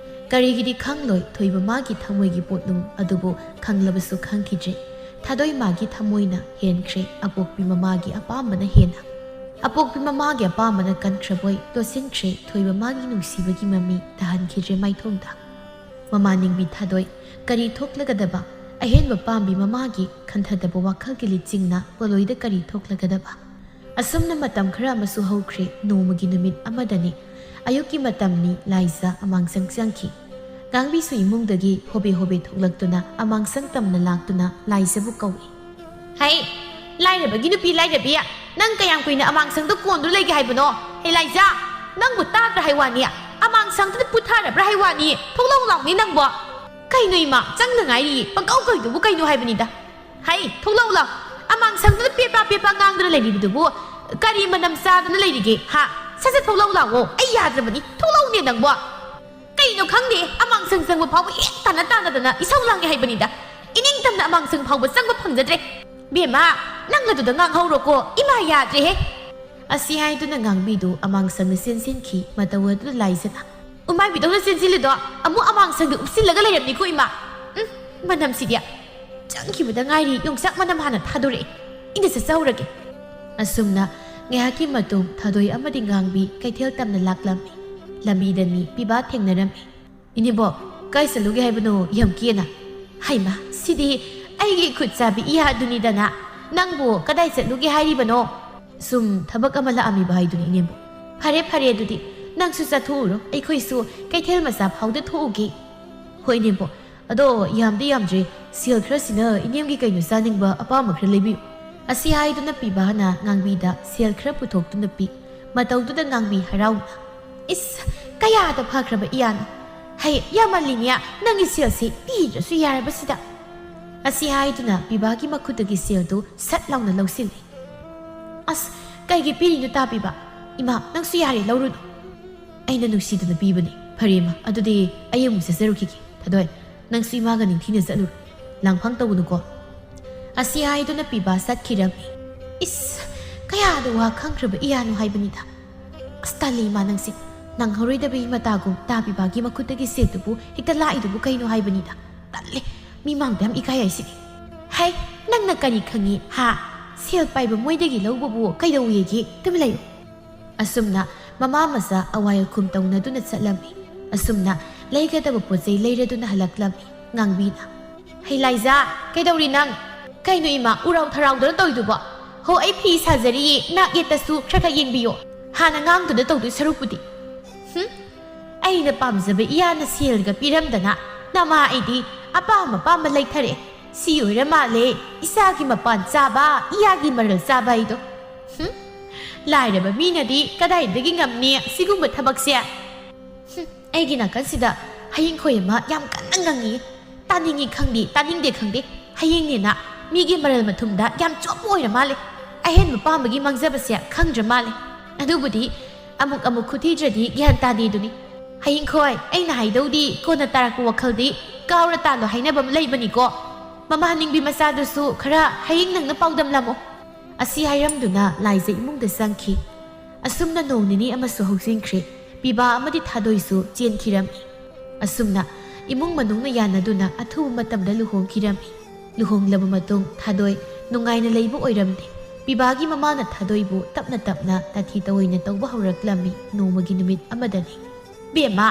ꯀꯔꯤꯒꯤꯗꯤ ꯈꯪꯂꯣꯏ ꯊꯣꯏꯕ ꯃꯥꯒꯤ ꯊꯃꯣꯏꯒꯤ ꯄꯣꯠꯂꯨꯝ ꯑꯗꯨꯕꯨ ꯈꯪꯂꯕꯁꯨ ꯈꯪꯈꯤꯗ꯭ꯔꯦ꯫ ꯊꯥꯗꯣꯏ ꯃꯥꯒꯤ ꯊꯃꯣꯏꯅ ꯍꯦꯟꯈ꯭ꯔꯦ, ꯑꯄꯣꯛꯄꯤ ꯃꯃꯥꯒꯤ ꯑꯄꯥꯝꯕꯅ ꯍꯦꯟꯅ꯫ ꯑꯄꯣꯛꯄꯤ ꯃꯃꯥꯒꯤ ꯑꯄꯥꯝꯕꯅ ꯀꯟꯈ꯭ꯔꯕꯣꯏ ꯂꯣꯠꯁꯤꯟꯈ꯭ꯔꯦ ꯊꯣꯏꯕ ꯃꯥꯒꯤ ꯅꯨꯡꯁꯤꯕꯒꯤ ꯃꯃꯤ ꯇꯥꯍꯟꯈꯤꯗ꯭ꯔꯦ ꯃꯥꯏꯊꯣꯡꯗ꯫ ꯃꯃꯥ ꯅꯤꯡꯕꯤ ꯊꯥꯗꯣꯏ ꯀꯔꯤ ꯊꯣꯛꯂꯒꯗꯕ? ꯑꯍꯦꯟꯕ ꯄꯥꯝꯕꯤ ꯃꯃꯥꯒꯤ ꯈꯟꯊꯗꯕ ꯋꯥꯈꯜꯒꯤ ꯂꯤꯆꯤꯡꯅ ꯄꯣꯂꯣꯏꯗ ꯀꯔꯤ ꯊꯣꯛꯂꯒꯗꯕ? ꯑꯁꯨꯝꯅ ꯃꯇꯝ ꯈꯔ ꯑꯃꯁꯨ ꯍꯧꯈ꯭ꯔꯦ꯫ ꯅꯣꯡꯃꯒꯤ ꯅꯨꯃꯤꯠ ꯑꯃꯗꯅꯤ꯫ ꯑꯌꯨꯛꯀꯤ ꯃꯇꯝꯅꯤ꯫ ꯂꯥꯏꯖ ꯑꯃꯥꯡꯁꯪ ꯆꯪꯈꯤ꯫ ꯉꯥꯡꯕꯤꯁꯨ ꯏꯃꯨꯡꯗꯒꯤ ꯍꯣꯕꯦ ꯍꯣꯕꯦ ꯊꯣꯛꯂꯛꯇꯨꯅ ꯑꯃꯥꯡꯁꯪ ꯇꯝꯅ ꯂꯥꯛꯇꯨꯅ ꯂꯥꯏꯖꯕꯨ ꯀꯧꯏ꯫ "ꯍꯩ, ꯂꯥꯏꯔꯕꯒꯤ ꯅꯨꯄꯤ ꯂꯥꯏꯔꯕꯤ, ꯅꯪ ꯀꯌꯥꯝ ꯀꯨꯏꯅ ꯑꯃꯥꯡꯁꯪꯗ ꯀꯣꯟꯗꯨꯅ ꯂꯩꯒꯦ ꯍꯥꯏꯕꯅꯣ? ꯍꯦ ꯂꯥꯏꯖ, ꯅꯪꯕꯨ ꯇꯥꯗ꯭ꯔꯥ ꯍꯥꯏ ꯋꯥꯅꯤ? ꯑꯃꯥꯡꯁꯪꯗꯨꯗ ꯄꯨꯊꯔꯕ꯭ꯔꯥ ꯍꯥꯏ ꯋꯥꯅꯤ? ꯊꯣꯛꯂꯛꯎ ꯂꯥꯎꯅꯤ ꯅꯪꯕꯣ꯫ ꯀꯩꯅꯣ ꯏꯃꯥ, ꯆꯪꯗ ꯉꯥꯏꯔꯤ, ꯄꯪꯀꯧ ꯀꯧꯏꯗꯨꯕꯨ ꯀꯩꯅꯣ ꯍꯥꯏꯕꯅꯤꯗ꯫ ꯍꯩ, ꯊꯣꯛꯂꯛꯎ ꯂꯥꯎ꯫ ꯑꯃꯥꯡꯁꯪꯗꯨꯗ ꯄꯦꯄꯥ ꯄꯦꯄꯥ ꯉꯥꯡꯗꯨꯅ ꯂꯩꯔꯤꯕꯗꯨꯕꯨ ꯀꯔꯤ ꯃꯅꯝ ꯆꯥꯗꯨꯅ ꯂꯩꯔꯤꯒꯦ, ꯍꯥ? ꯁꯠ ꯁꯠ ꯊꯣꯛꯂꯛꯎ ꯂꯥꯎꯑꯣ, ꯑꯩ ꯌꯥꯗ꯭ꯔꯕꯅꯤ, ꯊꯣꯛꯂꯛꯎꯅꯦ ꯅꯪꯕꯣ꯫ ꯀꯩꯅꯣ ꯈꯪꯗꯦ, ꯑꯃꯥꯡꯁꯪ ꯆꯪꯕ ꯐꯥꯎꯕ ꯍꯦꯛ ꯇꯥꯟꯅ ꯇꯥꯟꯅꯗꯅ ꯏꯁꯧ ꯂꯥꯡꯉꯦ ꯍꯥꯏꯕꯅꯤꯗ꯫ ꯏꯅꯤꯡꯇꯝꯅ ꯑꯃꯥꯡꯁꯪ ꯐꯥꯎꯕ ꯆꯪꯕ ꯐꯪꯖꯗ꯭ꯔꯦ꯫ ꯕꯦꯝꯃ, ꯅꯪ ꯑꯗꯨꯗ ꯉꯥꯡꯍꯧꯔꯣꯀꯣ, ꯏꯃꯥ ꯌꯥꯗ꯭ꯔꯦꯍꯦ꯫" ꯑꯁꯤ ꯍꯥꯏꯗꯨꯅ ꯉꯥꯡꯕꯤꯗꯨ ꯑꯃꯥꯡꯁꯪꯅ ꯆꯦꯟꯁꯤꯟꯈꯤ꯫ ꯃꯇꯧ ꯑꯗꯨꯗ ꯂꯥꯏꯖꯅ, ꯎꯃꯥꯏꯕꯤꯗꯧꯅ ꯆꯦꯟꯁꯤꯜꯂꯤꯗꯣ ꯑꯃꯨꯛ ꯑꯃꯥꯡꯁꯪꯗ ꯎꯞꯁꯤꯜꯂꯒ ꯂꯩꯔꯝꯅꯤꯀꯣ ꯏꯃꯥ꯫ ꯎꯝ, ꯃꯅꯝꯁꯤꯗꯤ꯫ ꯆꯪꯈꯤꯕꯗ ꯉꯥꯏꯔꯤ ꯌꯣꯡꯆꯥꯛ ꯃꯅꯝ ꯍꯥꯟꯅ ꯊꯥꯗꯣꯔꯛꯑꯦ꯫ ꯑꯩꯅ ꯆꯠꯆꯍꯧꯔꯒꯦ꯫ ꯑꯁꯨꯝꯅ ꯉꯥꯏꯍꯥꯛꯀꯤ ꯃꯇꯨꯡ ꯊꯥꯗꯣꯏ ꯑꯃꯗꯤ ꯉꯥꯡꯕꯤ ꯀꯩꯊꯦꯜ ꯇꯝꯅ ꯂꯥꯛꯂꯝꯃꯤ꯫ ꯂꯝꯕꯤꯗ ꯃꯤ ꯄꯤꯕꯥ ꯊꯦꯡꯅꯔꯝꯃꯤ꯫ "ꯏꯅꯦꯝꯕꯣꯛ, ꯀꯥꯏ ꯆꯠꯂꯨꯒꯦ ꯍꯥꯏꯕꯅꯣ ꯌꯥꯝ ꯀꯦꯅ?" "ꯍꯩꯃꯥ, ꯁꯤꯗꯤ ꯑꯩꯒꯤ ꯈꯨꯠ ꯆꯥꯕꯤ ꯏꯌꯥꯗꯨꯅꯤꯗꯅ꯫ ꯅꯪꯕꯨ ꯀꯗꯥꯏ ꯆꯠꯂꯨꯒꯦ ꯍꯥꯏꯔꯤꯕꯅꯣ?" "ꯁꯨꯝ ꯊꯕꯛ ꯑꯃ ꯂꯥꯛꯑꯝꯃꯤꯕ ꯍꯥꯏꯗꯨꯅꯤ ꯏꯅꯦꯝꯕꯣꯛ꯫" "ꯐꯔꯦ ꯐꯔꯦ, ꯑꯗꯨꯗꯤ ꯅꯪꯁꯨ ꯆꯠꯊꯣꯛꯎꯔꯣ, ꯑꯩꯈꯣꯏꯁꯨ ꯀꯩꯊꯦꯜ ꯃꯆꯥ ꯐꯥꯎꯗ ꯊꯣꯛꯎꯒꯦ꯫" "ꯍꯣꯏ ꯏꯅꯦꯝꯕꯣꯛ, ꯑꯗꯣ ꯌꯥꯝꯗꯤ ꯌꯥꯝꯗ꯭ꯔꯦ, ꯁꯦꯜ ꯈꯔꯁꯤꯅ ꯏꯅꯦꯝꯒꯤ ꯀꯩꯅꯣ ꯆꯥꯅꯤꯡꯕ ꯑꯄꯥꯝꯕ ꯈꯔ ꯂꯩꯕꯤꯌꯨ꯫" ꯑꯁꯤ ꯍꯥꯏꯗꯨꯅ ꯄꯤꯕꯥꯅ ꯉꯥꯡꯕꯤꯗ ꯁꯦꯜ ꯈꯔ ꯄꯨꯊꯣꯛꯇꯨꯅ ꯄꯤ꯫ ꯃꯇꯧꯗꯨꯗ ꯉꯥꯡꯕꯤ ꯍꯔꯥꯎꯅ, "ꯏꯁ, ꯀꯌꯥꯗ ꯐꯈ꯭ꯔꯕ ꯏꯌꯥꯅꯣ! ꯍꯩ, ꯌꯥꯝꯃꯜꯂꯤꯅꯦ ꯅꯪꯒꯤ ꯁꯦꯜꯁꯤ, ꯄꯤꯗ꯭ꯔꯁꯨ ꯌꯥꯔꯕꯁꯤꯗ꯫" ꯑꯁꯤ ꯍꯥꯏꯗꯨꯅ ꯄꯤꯕꯥꯒꯤ ꯃꯈꯨꯠꯇꯒꯤ ꯁꯦꯜꯗꯨ ꯁꯠ ꯂꯥꯎꯅ ꯂꯧꯁꯤꯜꯂꯤ꯫ "ꯑꯁ, ꯀꯩꯒꯤ ꯄꯤꯔꯤꯅꯣ ꯇꯥ ꯄꯤꯕꯥ? ꯏꯃꯥ, ꯅꯪꯁꯨ ꯌꯥꯔꯦ, ꯂꯧꯔꯨꯅꯨ꯫ ꯑꯩꯅ ꯅꯨꯡꯁꯤꯗꯅ ꯄꯤꯕꯅꯤ꯫" "ꯐꯔꯦ ꯏꯃꯥ, ꯑꯗꯨꯗꯤ ꯑꯩ ꯑꯃꯨꯛ ꯆꯠꯆꯔꯨꯈꯤꯒꯦ꯫ ꯊꯥꯗꯣꯏ, ꯅꯪꯁꯨ ꯏꯃꯥꯒ ꯅꯤꯡꯊꯤꯅ ꯆꯠꯂꯨꯔꯣ꯫ ꯂꯥꯡꯐꯥꯡ ꯇꯧꯒꯅꯨꯀꯣ꯫" ꯑꯁꯤ ꯍꯥꯏꯗꯨꯅ ꯄꯤꯕꯥ ꯆꯠꯈꯤꯔꯝꯃꯤ꯫ "ꯏꯁ, ꯀꯌꯥꯗ ꯋꯥ ꯈꯪꯈ꯭ꯔꯕ ꯏꯌꯥꯅꯣ ꯍꯥꯏꯕꯅꯤꯗ꯫ ꯑꯁ, ꯇꯜꯂꯤ ꯏꯃꯥ ꯅꯪꯁꯦ꯫ ꯅꯪꯍꯧꯔꯣꯏꯗꯕꯒꯤ ꯃꯇꯥꯒꯨꯝ ꯇꯥ ꯄꯤꯕꯥꯒꯤ ꯃꯈꯨꯠꯇꯒꯤ ꯁꯦꯜꯗꯨꯕꯨ ꯍꯦꯛꯇ ꯂꯥꯛꯏꯗꯨꯕꯨ ꯀꯩꯅꯣ ꯍꯥꯏꯕꯅꯤꯗ꯫ ꯇꯜꯂꯦ, ꯃꯤ ꯃꯥꯡꯗ ꯌꯥꯝ ꯏꯀꯥꯏ ꯍꯥꯏꯁꯤꯗꯤ꯫" "ꯍꯩ, ꯅꯪꯅ ꯀꯔꯤ ꯈꯪꯉꯤ ꯍꯥ? ꯁꯦꯜ ꯄꯥꯏꯕ ꯃꯣꯏꯗꯒꯤ ꯂꯧꯕꯕꯨ ꯀꯩꯗꯧꯋꯦꯒꯦ? ꯇꯨꯃꯤꯟ ꯂꯩꯌꯨ꯫" ꯑꯁꯨꯝꯅ ꯃꯃꯥ ꯃꯆꯥ ꯑꯋꯥꯏ ꯑꯈꯨꯝ ꯇꯧꯅꯗꯨꯅ ꯆꯠꯂꯝꯃꯤ꯫ ꯑꯁꯨꯝꯅ ꯂꯩꯒꯗꯕ ꯄꯣꯠ ꯆꯩ ꯂꯩꯔꯗꯨꯅ ꯍꯜꯂꯛꯂꯝꯃꯤ꯫ ꯉꯥꯡꯕꯤꯅ, "ꯍꯩ ꯂꯥꯏꯖꯥ, ꯀꯩꯗꯧꯔꯤ ꯅꯪ? ꯀꯩꯅꯣ ꯏꯃꯥ, ꯎꯔꯥꯎ ꯊꯔꯥꯎꯗꯅ ꯇꯧꯔꯤꯗꯨꯕꯣ? ꯍꯣ, ꯑꯩ ꯐꯤ ꯁꯥꯖꯔꯤꯌꯦ, ꯅꯥꯛ ꯌꯦꯠꯇꯁꯨ ꯈꯔ ꯈꯔ ꯌꯦꯡꯕꯤꯌꯣ꯫ ꯍꯥꯟꯅ ꯉꯥꯡꯗꯨꯅ ꯇꯧꯗꯣꯏ ꯁꯔꯨꯛꯄꯨꯗꯤ꯫" ꯍꯨꯝ? ꯑꯩꯅ ꯄꯥꯝꯖꯕ ꯏꯌꯥꯅ ꯁꯦꯜꯒ ꯄꯤꯔꯝꯗꯅ ꯅꯃꯥ ꯑꯩꯗꯤ ꯑꯄꯥꯝ ꯑꯄꯥꯝꯕ ꯂꯩꯊꯔꯛꯑꯦ꯫ ꯁꯤ ꯑꯣꯏꯔ ꯃꯥꯜꯂꯦ ꯏꯆꯥꯒꯤ ꯃꯄꯥꯟ ꯆꯥꯕ, ꯏꯌꯥꯒꯤ ꯃꯔꯜ ꯆꯥꯕ ꯍꯥꯏꯗꯣ꯫ ꯍꯨꯝ? ꯂꯥꯏꯔꯕ ꯃꯤꯅꯗꯤ ꯀꯗꯥꯏꯗꯒꯤ ꯉꯝꯅꯤ ꯁꯤꯒꯨꯝꯕ ꯊꯕꯛꯁꯦ? ꯍꯨꯝ, ꯑꯩꯒꯤ ꯅꯥꯀꯟꯁꯤꯗ ꯍꯌꯤꯡꯈꯣꯏ ꯑꯃ ꯌꯥꯝ ꯀꯟꯅ ꯉꯪꯉꯤ꯫ ꯇꯥꯅꯤꯡꯉꯤ ꯈꯪꯗꯦ, ꯇꯥꯅꯤꯡꯗꯦ ꯈꯪꯗꯦ, ꯍꯌꯤꯡꯅꯦꯅ ꯃꯤꯒꯤ ꯃꯔꯜ ꯃꯊꯨꯝꯗ ꯌꯥꯝ ꯆꯣꯞꯄ ꯑꯣꯏꯔ ꯃꯥꯜꯂꯦ꯫ ꯑꯍꯦꯟꯕ ꯄꯥꯝꯕꯒꯤ ꯃꯥꯡꯖꯕꯁꯦ ꯈꯪꯗ꯭ꯔ ꯃꯥꯜꯂꯦ꯫ ꯑꯗꯨꯕꯨꯗꯤ ꯑꯃꯨꯛ ꯑꯃꯨꯛ ꯈꯨꯊꯤꯗ꯭ꯔꯗꯤ ꯒ꯭ꯌꯥꯟ ꯇꯥꯗꯦꯗꯨꯅꯤ꯫ ꯍꯌꯤꯡꯈꯣꯏ, ꯑꯩꯅ ꯍꯥꯏꯗꯧꯗꯤ ꯀꯣꯟꯅ ꯇꯥꯔꯛꯄ ꯋꯥꯈꯜꯗꯤ ꯀꯥꯎꯔ ꯇꯥꯜꯂꯣ ꯍꯥꯏꯅꯕ ꯑꯃ ꯂꯩꯕꯅꯤꯀꯣ꯫ ꯃꯃꯥ ꯅꯤꯡꯕꯤ ꯃꯆꯥꯗꯨꯁꯨ ꯈꯔ ꯍꯌꯤꯡ ꯅꯪꯅ ꯄꯥꯎꯗꯝꯂꯝꯃꯣ꯫ ꯑꯁꯤ ꯍꯥꯏꯔꯝꯗꯨꯅ ꯂꯥꯏꯖ ꯏꯃꯨꯡꯗ ꯆꯪꯈꯤ꯫ ꯑꯁꯨꯝꯅ ꯅꯣꯡ ꯅꯤꯅꯤ ꯑꯃꯁꯨ ꯍꯧꯖꯤꯟꯈ꯭ꯔꯦ꯫ ꯄꯤꯕꯥ ꯑꯃꯗꯤ ꯊꯥꯗꯣꯏꯁꯨ ꯆꯦꯟꯈꯤꯔꯝꯃꯤ꯫ ꯑꯁꯨꯝꯅ ꯏꯃꯨꯡ ꯃꯅꯨꯡꯅ ꯌꯥꯅꯗꯨꯅ ꯑꯊꯨꯕ ꯃꯇꯝꯗ ꯂꯨꯍꯣꯡꯈꯤꯔꯝꯃꯤ꯫ ꯂꯨꯍꯣꯡꯂꯕ ꯃꯇꯨꯡ ꯊꯥꯗꯣꯏ ꯅꯨꯡꯉꯥꯏꯅ ꯂꯩꯕ ꯑꯣꯏꯔꯝꯗꯦ꯫ ꯄꯤꯕꯥꯒꯤ ꯃꯃꯥꯅ ꯊꯥꯗꯣꯏꯕꯨ ꯇꯞꯅ ꯇꯞꯅ ꯇꯥꯊꯤ ꯇꯧꯑꯣꯏꯅ ꯇꯧꯕ ꯍꯧꯔꯛꯂꯝꯃꯤ꯫ ꯅꯣꯡꯃꯒꯤ ꯅꯨꯃꯤꯠ ꯑꯃꯗꯅꯤ꯫ "ꯕꯦꯝꯃ,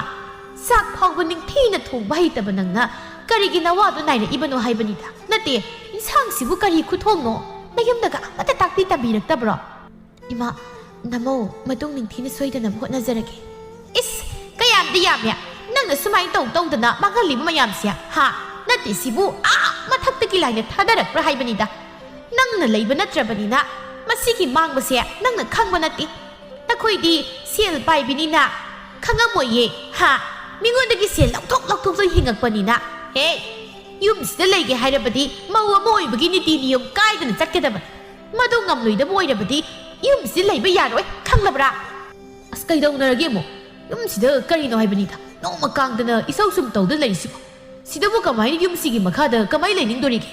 ꯆꯥꯛ ꯐꯥꯎꯕ ꯅꯤꯡꯊꯤꯅ ꯊꯣꯡꯕ ꯍꯩꯇꯕ ꯅꯪꯅ ꯀꯔꯤꯒꯤ ꯅꯋꯥꯗꯣ ꯅꯥꯏꯔꯛꯏꯕꯅꯣ ꯍꯥꯏꯕꯅꯤꯗ꯫ ꯅꯠꯇꯦ, ꯏꯟꯁꯥꯡꯁꯤꯕꯨ ꯀꯔꯤ ꯈꯨꯊꯣꯡꯅꯣ? ꯅꯌꯨꯝꯗꯒ ꯑꯃꯠꯇ ꯇꯥꯛꯄꯤ ꯇꯝꯕꯤꯔꯛꯇꯕ꯭ꯔꯣ?" "ꯏꯃꯥ, ꯅꯃꯧ, ꯃꯇꯨꯡ ꯅꯤꯡꯊꯤꯅ ꯁꯣꯏꯗꯅꯕ ꯍꯣꯠꯅꯖꯔꯒꯦ꯫" "ꯏꯁ, ꯀꯌꯥꯝꯗꯤ ꯌꯥꯝꯃꯦ꯫ ꯅꯪꯅ ꯁꯨꯃꯥꯏꯅ ꯇꯧ ꯇꯧꯗꯅ ꯃꯥꯡꯍꯜꯂꯤꯕ ꯃꯌꯥꯝꯁꯦ, ꯍꯥ? ꯅꯠꯇꯦ, ꯁꯤꯕꯨ ꯑꯥ ꯃꯊꯛꯇꯒꯤ ꯂꯥꯏꯅ ꯊꯥꯗꯔꯛꯄ꯭ꯔꯥ ꯍꯥꯏꯕꯅꯤꯗ꯫ ꯅꯪꯅ ꯂꯩꯕ ꯅꯠꯇ꯭ꯔꯕꯅꯤꯅ ꯃꯁꯤꯒꯤ ꯃꯥꯡꯕꯁꯦ ꯅꯪꯅ ꯈꯪꯕ ꯅꯠꯇꯦ꯫ ꯅꯈꯣꯏꯗꯤ ꯁꯦꯜ ꯄꯥꯏꯕꯤꯅꯤꯅ ꯈꯪꯉꯝꯃꯣꯏꯌꯦ, ꯍꯥ? ꯃꯤꯉꯣꯟꯗꯒꯤ ꯁꯦꯜ ꯂꯧꯊꯣꯛ ꯂꯧꯊꯣꯛꯇꯨꯅ ꯍꯤꯡꯉꯛꯄꯅꯤꯅ꯫ ꯍꯦ, ꯌꯨꯝꯁꯤꯗ ꯂꯩꯒꯦ ꯍꯥꯏꯔꯕꯗꯤ ꯃꯧ ꯑꯃ ꯑꯣꯏꯕꯒꯤ ꯅꯤꯇꯤ ꯅꯤꯌꯣꯝ ꯀꯥꯏꯗꯅ ꯆꯠꯀꯗꯕꯅꯤ꯫ ꯃꯗꯨ ꯉꯝꯂꯣꯏꯗꯕ ꯑꯣꯏꯔꯕꯗꯤ ꯌꯨꯝꯁꯤꯗ ꯂꯩꯕ ꯌꯥꯔꯣꯏ, ꯈꯪꯂꯕ꯭ꯔꯥ?" "ꯑꯁ, ꯀꯩꯗꯧꯅꯔꯒꯦ ꯑꯃꯨꯛ? ꯌꯨꯝꯁꯤꯗ ꯀꯔꯤꯅꯣ ꯍꯥꯏꯕꯅꯤꯗ? ꯅꯣꯡꯃ ꯀꯥꯡꯗꯅ ꯏꯁꯧ ꯁꯨꯝ ꯇꯧꯗꯨꯅ ꯂꯩꯔꯤꯁꯤꯕꯣ? ꯁꯤꯗꯕꯨ ꯀꯃꯥꯏꯅ ꯌꯨꯝꯁꯤꯒꯤ ꯃꯈꯥꯗ ꯀꯃꯥꯏꯅ ꯂꯩꯅꯤꯡꯗꯣꯔꯤꯒꯦ?"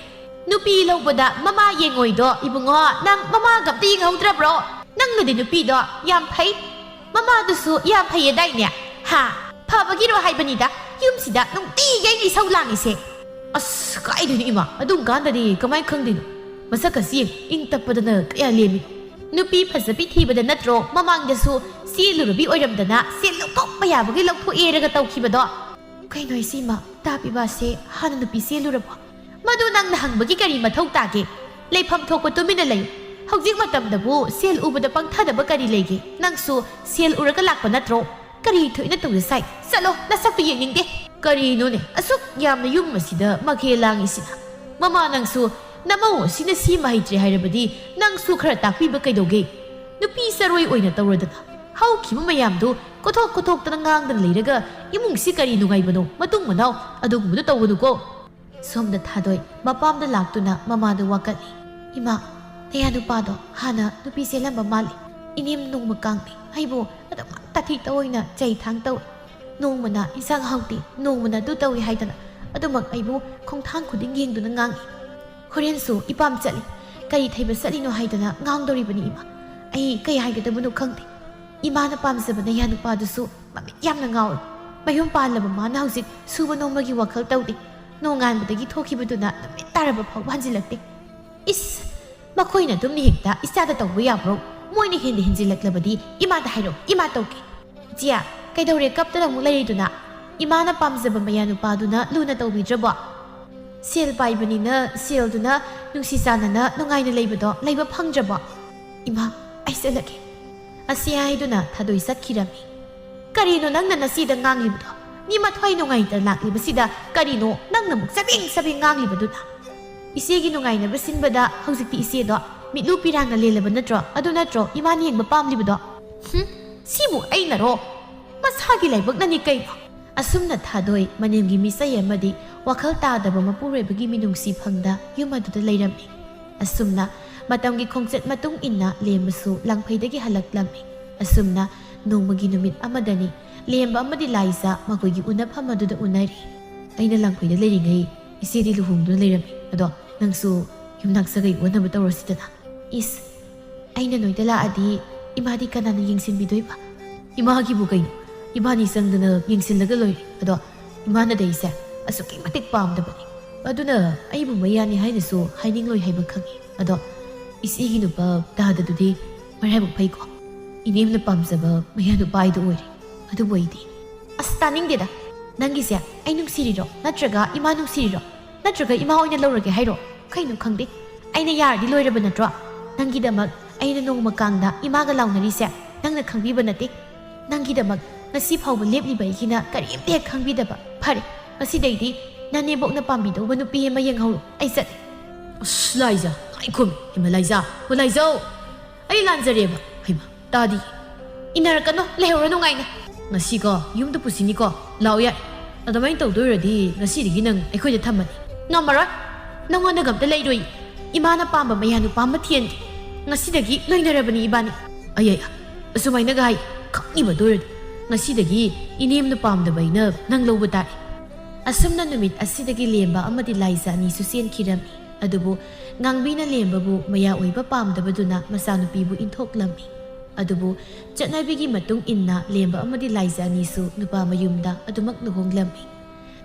"ꯅꯨꯄꯤ ꯂꯧꯕꯗ ꯃꯃꯥ ꯌꯦꯡꯉꯣꯏꯗꯣ, ꯏꯕꯨꯡꯉꯣ, ꯅꯪ ꯃꯃꯥꯒ ꯑꯝꯇ ꯌꯦꯡꯍꯧꯗ꯭ꯔꯕ꯭ꯔꯣ? ꯅꯪꯅꯗꯤ ꯅꯨꯄꯤꯗꯣ ꯌꯥꯝ ꯐꯩ, ꯃꯃꯥꯗꯨꯁꯨ ꯌꯥꯝ ꯐꯩꯌꯦꯗꯥꯏꯅꯦ? ꯍꯥ? ꯐꯕꯒꯤꯔꯣ ꯍꯥꯏꯕꯅꯤꯗ ꯌꯨꯝꯁꯤꯗ ꯅꯨꯡꯇꯤꯒꯤ ꯑꯩꯅ ꯏꯁꯧ ꯂꯥꯡꯉꯤꯁꯦ?" "ꯑꯁ, ꯀꯥꯏꯗꯩꯅꯣ ꯏꯃꯥ, ꯑꯗꯨꯝ ꯀꯥꯟꯗꯗꯤ ꯀꯃꯥꯏꯅ ꯈꯪꯗꯣꯏꯅꯣ? ꯃꯁꯛꯀꯁꯤ ꯌꯦꯡ, ꯏꯪ ꯇꯞꯄꯗꯅ ꯀꯌꯥ ꯂꯦꯝꯃꯤ꯫ ꯅꯨꯄꯤ ꯐꯖꯕꯤ ꯊꯤꯕꯗ ꯅꯠꯇ꯭ꯔꯣ ꯃꯃꯥꯡꯗꯁꯨ ꯆꯦꯜꯂꯨꯔꯕꯤ ꯑꯣꯏꯔꯝꯗꯅ ꯁꯦꯜ ꯂꯧꯊꯣꯛꯄ ꯌꯥꯕꯒꯤ ꯂꯧꯊꯣꯛꯑꯦꯔꯒ ꯇꯧꯈꯤꯕꯗꯣ?" "ꯀꯩꯅꯣ ꯍꯥꯏꯁꯤ ꯏꯃꯥ, ꯇꯥ ꯄꯤꯕꯥꯁꯦ ꯍꯥꯟꯅ ꯅꯨꯄꯤ ꯆꯦꯜꯂꯨꯔꯕꯣ?" "ꯃꯗꯨ ꯅꯪꯅ ꯍꯪꯕꯒꯤ ꯀꯔꯤ ꯃꯊꯧ ꯇꯥꯒꯦ? ꯂꯩꯐꯝ ꯊꯣꯛꯄ ꯇꯨꯃꯤꯟꯅ ꯂꯩꯌꯨ꯫ ꯍꯧꯖꯤꯛ ꯃꯇꯝꯗꯕꯨ ꯁꯦꯜ ꯎꯕꯗ ꯄꯪꯊꯗꯕ ꯀꯔꯤ ꯂꯩꯒꯦ? ꯅꯪꯁꯨ ꯁꯦꯜ ꯎꯔꯒ ꯂꯥꯛꯄ ꯅꯠꯇ꯭ꯔꯣ? ꯀꯔꯤ ꯊꯣꯛꯏꯅ ꯇꯧꯗ ꯁꯥꯏ? ꯆꯠꯂꯣ, ꯅꯁꯛꯇꯨ ꯌꯦꯡꯅꯤꯡꯗꯦ꯫" "ꯀꯔꯤꯅꯣꯅꯦ, ꯑꯁꯨꯛ ꯌꯥꯝꯅ ꯌꯨꯝ ꯑꯁꯤꯗ ꯃꯈꯦꯜ ꯂꯥꯡꯉꯤꯁꯤꯅ? ꯃꯃꯥ, ꯅꯪꯁꯨ ꯅꯃꯧ ꯑꯁꯤꯅ ꯁꯤꯃ ꯍꯩꯇ꯭ꯔꯦ ꯍꯥꯏꯔꯕꯗꯤ ꯅꯪꯁꯨ ꯈꯔ ꯇꯥꯛꯄꯤꯕ ꯀꯩꯗꯧꯒꯦ? ꯅꯨꯄꯤ ꯆꯔꯣꯏ ꯑꯣꯏꯅ ꯇꯧꯔꯗꯅ ꯍꯧꯈꯤꯕ ꯃꯌꯥꯝꯗꯨ ꯀꯣꯊꯣꯛ ꯀꯣꯊꯣꯛꯇꯅ ꯉꯥꯡꯗꯅ ꯂꯩꯔꯒ ꯏꯃꯨꯡꯁꯤ ꯀꯔꯤ ꯅꯨꯡꯉꯥꯏꯕꯅꯣ? ꯃꯇꯨꯡ ꯃꯅꯥꯎ ꯑꯗꯨꯒꯨꯝꯕꯗꯨ ꯇꯧꯒꯅꯨꯀꯣ꯫" ꯁꯣꯝꯗ ꯊꯥꯗꯣꯏ ꯃꯄꯥꯝꯗ ꯂꯥꯛꯇꯨꯅ ꯃꯃꯥꯗ ꯋꯥꯀꯠꯂꯤ꯫ "ꯏꯃꯥ, ꯅꯌꯥ ꯅꯨꯄꯥꯗꯣ ꯍꯥꯟꯅ ꯅꯨꯄꯤ ꯆꯦꯜꯂꯝꯕ ꯃꯥꯜꯂꯤ꯫ ꯏꯅꯦꯝ ꯅꯣꯡꯃ ꯀꯥꯡꯗꯦ ꯑꯩꯕꯨ ꯑꯗꯨꯃꯛ ꯇꯥꯊꯤ ꯇꯧꯑꯣꯏꯅ ꯆꯩ ꯊꯥꯡ ꯇꯧꯏ꯫ ꯅꯣꯡꯃꯅ ꯏꯟꯁꯥꯡ ꯍꯥꯎꯇꯦ, ꯅꯣꯡꯃꯅ ꯑꯗꯨ ꯇꯧꯏ ꯍꯥꯏꯗꯅ ꯑꯗꯨꯃꯛ ꯑꯩꯕꯨ ꯈꯣꯡꯊꯥꯡ ꯈꯨꯗꯤꯡ ꯌꯦꯡꯗꯨꯅ ꯉꯥꯡꯏ꯫ ꯍꯣꯔꯦꯟꯁꯨ ꯏꯄꯥꯝ ꯆꯠꯂꯤ, ꯀꯔꯤ ꯊꯩꯕ ꯆꯠꯂꯤꯅꯣ ꯍꯥꯏꯗꯅ ꯉꯥꯡꯗꯧꯔꯤꯕꯅꯤ ꯏꯃꯥ꯫ ꯑꯩ ꯀꯩ ꯍꯥꯏꯒꯗꯕꯅꯣ ꯈꯪꯗꯦ꯫" ꯏꯃꯥꯅ ꯄꯥꯝꯖꯕ ꯅꯌꯥ ꯅꯨꯄꯥꯗꯨꯁꯨ ꯃꯃꯤꯠ ꯌꯥꯝꯅ ꯉꯥꯎꯏ꯫ ꯃꯌꯨꯝ ꯄꯥꯜꯂꯕ ꯃꯥꯅ ꯍꯧꯖꯤꯛ ꯁꯨꯕ ꯅꯣꯝꯕꯒꯤ ꯋꯥꯈꯜ ꯇꯧꯗꯦ꯫ ꯅꯣꯡꯉꯥꯟꯕꯗꯒꯤ ꯊꯣꯛꯈꯤꯕꯗꯨꯅ ꯅꯨꯃꯤꯠ ꯇꯥꯔꯕ ꯐꯥꯎꯕ ꯍꯟꯖꯤꯜꯂꯛꯇꯦ꯫ ꯏꯁ, ꯃꯈꯣꯏꯅ ꯑꯗꯨꯝ ꯍꯦꯛꯇ ꯏꯆꯥꯗ ꯇꯧꯕ ꯌꯥꯕ꯭ꯔꯣ? ꯃꯣꯏꯅ ꯍꯦꯟꯅ ꯍꯦꯟꯖꯤꯜꯂꯛꯂꯕꯗꯤ ꯏꯃꯥꯗ ꯍꯥꯏꯔꯣ, ꯏꯃꯥ ꯇꯧꯒꯦ꯫ ꯏꯆꯦ, ꯀꯩꯗꯧꯔꯦ ꯀꯞꯇꯅ ꯑꯃꯨꯛ ꯂꯩꯔꯤꯗꯨꯅ? ꯏꯃꯥꯅ ꯄꯥꯝꯖꯕ ꯃꯌꯥ ꯅꯨꯄꯥꯗꯨꯅ ꯂꯨꯅ ꯇꯧꯕꯤꯗ꯭ꯔꯕꯣ? ꯁꯦꯜ ꯄꯥꯏꯕꯅꯤꯅ ꯁꯦꯜꯗꯨꯅ ꯅꯨꯡꯁꯤ ꯆꯥꯟꯅꯅ ꯅꯨꯡꯉꯥꯏꯅ ꯂꯩꯕꯗꯣ ꯂꯩꯕ ꯐꯪꯗ꯭ꯔꯕꯣ? ꯏꯃꯥ, ꯑꯩ ꯆꯠꯂꯒꯦ꯫ ꯑꯁꯤ ꯍꯥꯏꯗꯨꯅ ꯊꯥꯗꯣꯏ ꯆꯠꯈꯤꯔꯝꯃꯤ꯫ ꯀꯔꯤꯅꯣ ꯅꯪꯅ ꯅꯆꯦꯗ ꯉꯥꯡꯂꯤꯕꯗꯣ? ꯃꯤ ꯃꯊ꯭ꯋꯥꯏ ꯅꯨꯡꯉꯥꯏꯇ ꯂꯥꯛꯂꯤꯕꯁꯤꯗ ꯀꯔꯤꯅꯣ ꯅꯪꯅ ꯑꯃꯨꯛ ꯆꯕꯦꯡ ꯆꯕꯦꯡ ꯉꯥꯡꯂꯤꯕꯗꯨꯅ? ꯏꯆꯦꯒꯤ ꯅꯨꯡꯉꯥꯏꯅꯕ ꯁꯤꯟꯕꯗ ꯍꯧꯖꯤꯛꯇꯤ ꯏꯆꯦꯗꯣ ꯃꯤꯠꯂꯨ ꯄꯤꯔꯥꯡꯅ ꯂꯦꯜꯂꯕ ꯅꯠꯇ꯭ꯔꯣ? ꯑꯗꯨ ꯅꯠꯇ꯭ꯔꯣ ꯏꯃꯥꯅ ꯌꯦꯡꯕ ꯄꯥꯝꯂꯤꯕꯗꯣ? ꯍꯨꯝ, ꯁꯤꯕꯨ ꯑꯩꯅꯔꯣ? ꯃꯁꯥꯒꯤ ꯂꯥꯏꯕꯛꯅꯅꯤ ꯀꯩꯅꯣ꯫ ꯑꯁꯨꯝꯅ ꯊꯥꯗꯣꯏ ꯃꯅꯦꯝꯒꯤ ꯃꯤꯆꯩ ꯑꯃꯗꯤ ꯋꯥꯈꯜ ꯇꯥꯗꯕ ꯃꯄꯨꯔꯣꯏꯕꯒꯤ ꯃꯤꯅꯨꯡꯁꯤ ꯐꯪꯗ ꯌꯨꯝ ꯑꯗꯨꯗ ꯂꯩꯔꯝꯃꯤ꯫ ꯑꯁꯨꯝꯅ ꯃꯇꯝꯒꯤ ꯈꯣꯡꯆꯠ ꯃꯇꯨꯡ ꯏꯟꯅ ꯂꯦꯝꯕꯁꯨ ꯂꯥꯡꯐꯩꯗꯒꯤ ꯍꯜꯂꯛꯂꯝꯃꯤ꯫ ꯑꯁꯨꯝꯅ ꯅꯣꯡꯃꯒꯤ ꯅꯨꯃꯤꯠ ꯑꯃꯗꯅꯤ ꯂꯦꯝꯕ ꯑꯃꯗꯤ ꯂꯥꯏꯖ ꯃꯈꯣꯏꯒꯤ ꯎꯅꯐꯝ ꯑꯗꯨꯗ ꯎꯅꯔꯤ꯫ ꯑꯩꯅ ꯂꯥꯡꯐꯩꯗ ꯂꯩꯔꯤꯉꯩ ꯏꯆꯦꯗꯤ ꯂꯨꯍꯣꯡꯗꯨꯅ ꯂꯩꯔꯝꯃꯤ꯫ ꯑꯗꯣ ꯅꯪꯁꯨ ꯌꯨꯝꯅꯥꯛ ꯁꯥꯒꯩ ꯑꯣꯟꯅꯕ ꯇꯧꯔꯁꯤꯗꯅ꯫ ꯏꯁ, ꯑꯩꯅ ꯅꯣꯏꯗ ꯂꯥꯛꯑꯗꯤ ꯏꯃꯥꯗꯤ ꯀꯅꯥꯅ ꯌꯦꯡꯁꯤꯟꯕꯤꯗꯣꯏꯕ? ꯏꯃꯥꯒꯤꯕꯨ ꯀꯩꯅꯣ? ꯏꯕꯥꯅꯤ ꯆꯪꯗꯅ ꯌꯦꯡꯁꯤꯜꯂꯒ ꯂꯣꯏꯔꯦ꯫ ꯑꯗꯣ ꯏꯃꯥꯅꯗꯤ ꯑꯩꯁꯦ ꯑꯁꯨꯛꯀꯤ ꯃꯇꯤꯛ ꯄꯥꯝꯗꯕꯅꯤ꯫ ꯑꯗꯨꯅ ꯑꯩꯕꯨ ꯃꯌꯥꯅꯤ ꯍꯥꯏꯅꯁꯨ ꯍꯥꯏꯅꯤꯡꯂꯣꯏ ꯍꯥꯏꯕ ꯈꯪꯉꯤ꯫ ꯑꯗꯣ ꯏꯆꯦꯒꯤ ꯅꯨꯄꯥ ꯇꯥꯗꯗꯨꯗꯤ ꯃꯔꯥꯏꯕꯛ ꯐꯩꯀꯣ꯫ ꯏꯅꯦꯝꯅ ꯄꯥꯝꯖꯕ ꯃꯌꯥ ꯅꯨꯄꯥ ꯍꯥꯏꯗꯨ ꯑꯣꯏꯔꯦ꯫ ꯑꯗꯨꯕꯨ ꯑꯩꯗꯤ, ꯑꯁ, ꯇꯥꯅꯤꯡꯗꯦꯗ꯫ ꯅꯪꯒꯤꯁꯦ ꯑꯩ ꯅꯨꯡꯁꯤꯔꯤꯔꯣ? ꯅꯠꯇ꯭ꯔꯒ ꯏꯃꯥ ꯅꯨꯡꯁꯤꯔꯤꯔꯣ? ꯅꯠꯇ꯭ꯔꯒ ꯏꯃꯥ ꯑꯣꯏꯅ ꯂꯧꯔꯒꯦ ꯍꯥꯏꯔꯣ? ꯀꯩꯅꯣ ꯈꯪꯗꯦ꯫ ꯑꯩꯅ ꯌꯥꯔꯗꯤ ꯂꯣꯏꯔꯕ ꯅꯠꯇ꯭ꯔꯣ? ꯅꯪꯒꯤꯗꯃꯛ ꯑꯩꯅ ꯅꯣꯡꯃ ꯀꯥꯡꯗ ꯏꯃꯥꯒ ꯂꯥꯎꯅꯔꯤꯁꯦ ꯅꯪꯅ ꯈꯪꯕꯤꯕ ꯅꯠꯇꯦ꯫ ꯅꯪꯒꯤꯗꯃꯛ ꯉꯁꯤ ꯐꯥꯎꯕ ꯂꯦꯞꯂꯤꯕ ꯑꯩꯒꯤꯅ ꯀꯔꯤꯝꯇ ꯍꯦꯛ ꯈꯪꯕꯤꯗꯕ꯫ ꯐꯔꯦ, ꯉꯁꯤꯗꯩꯗꯤ ꯅꯅꯦꯝꯕꯣꯛꯅ ꯄꯥꯝꯕꯤꯗꯧꯕ ꯅꯨꯄꯤ ꯑꯃ ꯌꯦꯡꯍꯧꯔꯣ꯫ ꯑꯩ ꯆꯠꯂꯦ꯫ ꯑꯁ, ꯂꯥꯏꯖꯥ, ꯂꯥꯏꯈꯨꯝ, ꯍꯩꯃ, ꯂꯥꯏꯖꯥ, ꯑꯣ, ꯂꯥꯏꯖꯥꯎ! ꯑꯩ ꯂꯥꯟꯖꯔꯦꯕ꯫ ꯍꯩꯃ, ꯇꯥꯗꯤ꯫ ꯏꯟꯅꯔꯛꯀꯅꯣ, ꯂꯩꯍꯧꯔꯣ ꯅꯨꯡꯉꯥꯏꯅ꯫ ꯉꯁꯤꯀꯣ, ꯌꯨꯝꯗ ꯄꯨꯁꯤꯅꯤꯀꯣ꯫ ꯂꯥꯛꯑꯣ ꯌꯥꯏ꯫ ꯑꯗꯨꯃꯥꯏꯅ ꯇꯧꯗꯣꯏꯔꯗꯤ ꯉꯁꯤꯗꯒꯤ ꯅꯪ ꯑꯩꯈꯣꯏꯗ ꯊꯝꯃꯅꯤ꯫ ꯉꯝꯃꯔꯣꯏ꯫ ꯅꯪꯉꯣꯟꯗꯒ ꯑꯝꯇ ꯂꯩꯔꯣꯏ꯫ ꯏꯃꯥꯅ ꯄꯥꯝꯕ ꯃꯌꯥ ꯅꯨꯄꯥ ꯑꯃ ꯊꯤꯍꯟꯒꯦ꯫ ꯉꯁꯤꯗꯒꯤ ꯂꯣꯏꯅꯔꯕꯅꯤ ꯏꯕꯥꯅꯤ꯫ ꯑꯌꯥ, ꯑꯁꯨꯃꯥꯏꯅꯒ ꯍꯥꯏ꯫ ꯈꯪꯉꯤꯕ ꯑꯗꯨ ꯑꯣꯏꯔꯗꯤ ꯉꯁꯤꯗꯒꯤ ꯏꯅꯦꯝꯅ ꯄꯥꯝꯗꯕ ꯑꯩꯅ ꯅꯪ ꯂꯧꯕ ꯇꯥꯔꯦ꯫ ꯑꯁꯨꯝꯅ ꯅꯨꯃꯤꯠ ꯑꯁꯤꯗꯒꯤ ꯂꯦꯝꯕ ꯑꯃꯗꯤ ꯂꯥꯏꯖ ꯑꯅꯤꯁꯨ ꯆꯦꯟꯈꯤꯔꯝꯃꯤ꯫ ꯑꯗꯨꯕꯨ ꯉꯥꯡꯕꯤꯅ ꯂꯦꯝꯕꯕꯨ ꯃꯌꯥ ꯑꯣꯏꯕ ꯄꯥꯝꯗꯕꯗꯨꯅ ꯃꯆꯥꯅꯨꯄꯤꯕꯨ ꯏꯟꯊꯣꯛꯂꯝꯃꯤ꯫ ꯑꯗꯨꯕꯨ ꯆꯠꯅꯕꯤꯒꯤ ꯃꯇꯨꯡ ꯏꯟꯅ ꯂꯦꯝꯕ ꯑꯃꯗꯤ ꯂꯥꯏꯖ ꯑꯅꯤꯁꯨ ꯅꯨꯄꯥ ꯃꯌꯨꯝꯗ ꯑꯗꯨꯃꯛ ꯂꯨꯍꯣꯡꯂꯝꯃꯤ꯫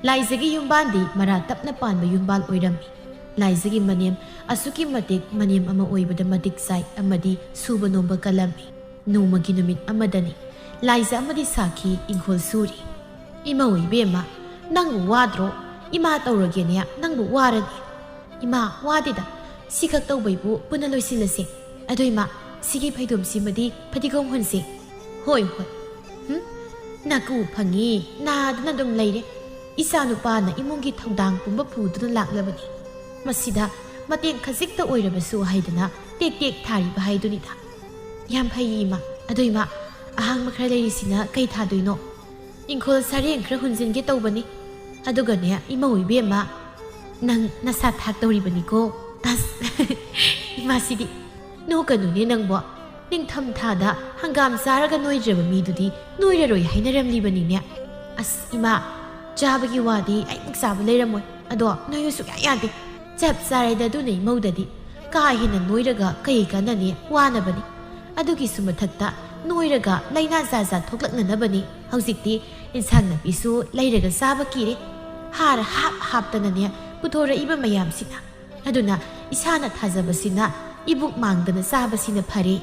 ꯂꯥꯏꯖꯒꯤ ꯌꯨꯝꯕꯥꯟꯗꯤ ꯃꯔꯥ ꯇꯞꯅ ꯄꯥꯟꯕ ꯌꯨꯝꯕꯥꯟ ꯑꯣꯏꯔꯝꯃꯤ꯫ ꯂꯥꯏꯖꯒꯤ ꯃꯅꯦꯝ ꯑꯁꯨꯛꯀꯤ ꯃꯇꯤꯛ ꯃꯅꯦꯝ ꯑꯃ ꯑꯣꯏꯕꯗ ꯃꯇꯤꯛ ꯆꯥꯏ ꯑꯃꯗꯤ ꯁꯨꯕ ꯅꯣꯝꯕ ꯀꯜꯂꯝꯃꯤ꯫ ꯅꯣꯡꯃꯒꯤ ꯅꯨꯃꯤꯠ ꯑꯃꯗꯅꯤ ꯂꯥꯏꯖ ꯑꯃꯗꯤ ꯁꯥꯈꯤ ꯏꯪꯈꯣꯜ ꯁꯨꯔꯤ꯫ "ꯏꯃꯧ ꯏꯕꯦꯝꯃ, ꯅꯪꯕꯨ ꯋꯥꯗ꯭ꯔꯣ? ꯏꯃꯥ ꯇꯧꯔꯒꯦꯅꯦ, ꯅꯪꯕꯨ ꯋꯥꯔꯅꯤ꯫" "ꯏꯃꯥ, ꯋꯥꯗꯦꯗ, ꯁꯤꯈꯛ ꯇꯧꯕꯩꯕꯨ ꯄꯨꯟꯅ ꯂꯣꯏꯁꯤꯜꯂꯁꯦ꯫ ꯑꯗꯣ ꯏꯃꯥ, ꯁꯤꯒꯤ ꯐꯩꯗꯣꯝꯁꯤꯃꯗꯤ ꯐꯗꯤꯒꯣꯝ ꯍꯨꯟꯁꯦ꯫" "ꯍꯣꯏ, ꯍꯣꯏ꯫" "ꯍꯨꯝ? ꯅꯥꯀꯨ ꯐꯪꯉꯤ, ꯅꯥꯗꯅ ꯑꯗꯨꯝ ꯂꯩꯔꯦ꯫ ꯏꯆꯥ ꯅꯨꯄꯥꯅ ꯏꯃꯨꯡꯒꯤ ꯊꯧꯗꯥꯡ ꯄꯨꯝꯕ ꯄꯨꯗꯨꯅ ꯂꯥꯛꯂꯕꯅꯤ꯫ ꯃꯁꯤꯗ ꯃꯇꯦꯡ ꯈꯖꯤꯛꯇ ꯑꯣꯏꯔꯕꯁꯨ ꯍꯥꯏꯗꯅ ꯇꯦꯛ ꯇꯦꯛ ꯊꯥꯔꯤꯕ ꯍꯥꯏꯗꯨꯅꯤꯗ꯫" "ꯌꯥꯝ ꯐꯩꯌꯦ ꯏꯃꯥ꯫ ꯑꯗꯣ ꯏꯃꯥ, ꯑꯍꯥꯡꯕ ꯈꯔ ꯂꯩꯔꯤꯁꯤꯅ ꯀꯩ ꯊꯥꯗꯣꯏꯅꯣ?" "ꯏꯪꯈꯣꯜ ꯁꯔꯦꯡ ꯈꯔ ꯍꯨꯟꯖꯤꯟꯒꯦ ꯇꯧꯕꯅꯤ꯫ ꯑꯗꯨꯒꯅꯦ, ꯏꯃꯧ ꯏꯕꯦꯝꯃ, ꯅꯪ ꯅꯁꯥ ꯊꯥꯛꯇꯧꯔꯤꯕꯅꯤꯀꯣ꯫" "ꯑꯁ, ꯏꯃꯥꯁꯤꯗꯤ, ꯅꯣꯛꯀꯅꯨꯅꯦ ꯅꯪꯕꯣ꯫ ꯅꯤꯡꯊꯝ ꯊꯥꯗ ꯍꯪꯒꯥꯝ ꯆꯥꯔꯒ ꯅꯣꯏꯗ꯭ꯔꯕ ꯃꯤꯗꯨꯗꯤ ꯅꯣꯏꯔꯔꯣꯏ ꯍꯥꯏꯅꯔꯝꯂꯤꯕꯅꯤꯅꯦ꯫" "ꯑꯁ ꯏꯃꯥ, ꯆꯥꯕꯒꯤ ꯋꯥꯗꯤ ꯑꯩꯃꯨꯛ ꯆꯥꯕ ꯂꯩꯔꯝꯃꯣꯏ꯫ ꯑꯗꯣ ꯅꯣꯏꯌꯨ ꯁꯨꯛꯌꯥ ꯌꯥꯗꯦ꯫ ꯆꯞ ꯆꯥꯔꯦꯗ ꯑꯗꯨꯅ ꯏꯃꯧꯗꯗꯤ꯫ ꯀꯥ ꯍꯦꯟꯅ ꯅꯣꯏꯔꯒ ꯀꯩ ꯀꯥꯟꯅꯅꯤ? ꯋꯥꯅꯕꯅꯤ꯫ ꯑꯗꯨꯒꯤꯁꯨ ꯃꯊꯛꯇ ꯅꯣꯏꯔꯒ ꯂꯥꯏꯅꯥ ꯖꯥꯠ ꯖꯥꯠ ꯊꯣꯛꯂꯛꯅꯅꯕꯅꯤ꯫ ꯍꯧꯖꯤꯛꯇꯤ ꯏꯟꯁꯥꯡ ꯅꯥꯄꯤꯁꯨ ꯂꯩꯔꯒ ꯆꯥꯕ ꯀꯤꯔꯦ꯫ ꯍꯥꯔ ꯍꯥꯞ ꯍꯥꯞꯇꯅꯅꯦ ꯄꯨꯊꯣꯔꯛꯏꯕ ꯃꯌꯥꯝꯁꯤꯅ꯫ ꯑꯗꯨꯅ ꯏꯁꯥꯅ ꯊꯥꯖꯕꯁꯤꯅ ꯏꯕꯨꯛ ꯃꯥꯡꯗꯅ ꯆꯥꯕꯁꯤꯅ ꯐꯔꯦ꯫"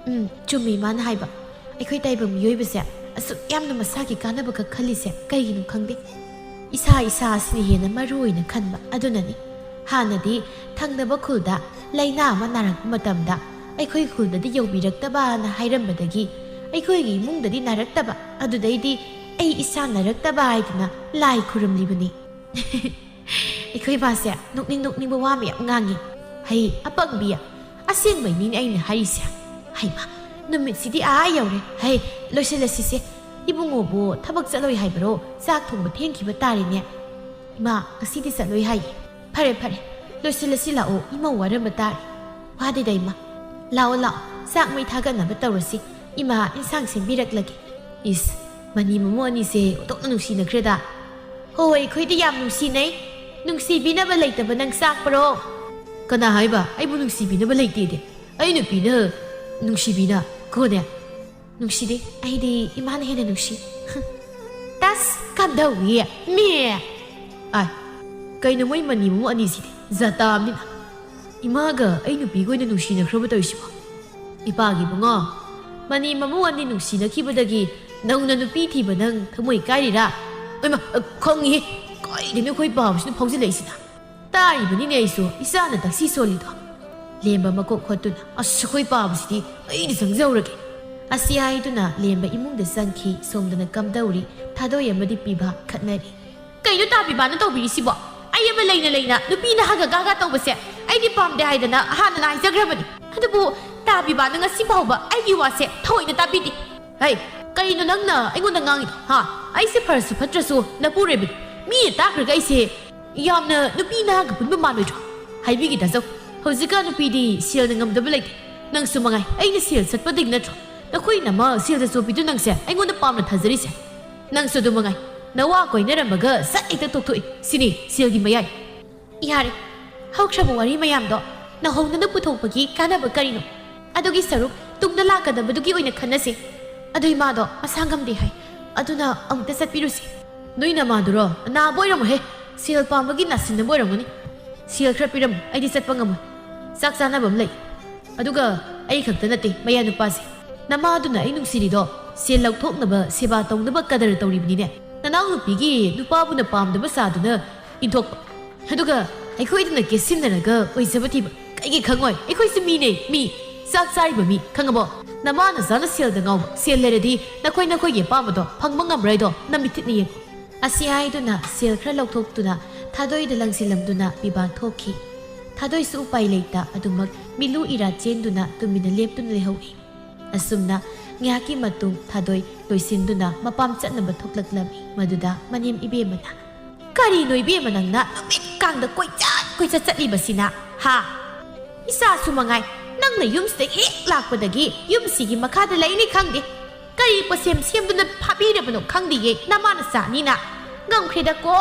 "ꯎꯝ, ꯆꯨꯝꯃꯤ ꯃꯥꯅ ꯍꯥꯏꯕ꯫ ꯑꯩꯈꯣꯏ ꯇꯥꯏꯕꯪ ꯃꯤꯑꯣꯏꯕꯁꯦ ꯑꯁꯨꯛ ꯌꯥꯝꯅ ꯃꯁꯥꯒꯤ ꯀꯥꯟꯅꯕꯈꯛ ꯈꯜꯂꯤꯁꯦ ꯀꯩꯒꯤꯅꯣ ꯈꯪꯗꯦ꯫ ꯏꯁꯥ ꯏꯁꯥ ꯑꯁꯤꯅ ꯍꯦꯟꯅ ꯃꯔꯨ ꯑꯣꯏꯅ ꯈꯟꯕ ꯑꯗꯨꯅꯅꯤ꯫ ꯍꯥꯟꯅꯗꯤ ꯊꯪꯅꯕ ꯈꯨꯜꯗ ꯂꯥꯏꯅꯥ ꯑꯃ ꯅꯥꯔꯛꯄ ꯃꯇꯝꯗ ꯑꯩꯈꯣꯏ ꯈꯨꯜꯗꯗꯤ ꯌꯧꯕꯤꯔꯛꯇꯕꯅ ꯍꯥꯏꯔꯝꯕꯗꯒꯤ ꯑꯩꯈꯣꯏꯒꯤ ꯏꯃꯨꯡꯗꯗꯤ ꯅꯥꯔꯛꯇꯕ, ꯑꯗꯨꯗꯩꯗꯤ ꯑꯩ ꯏꯁꯥ ꯅꯥꯔꯛꯇꯕ ꯍꯥꯏꯗꯅ ꯂꯥꯏ ꯈꯨꯔꯨꯝꯂꯤꯕꯅꯤ꯫" "ꯑꯩꯈꯣꯏ ꯕꯥꯁꯦ ꯅꯣꯛꯅꯤꯡ ꯅꯣꯛꯅꯤꯡꯕ ꯋꯥ ꯃꯌꯥꯝ ꯉꯥꯡꯉꯤ꯫ ꯍꯩ, ꯑꯄꯪꯕꯤ, ꯑꯁꯦꯡꯕꯩꯅꯤꯅꯦ ꯑꯩꯅ ꯍꯥꯏꯔꯤꯁꯦ꯫ ꯍꯩꯃꯥ, ꯅꯨꯃꯤꯠꯁꯤꯗꯤ ꯑꯥ ꯌꯧꯔꯦ꯫ ꯍꯩ, ꯂꯣꯏꯁꯤꯜꯂꯁꯤꯁꯦ꯫ ꯏꯕꯨꯡꯉꯣꯕꯨ ꯊꯕꯛ ꯆꯠꯂꯣꯏ ꯍꯥꯏꯕ꯭ꯔꯣ? ꯆꯥꯛ ꯊꯣꯡꯕ ꯊꯦꯡꯈꯤꯕ ꯇꯥꯔꯦꯅꯦ꯫" "ꯏꯃꯥ, ꯉꯁꯤꯗꯤ ꯆꯠꯂꯣꯏ ꯍꯥꯏꯌꯦ꯫" "ꯐꯔꯦ, ꯐꯔꯦ, ꯂꯣꯏꯁꯤꯜꯂꯁꯤ ꯂꯥꯛꯑꯣ, ꯏꯃꯧ ꯋꯥꯔꯝꯕ ꯇꯥꯔꯦ꯫" "ꯋꯥꯗꯦꯗ ꯏꯃꯥ, ꯂꯥꯛꯑꯣ, ꯂꯥꯛꯑꯣ, ꯆꯥꯛ ꯃꯩ ꯊꯥꯒꯠꯅꯕ ꯇꯧꯔꯁꯤ꯫ ꯏꯃꯥ, ꯏꯟꯁꯥꯡ ꯁꯦꯝꯕꯤꯔꯛꯂꯒꯦ꯫" ꯏꯁ, ꯃꯅꯤ ꯃꯃꯧ ꯑꯅꯤꯁꯦ ꯑꯣꯟꯊꯣꯛꯅ ꯅꯨꯡꯁꯤꯅꯈ꯭ꯔꯦꯗ꯫ "ꯍꯣꯏ, ꯑꯩꯈꯣꯏꯗꯤ ꯌꯥꯝ ꯅꯨꯡꯁꯤꯅꯩ꯫ ꯅꯨꯡꯁꯤꯕꯤꯅꯕ ꯂꯩꯇꯕ ꯅꯪ ꯆꯥꯛꯄ꯭ꯔꯣ?" "ꯀꯅꯥ ꯍꯥꯏꯕ ꯑꯩꯕꯨ ꯅꯨꯡꯁꯤꯕꯤꯅꯕ ꯂꯩꯇꯦꯗꯤ? ꯑꯩ ꯅꯨꯄꯤꯅ ꯅꯨꯡꯁꯤꯕꯤꯅ ꯀꯣꯅꯦ, ꯅꯨꯡꯁꯤꯗꯦ꯫ ꯑꯩꯗꯤ ꯏꯃꯥꯅ ꯍꯦꯟꯅ ꯅꯨꯡꯁꯤ꯫ ꯇꯁ, ꯀꯝꯗꯧꯏ? ꯃꯦ! ꯑꯥꯏ, ꯀꯩꯅꯣ ꯃꯣꯏ ꯃꯅꯤ ꯃꯃꯧ ꯑꯅꯤꯁꯤꯗꯤ? ꯖꯇꯥ ꯑꯃꯅꯤꯅ꯫ ꯏꯃꯥꯒ ꯑꯩ ꯅꯨꯄꯤꯒ ꯑꯣꯏꯅ ꯅꯨꯡꯁꯤꯅꯈ꯭ꯔꯕ ꯇꯧꯔꯤꯁꯤꯕꯣ? ꯏꯄꯥꯒꯤ ꯏꯕꯨꯡꯉꯣ, ꯃꯅꯤ ꯃꯃꯧ ꯑꯅꯤ ꯅꯨꯡꯁꯤꯅꯈꯤꯕꯗꯒꯤ ꯅꯧꯅ ꯅꯨꯄꯤ ꯊꯤꯕ ꯅꯪ ꯊꯃꯣꯏ ꯀꯥꯏꯔꯤꯔꯥ? ꯑꯩꯃ, ꯈꯪꯉꯤꯍꯦ꯫ ꯀꯥꯏꯗꯩꯅꯣ ꯑꯩꯈꯣꯏ ꯄꯥꯕꯁꯤꯅ ꯐꯥꯎꯖꯤꯜꯂꯛꯏꯁꯤꯅ? ꯇꯥꯔꯤꯕꯅꯤꯅꯦ ꯑꯩꯁꯨ, ꯏꯆꯥꯅ ꯇꯛꯁꯤ ꯁꯣꯜꯂꯤꯗꯣ꯫ ꯂꯦꯝꯕ ꯃꯀꯣꯛ ꯈꯣꯠꯇꯨꯅ, "ꯑꯁ, ꯑꯩꯈꯣꯏ ꯄꯥꯕꯁꯤꯗꯤ ꯑꯩꯗꯤ ꯆꯪꯖꯍꯧꯔꯒꯦ"꯫ ꯑꯁꯤ ꯍꯥꯏꯗꯨꯅ ꯂꯦꯝꯕ ꯏꯃꯨꯡꯗ ꯆꯪꯈꯤ꯫ ꯁꯣꯝꯗꯅ ꯀꯝꯗꯧꯔꯤ? ꯊꯥꯗꯣꯏ ꯑꯃꯗꯤ ꯄꯤꯕ ꯈꯠꯅꯔꯤ꯫ "ꯀꯩꯅꯣ ꯇꯥ ꯄꯤꯕꯥꯅ ꯇꯧꯕꯤꯔꯤꯁꯤꯕꯣ? ꯑꯩ ꯑꯃ ꯂꯩꯅ ꯂꯩꯅ ꯅꯨꯄꯤꯅ ꯍꯥꯒ ꯒꯥꯒ ꯇꯧꯕꯁꯦ ꯑꯩꯗꯤ ꯄꯥꯝꯗꯦ ꯍꯥꯏꯗꯅ ꯍꯥꯟꯅꯅ ꯍꯥꯏꯖꯈ꯭ꯔꯕꯅꯤ꯫ ꯑꯗꯨꯕꯨ ꯇꯥ ꯄꯤꯕꯥꯅ ꯉꯁꯤ ꯐꯥꯎꯕ ꯑꯩꯒꯤ ꯋꯥꯁꯦ ꯊꯑꯣꯏꯅ ꯇꯥꯕꯤꯗꯦ"꯫ "ꯍꯩ, ꯀꯩꯅꯣ ꯅꯪꯅ ꯑꯩꯉꯣꯟꯗ ꯉꯥꯡꯉꯤꯗꯣ, ꯍꯥ? ꯑꯩꯁꯦ ꯐꯔꯁꯨ ꯐꯠꯇ꯭ꯔꯁꯨ ꯅꯄꯨꯔꯣꯏꯕꯅꯤ꯫ ꯃꯤꯅ ꯇꯥꯈ꯭ꯔꯒ ꯑꯩꯁꯦ ꯌꯥꯝꯅ ꯅꯨꯄꯤ ꯅꯍꯥꯒ ꯄꯨꯟꯕ ꯃꯥꯜꯂꯣꯏꯗ꯭ꯔꯣ? ꯍꯥꯏꯕꯤꯒꯦ ꯇꯥꯖꯧ, ꯍꯧꯖꯤꯛꯀꯥꯟ ꯅꯨꯄꯤꯗꯤ ꯁꯦꯜꯅ ꯉꯝꯗꯕ ꯂꯩꯇꯦ꯫ ꯅꯪꯁꯨ ꯃꯉꯥꯏ, ꯑꯩꯅ ꯁꯦꯜ ꯆꯠꯄꯗꯒꯤ ꯅꯠꯇ꯭ꯔꯣ ꯅꯈꯣꯏ ꯅꯃ ꯁꯦꯜ ꯆꯠꯆꯣꯄꯤꯗꯨ ꯅꯪꯁꯦ ꯑꯩꯉꯣꯟꯗ ꯄꯥꯝꯅ ꯊꯥꯖꯔꯤꯁꯦ? ꯅꯪꯁꯨ ꯑꯗꯨ ꯃꯉꯥꯏ, ꯅꯋꯥ ꯀꯣꯏꯅꯔꯝꯃꯒ ꯁꯠ ꯍꯦꯛꯇ ꯇꯣꯛꯊꯣꯛꯏ꯫ ꯁꯤꯅꯤ ꯁꯦꯜꯒꯤ ꯃꯌꯥꯏ"꯫ ꯌꯥꯔꯦ, ꯍꯧꯈ꯭ꯔꯕ ꯋꯥꯔꯤ ꯃꯌꯥꯝꯗꯣ ꯅꯧꯍꯧꯅꯅ ꯄꯨꯊꯣꯛꯄꯒꯤ ꯀꯥꯟꯅꯕ ꯀꯔꯤꯅꯣ? ꯑꯗꯨꯒꯤ ꯁꯔꯨꯛ ꯇꯨꯡꯗ ꯂꯥꯛꯀꯗꯕꯗꯨꯒꯤ ꯑꯣꯏꯅ ꯈꯟꯅꯁꯤ꯫ ꯑꯗꯨ ꯏꯃꯥꯗꯣ ꯃꯁꯥ ꯉꯝꯗꯦ ꯍꯥꯏ, ꯑꯗꯨꯅ ꯑꯃꯨꯛꯇ ꯆꯠꯄꯤꯔꯨꯁꯤ꯫ ꯅꯣꯏ ꯅꯃꯥꯗꯨꯔꯣ? ꯅꯥꯕ ꯑꯣꯏꯔꯝꯃꯣꯏꯍꯦ, ꯁꯦꯜ ꯄꯥꯝꯕꯒꯤ ꯅꯥꯁꯤꯟꯅꯕ ꯑꯣꯏꯔꯝꯒꯅꯤ꯫ ꯁꯦꯜ ꯈꯔ ꯄꯤꯔꯝꯃꯨ, ꯑꯩꯗꯤ ꯆꯠꯄ ꯉꯝꯃꯣꯏ꯫ ꯆꯥꯛ ꯆꯥꯅꯕ ꯑꯃ ꯂꯩ꯫ ꯑꯗꯨꯒ ꯑꯩ ꯈꯛꯇ ꯅꯠꯇꯦ, ꯃꯌꯥ ꯅꯨꯄꯥꯁꯦ꯫ ꯅꯃꯥꯗꯨꯅ ꯑꯩ ꯅꯨꯡꯁꯤꯔꯤꯗꯣ ꯁꯦꯜ ꯂꯧꯊꯣꯛꯅꯕ, ꯁꯦꯕꯥ ꯇꯧꯅꯕ ꯀꯗꯔ ꯇꯧꯔꯤꯕꯅꯤꯅꯦ꯫ ꯅꯅꯥꯎ ꯅꯨꯄꯤꯒꯤ ꯅꯨꯄꯥꯕꯨꯅ ꯄꯥꯝꯗꯕ ꯆꯥꯗꯨꯅ ꯏꯟꯊꯣꯛꯄ꯫ ꯑꯗꯨꯒ ꯑꯩꯈꯣꯏꯗꯅ ꯀꯦꯠꯁꯤꯟꯅꯔꯒ ꯑꯣꯏꯖꯕ ꯊꯤꯕ꯫ ꯀꯩꯒꯤ ꯈꯪꯉꯣꯏ? ꯑꯩꯈꯣꯏꯁꯨ ꯃꯤꯅꯦ, ꯃꯤ꯫ ꯆꯥꯛ ꯆꯥꯔꯤꯕ ꯃꯤ, ꯈꯪꯉꯕꯣ? ꯅꯃꯥ ꯅꯆꯥꯅ ꯁꯦꯜꯗ ꯉꯥꯎꯕ, ꯁꯦꯜ ꯂꯩꯔꯗꯤ ꯅꯈꯣꯏ ꯅꯈꯣꯏꯒꯤ ꯑꯄꯥꯝꯕꯗꯣ ꯐꯪꯕ ꯉꯝꯕ꯭ꯔꯥ ꯍꯥꯏꯗꯣ ꯅꯃꯤꯠꯊꯤꯠꯅ ꯌꯦꯡꯉꯨ꯫ ꯑꯁꯤ ꯍꯥꯏꯗꯨꯅ ꯁꯦꯜ ꯈꯔ ꯂꯧꯊꯣꯛꯇꯨꯅ ꯊꯥꯗꯣꯏꯗ ꯂꯪꯁꯤꯜꯂꯝꯗꯨꯅ ꯄꯤꯕꯥ ꯊꯣꯛꯈꯤ꯫ ꯊꯥꯗꯣꯏꯁꯨ ꯎꯄꯥꯏ ꯂꯩꯇ ꯑꯗꯨꯃꯛ ꯃꯤꯂꯨ ꯏꯔꯥ ꯆꯦꯟꯗꯨꯅ ꯇꯨꯃꯤꯟꯅ ꯂꯦꯞꯇꯨꯅ ꯂꯩꯍꯧꯏ꯫ ꯑꯁꯨꯝꯅ ꯉꯥꯏꯍꯥꯛꯀꯤ ꯃꯇꯨꯡ ꯊꯥꯗꯣꯏ ꯂꯣꯏꯁꯤꯟꯗꯨꯅ ꯃꯄꯥꯝ ꯆꯠꯅꯕ ꯊꯣꯛꯂꯛꯂꯝꯃꯤ꯫ ꯃꯗꯨꯗ ꯃꯅꯦꯝ ꯏꯕꯦꯝꯃꯅ, "ꯀꯔꯤꯅꯣ ꯏꯕꯦꯝꯃ ꯅꯪꯅ ꯅꯨꯃꯤꯠ ꯀꯥꯡꯗ ꯀꯣꯏꯆꯠ ꯀꯣꯏꯆꯠ ꯆꯠꯂꯤꯕꯁꯤꯅ? ꯍꯥ? ꯏꯆꯥꯁꯨ ꯃꯉꯥꯏ, ꯅꯪꯅ ꯌꯨꯝꯁꯤꯗ ꯍꯦꯛ ꯂꯥꯛꯄꯗꯒꯤ ꯌꯨꯝꯁꯤꯒꯤ ꯃꯈꯥꯗ ꯂꯩꯅꯤ ꯈꯪꯗꯦ꯫ ꯀꯔꯤ ꯄꯣꯠꯁꯦꯝ ꯁꯦꯝꯗꯨꯅ ꯐꯥꯕꯤꯔꯕꯅꯣ ꯈꯪꯗꯦꯌꯦ ꯅꯃꯥ ꯅꯆꯥ ꯑꯅꯤꯅ꯫ ꯉꯝꯈ꯭ꯔꯦꯗꯀꯣ,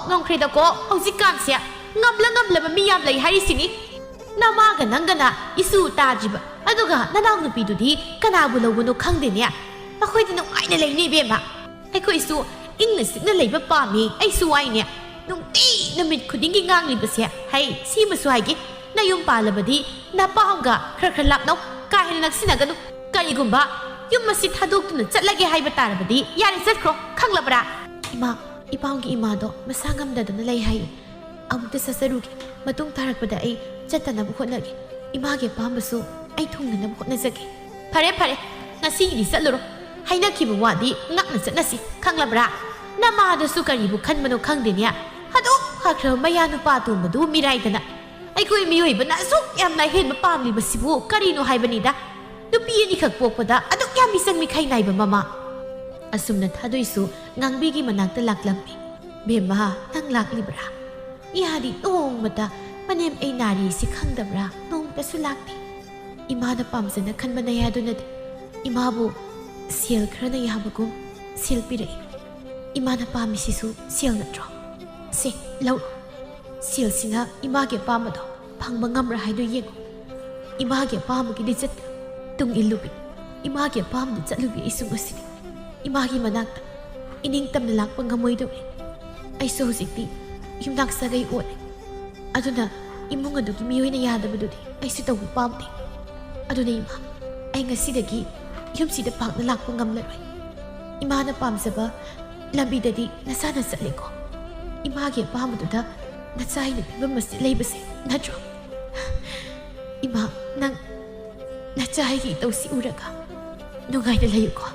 ꯉꯝꯈ꯭ꯔꯦꯗꯀꯣ, ꯍꯧꯖꯤꯛꯀꯥꯟꯁꯦ ꯉꯝꯂ ꯉꯝꯂꯕ ꯃꯤ ꯌꯥꯝ ꯂꯩ ꯍꯥꯏꯔꯤꯁꯤꯅꯤ"꯫ ꯅꯃꯥꯒ ꯅꯪꯒꯅ ꯏꯁꯨ ꯇꯥꯗ꯭ꯔꯤꯕ, ꯑꯗꯨꯒ ꯅꯅꯥꯎꯅꯨꯄꯤꯗꯨꯗꯤ ꯀꯅꯥꯕꯨ ꯂꯧꯕꯅꯣ ꯈꯪꯗꯦꯅꯦ꯫ ꯑꯩꯈꯣꯏꯗꯤ ꯅꯨꯡꯉꯥꯏꯅ ꯂꯩꯅꯤ ꯏꯕꯦꯝꯃ꯫ ꯑꯩꯈꯣꯏꯁꯨ ꯏꯪꯅ ꯆꯤꯛꯅ ꯂꯩꯕ ꯄꯥꯝꯃꯤ, ꯑꯩꯁꯨ ꯋꯥꯏꯅꯦ꯫ ꯅꯨꯡꯇꯤ ꯅꯨꯃꯤꯠ ꯈꯨꯗꯤꯡꯒꯤ ꯉꯥꯡꯂꯤꯕꯁꯦ꯫ ꯍꯩ, ꯁꯤꯃꯁꯨ ꯍꯥꯏꯒꯦ, ꯅꯌꯨꯝ ꯄꯥꯜꯂꯕꯗꯤ ꯅꯄꯥꯝꯒ ꯈꯔ ꯈꯔ ꯂꯥꯞꯅꯧ, ꯀꯥ ꯍꯦꯟꯅ ꯅꯛꯁꯤꯟꯅꯒꯅꯨ꯫ ꯀꯔꯤꯒꯨꯝꯕ ꯌꯨꯝ ꯑꯁꯤ ꯊꯥꯗꯣꯛꯇꯨꯅ ꯆꯠꯂꯒꯦ ꯍꯥꯏꯕ ꯇꯥꯔꯕꯗꯤ ꯌꯥꯔꯦ, ꯆꯠꯈ꯭ꯔꯣ, ꯈꯪꯂꯕ꯭ꯔꯥ? ꯏꯃꯥ, ꯏꯄꯥꯝꯒꯤ ꯏꯃꯥꯗꯣ ꯃꯁꯥ ꯉꯝꯗꯗꯅ ꯂꯩ ꯍꯥꯏꯌꯦ꯫ ꯑꯃꯨꯛꯇ ꯆꯠꯆꯔꯨꯒꯦ꯫ ꯃꯇꯨꯡ ꯇꯥꯔꯛꯄꯗ ꯑꯩ ꯆꯠꯇꯅꯕ ꯍꯣꯠꯅꯒꯦ꯫ ꯏꯃꯥꯒꯤ ꯑꯄꯥꯝꯕꯁꯨ ꯑꯩ ꯊꯨꯡꯅꯅꯕ ꯍꯣꯠꯅꯖꯒꯦ꯫ ꯐꯔꯦ, ꯐꯔꯦ, ꯉꯁꯤꯒꯤꯗꯤ ꯆꯠꯂꯨꯔꯣ꯫ ꯍꯥꯏꯅꯈꯤꯕ ꯋꯥꯗꯤ ꯉꯥꯛꯅ ꯆꯠꯅꯁꯤ, ꯈꯪꯂꯕ꯭ꯔꯥ? ꯅꯃꯥꯗꯨꯁꯨ ꯀꯔꯤꯕꯨ ꯈꯟꯕꯅꯣ ꯈꯪꯗꯦꯅꯦ꯫ ꯑꯗꯨꯛ ꯐꯈ꯭ꯔꯕ ꯃꯌꯥ ꯅꯨꯄꯥ ꯑꯇꯣꯝꯕꯗꯨ ꯃꯤꯔꯥꯏꯗꯅ꯫ ꯑꯩꯈꯣꯏ ꯃꯤꯑꯣꯏꯕꯅ ꯑꯁꯨꯛ ꯌꯥꯝꯅ ꯑꯍꯦꯟꯕ ꯄꯥꯝꯂꯤꯕꯁꯤꯕꯨ ꯀꯔꯤꯅꯣ ꯍꯥꯏꯕꯅꯤꯗ? ꯅꯨꯄꯤ ꯑꯅꯤꯈꯛ ꯄꯣꯛꯄꯗ ꯑꯗꯨꯛ ꯌꯥꯝ ꯃꯤꯆꯪ ꯃꯤꯈꯥꯏ ꯅꯥꯏꯕ ꯃꯃꯥ꯫ ꯑꯁꯨꯝꯅ ꯊꯥꯗꯣꯏꯁꯨ ꯉꯥꯡꯕꯤꯒꯤ ꯃꯅꯥꯛꯇ ꯂꯥꯛꯂꯝꯃꯤ꯫ "ꯕꯦꯝꯃ, ꯅꯪ ꯂꯥꯛꯂꯤꯕ꯭ꯔꯥ? ꯏꯌꯥꯗꯤ ꯅꯣꯡꯃꯇ ꯃꯅꯦꯝ ꯑꯩ ꯅꯥꯔꯤꯁꯤ ꯈꯪꯗꯕ꯭ꯔꯥ? ꯅꯣꯡꯃꯇꯁꯨ ꯂꯥꯛꯇꯦ꯫ ꯏꯃꯥꯅ ꯄꯥꯝꯖꯅ ꯈꯟꯕ ꯅꯌꯥꯗꯨꯅꯗꯤ ꯏꯃꯥꯕꯨ ꯁꯦꯜ ꯈꯔꯅ ꯌꯥꯕꯒꯨꯝ ꯁꯦꯜ ꯄꯤꯔꯛꯏ꯫ ꯏꯃꯥꯅ ꯄꯥꯝꯃꯤꯁꯤꯁꯨ ꯁꯦꯜ ꯅꯠꯇ꯭ꯔꯣ? ꯁꯦ, ꯂꯧ꯫ ꯁꯦꯜꯁꯤꯅ ꯏꯃꯥꯒꯤ ꯑꯄꯥꯝꯕꯗꯣ ꯐꯪꯕ ꯉꯝꯕ꯭ꯔꯥ ꯍꯥꯏꯗꯣ ꯌꯦꯡꯉꯨ꯫ ꯏꯃꯥꯒꯤ ꯑꯄꯥꯝꯕꯒꯤ ꯂꯤꯆꯠ ꯇꯨꯡ ꯏꯜꯂꯨꯕꯤ꯫ ꯏꯃꯥꯒꯤ ꯑꯄꯥꯝꯕꯗ ꯆꯠꯂꯨꯕꯤ ꯑꯩꯁꯨ ꯉꯁꯤꯗꯤ ꯏꯃꯥꯒꯤ ꯃꯅꯥꯛꯇ ꯏꯅꯤꯡ ꯇꯝꯅ ꯂꯥꯛꯄ ꯉꯝꯃꯣꯏꯗꯧꯔꯦ꯫ ꯑꯩꯁꯨ ꯍꯧꯖꯤꯛꯇꯤ ꯌꯨꯝꯅꯥꯛ ꯁꯥꯒꯩ ꯑꯣꯜꯂꯦ꯫ ꯑꯗꯨꯅ ꯏꯃꯨꯡ ꯑꯗꯨꯒꯤ ꯃꯤꯑꯣꯏꯅ ꯌꯥꯗꯕꯗꯨꯗꯤ ꯑꯩꯁꯨ ꯇꯧꯕ ꯄꯥꯝꯗꯦ꯫ ꯑꯗꯨꯅ ꯏꯃꯥ, ꯑꯩ ꯉꯁꯤꯗꯒꯤ ꯌꯨꯝꯁꯤꯗ ꯄꯥꯛꯅ ꯂꯥꯛꯄ ꯉꯝꯂꯔꯣꯏ꯫ ꯏꯃꯥꯅ ꯄꯥꯝꯖꯕ ꯂꯝꯕꯤꯗꯗꯤ ꯅꯆꯥꯅ ꯆꯠꯂꯦꯀꯣ꯫ ꯏꯃꯥꯒꯤ ꯑꯄꯥꯝꯕꯗꯨꯗ ꯅꯆꯥ ꯑꯩꯅ ꯐꯤꯕꯝ ꯑꯁꯤ ꯂꯩꯕꯁꯦ ꯅꯠꯇ꯭ꯔꯣ? ꯏꯃꯥ, ꯅꯪ ꯅꯆꯥ ꯑꯩꯒꯤ ꯏꯇꯧꯁꯤ ꯎꯔꯒ ꯅꯨꯡꯉꯥꯏꯅ ꯂꯩꯌꯨꯀꯣ꯫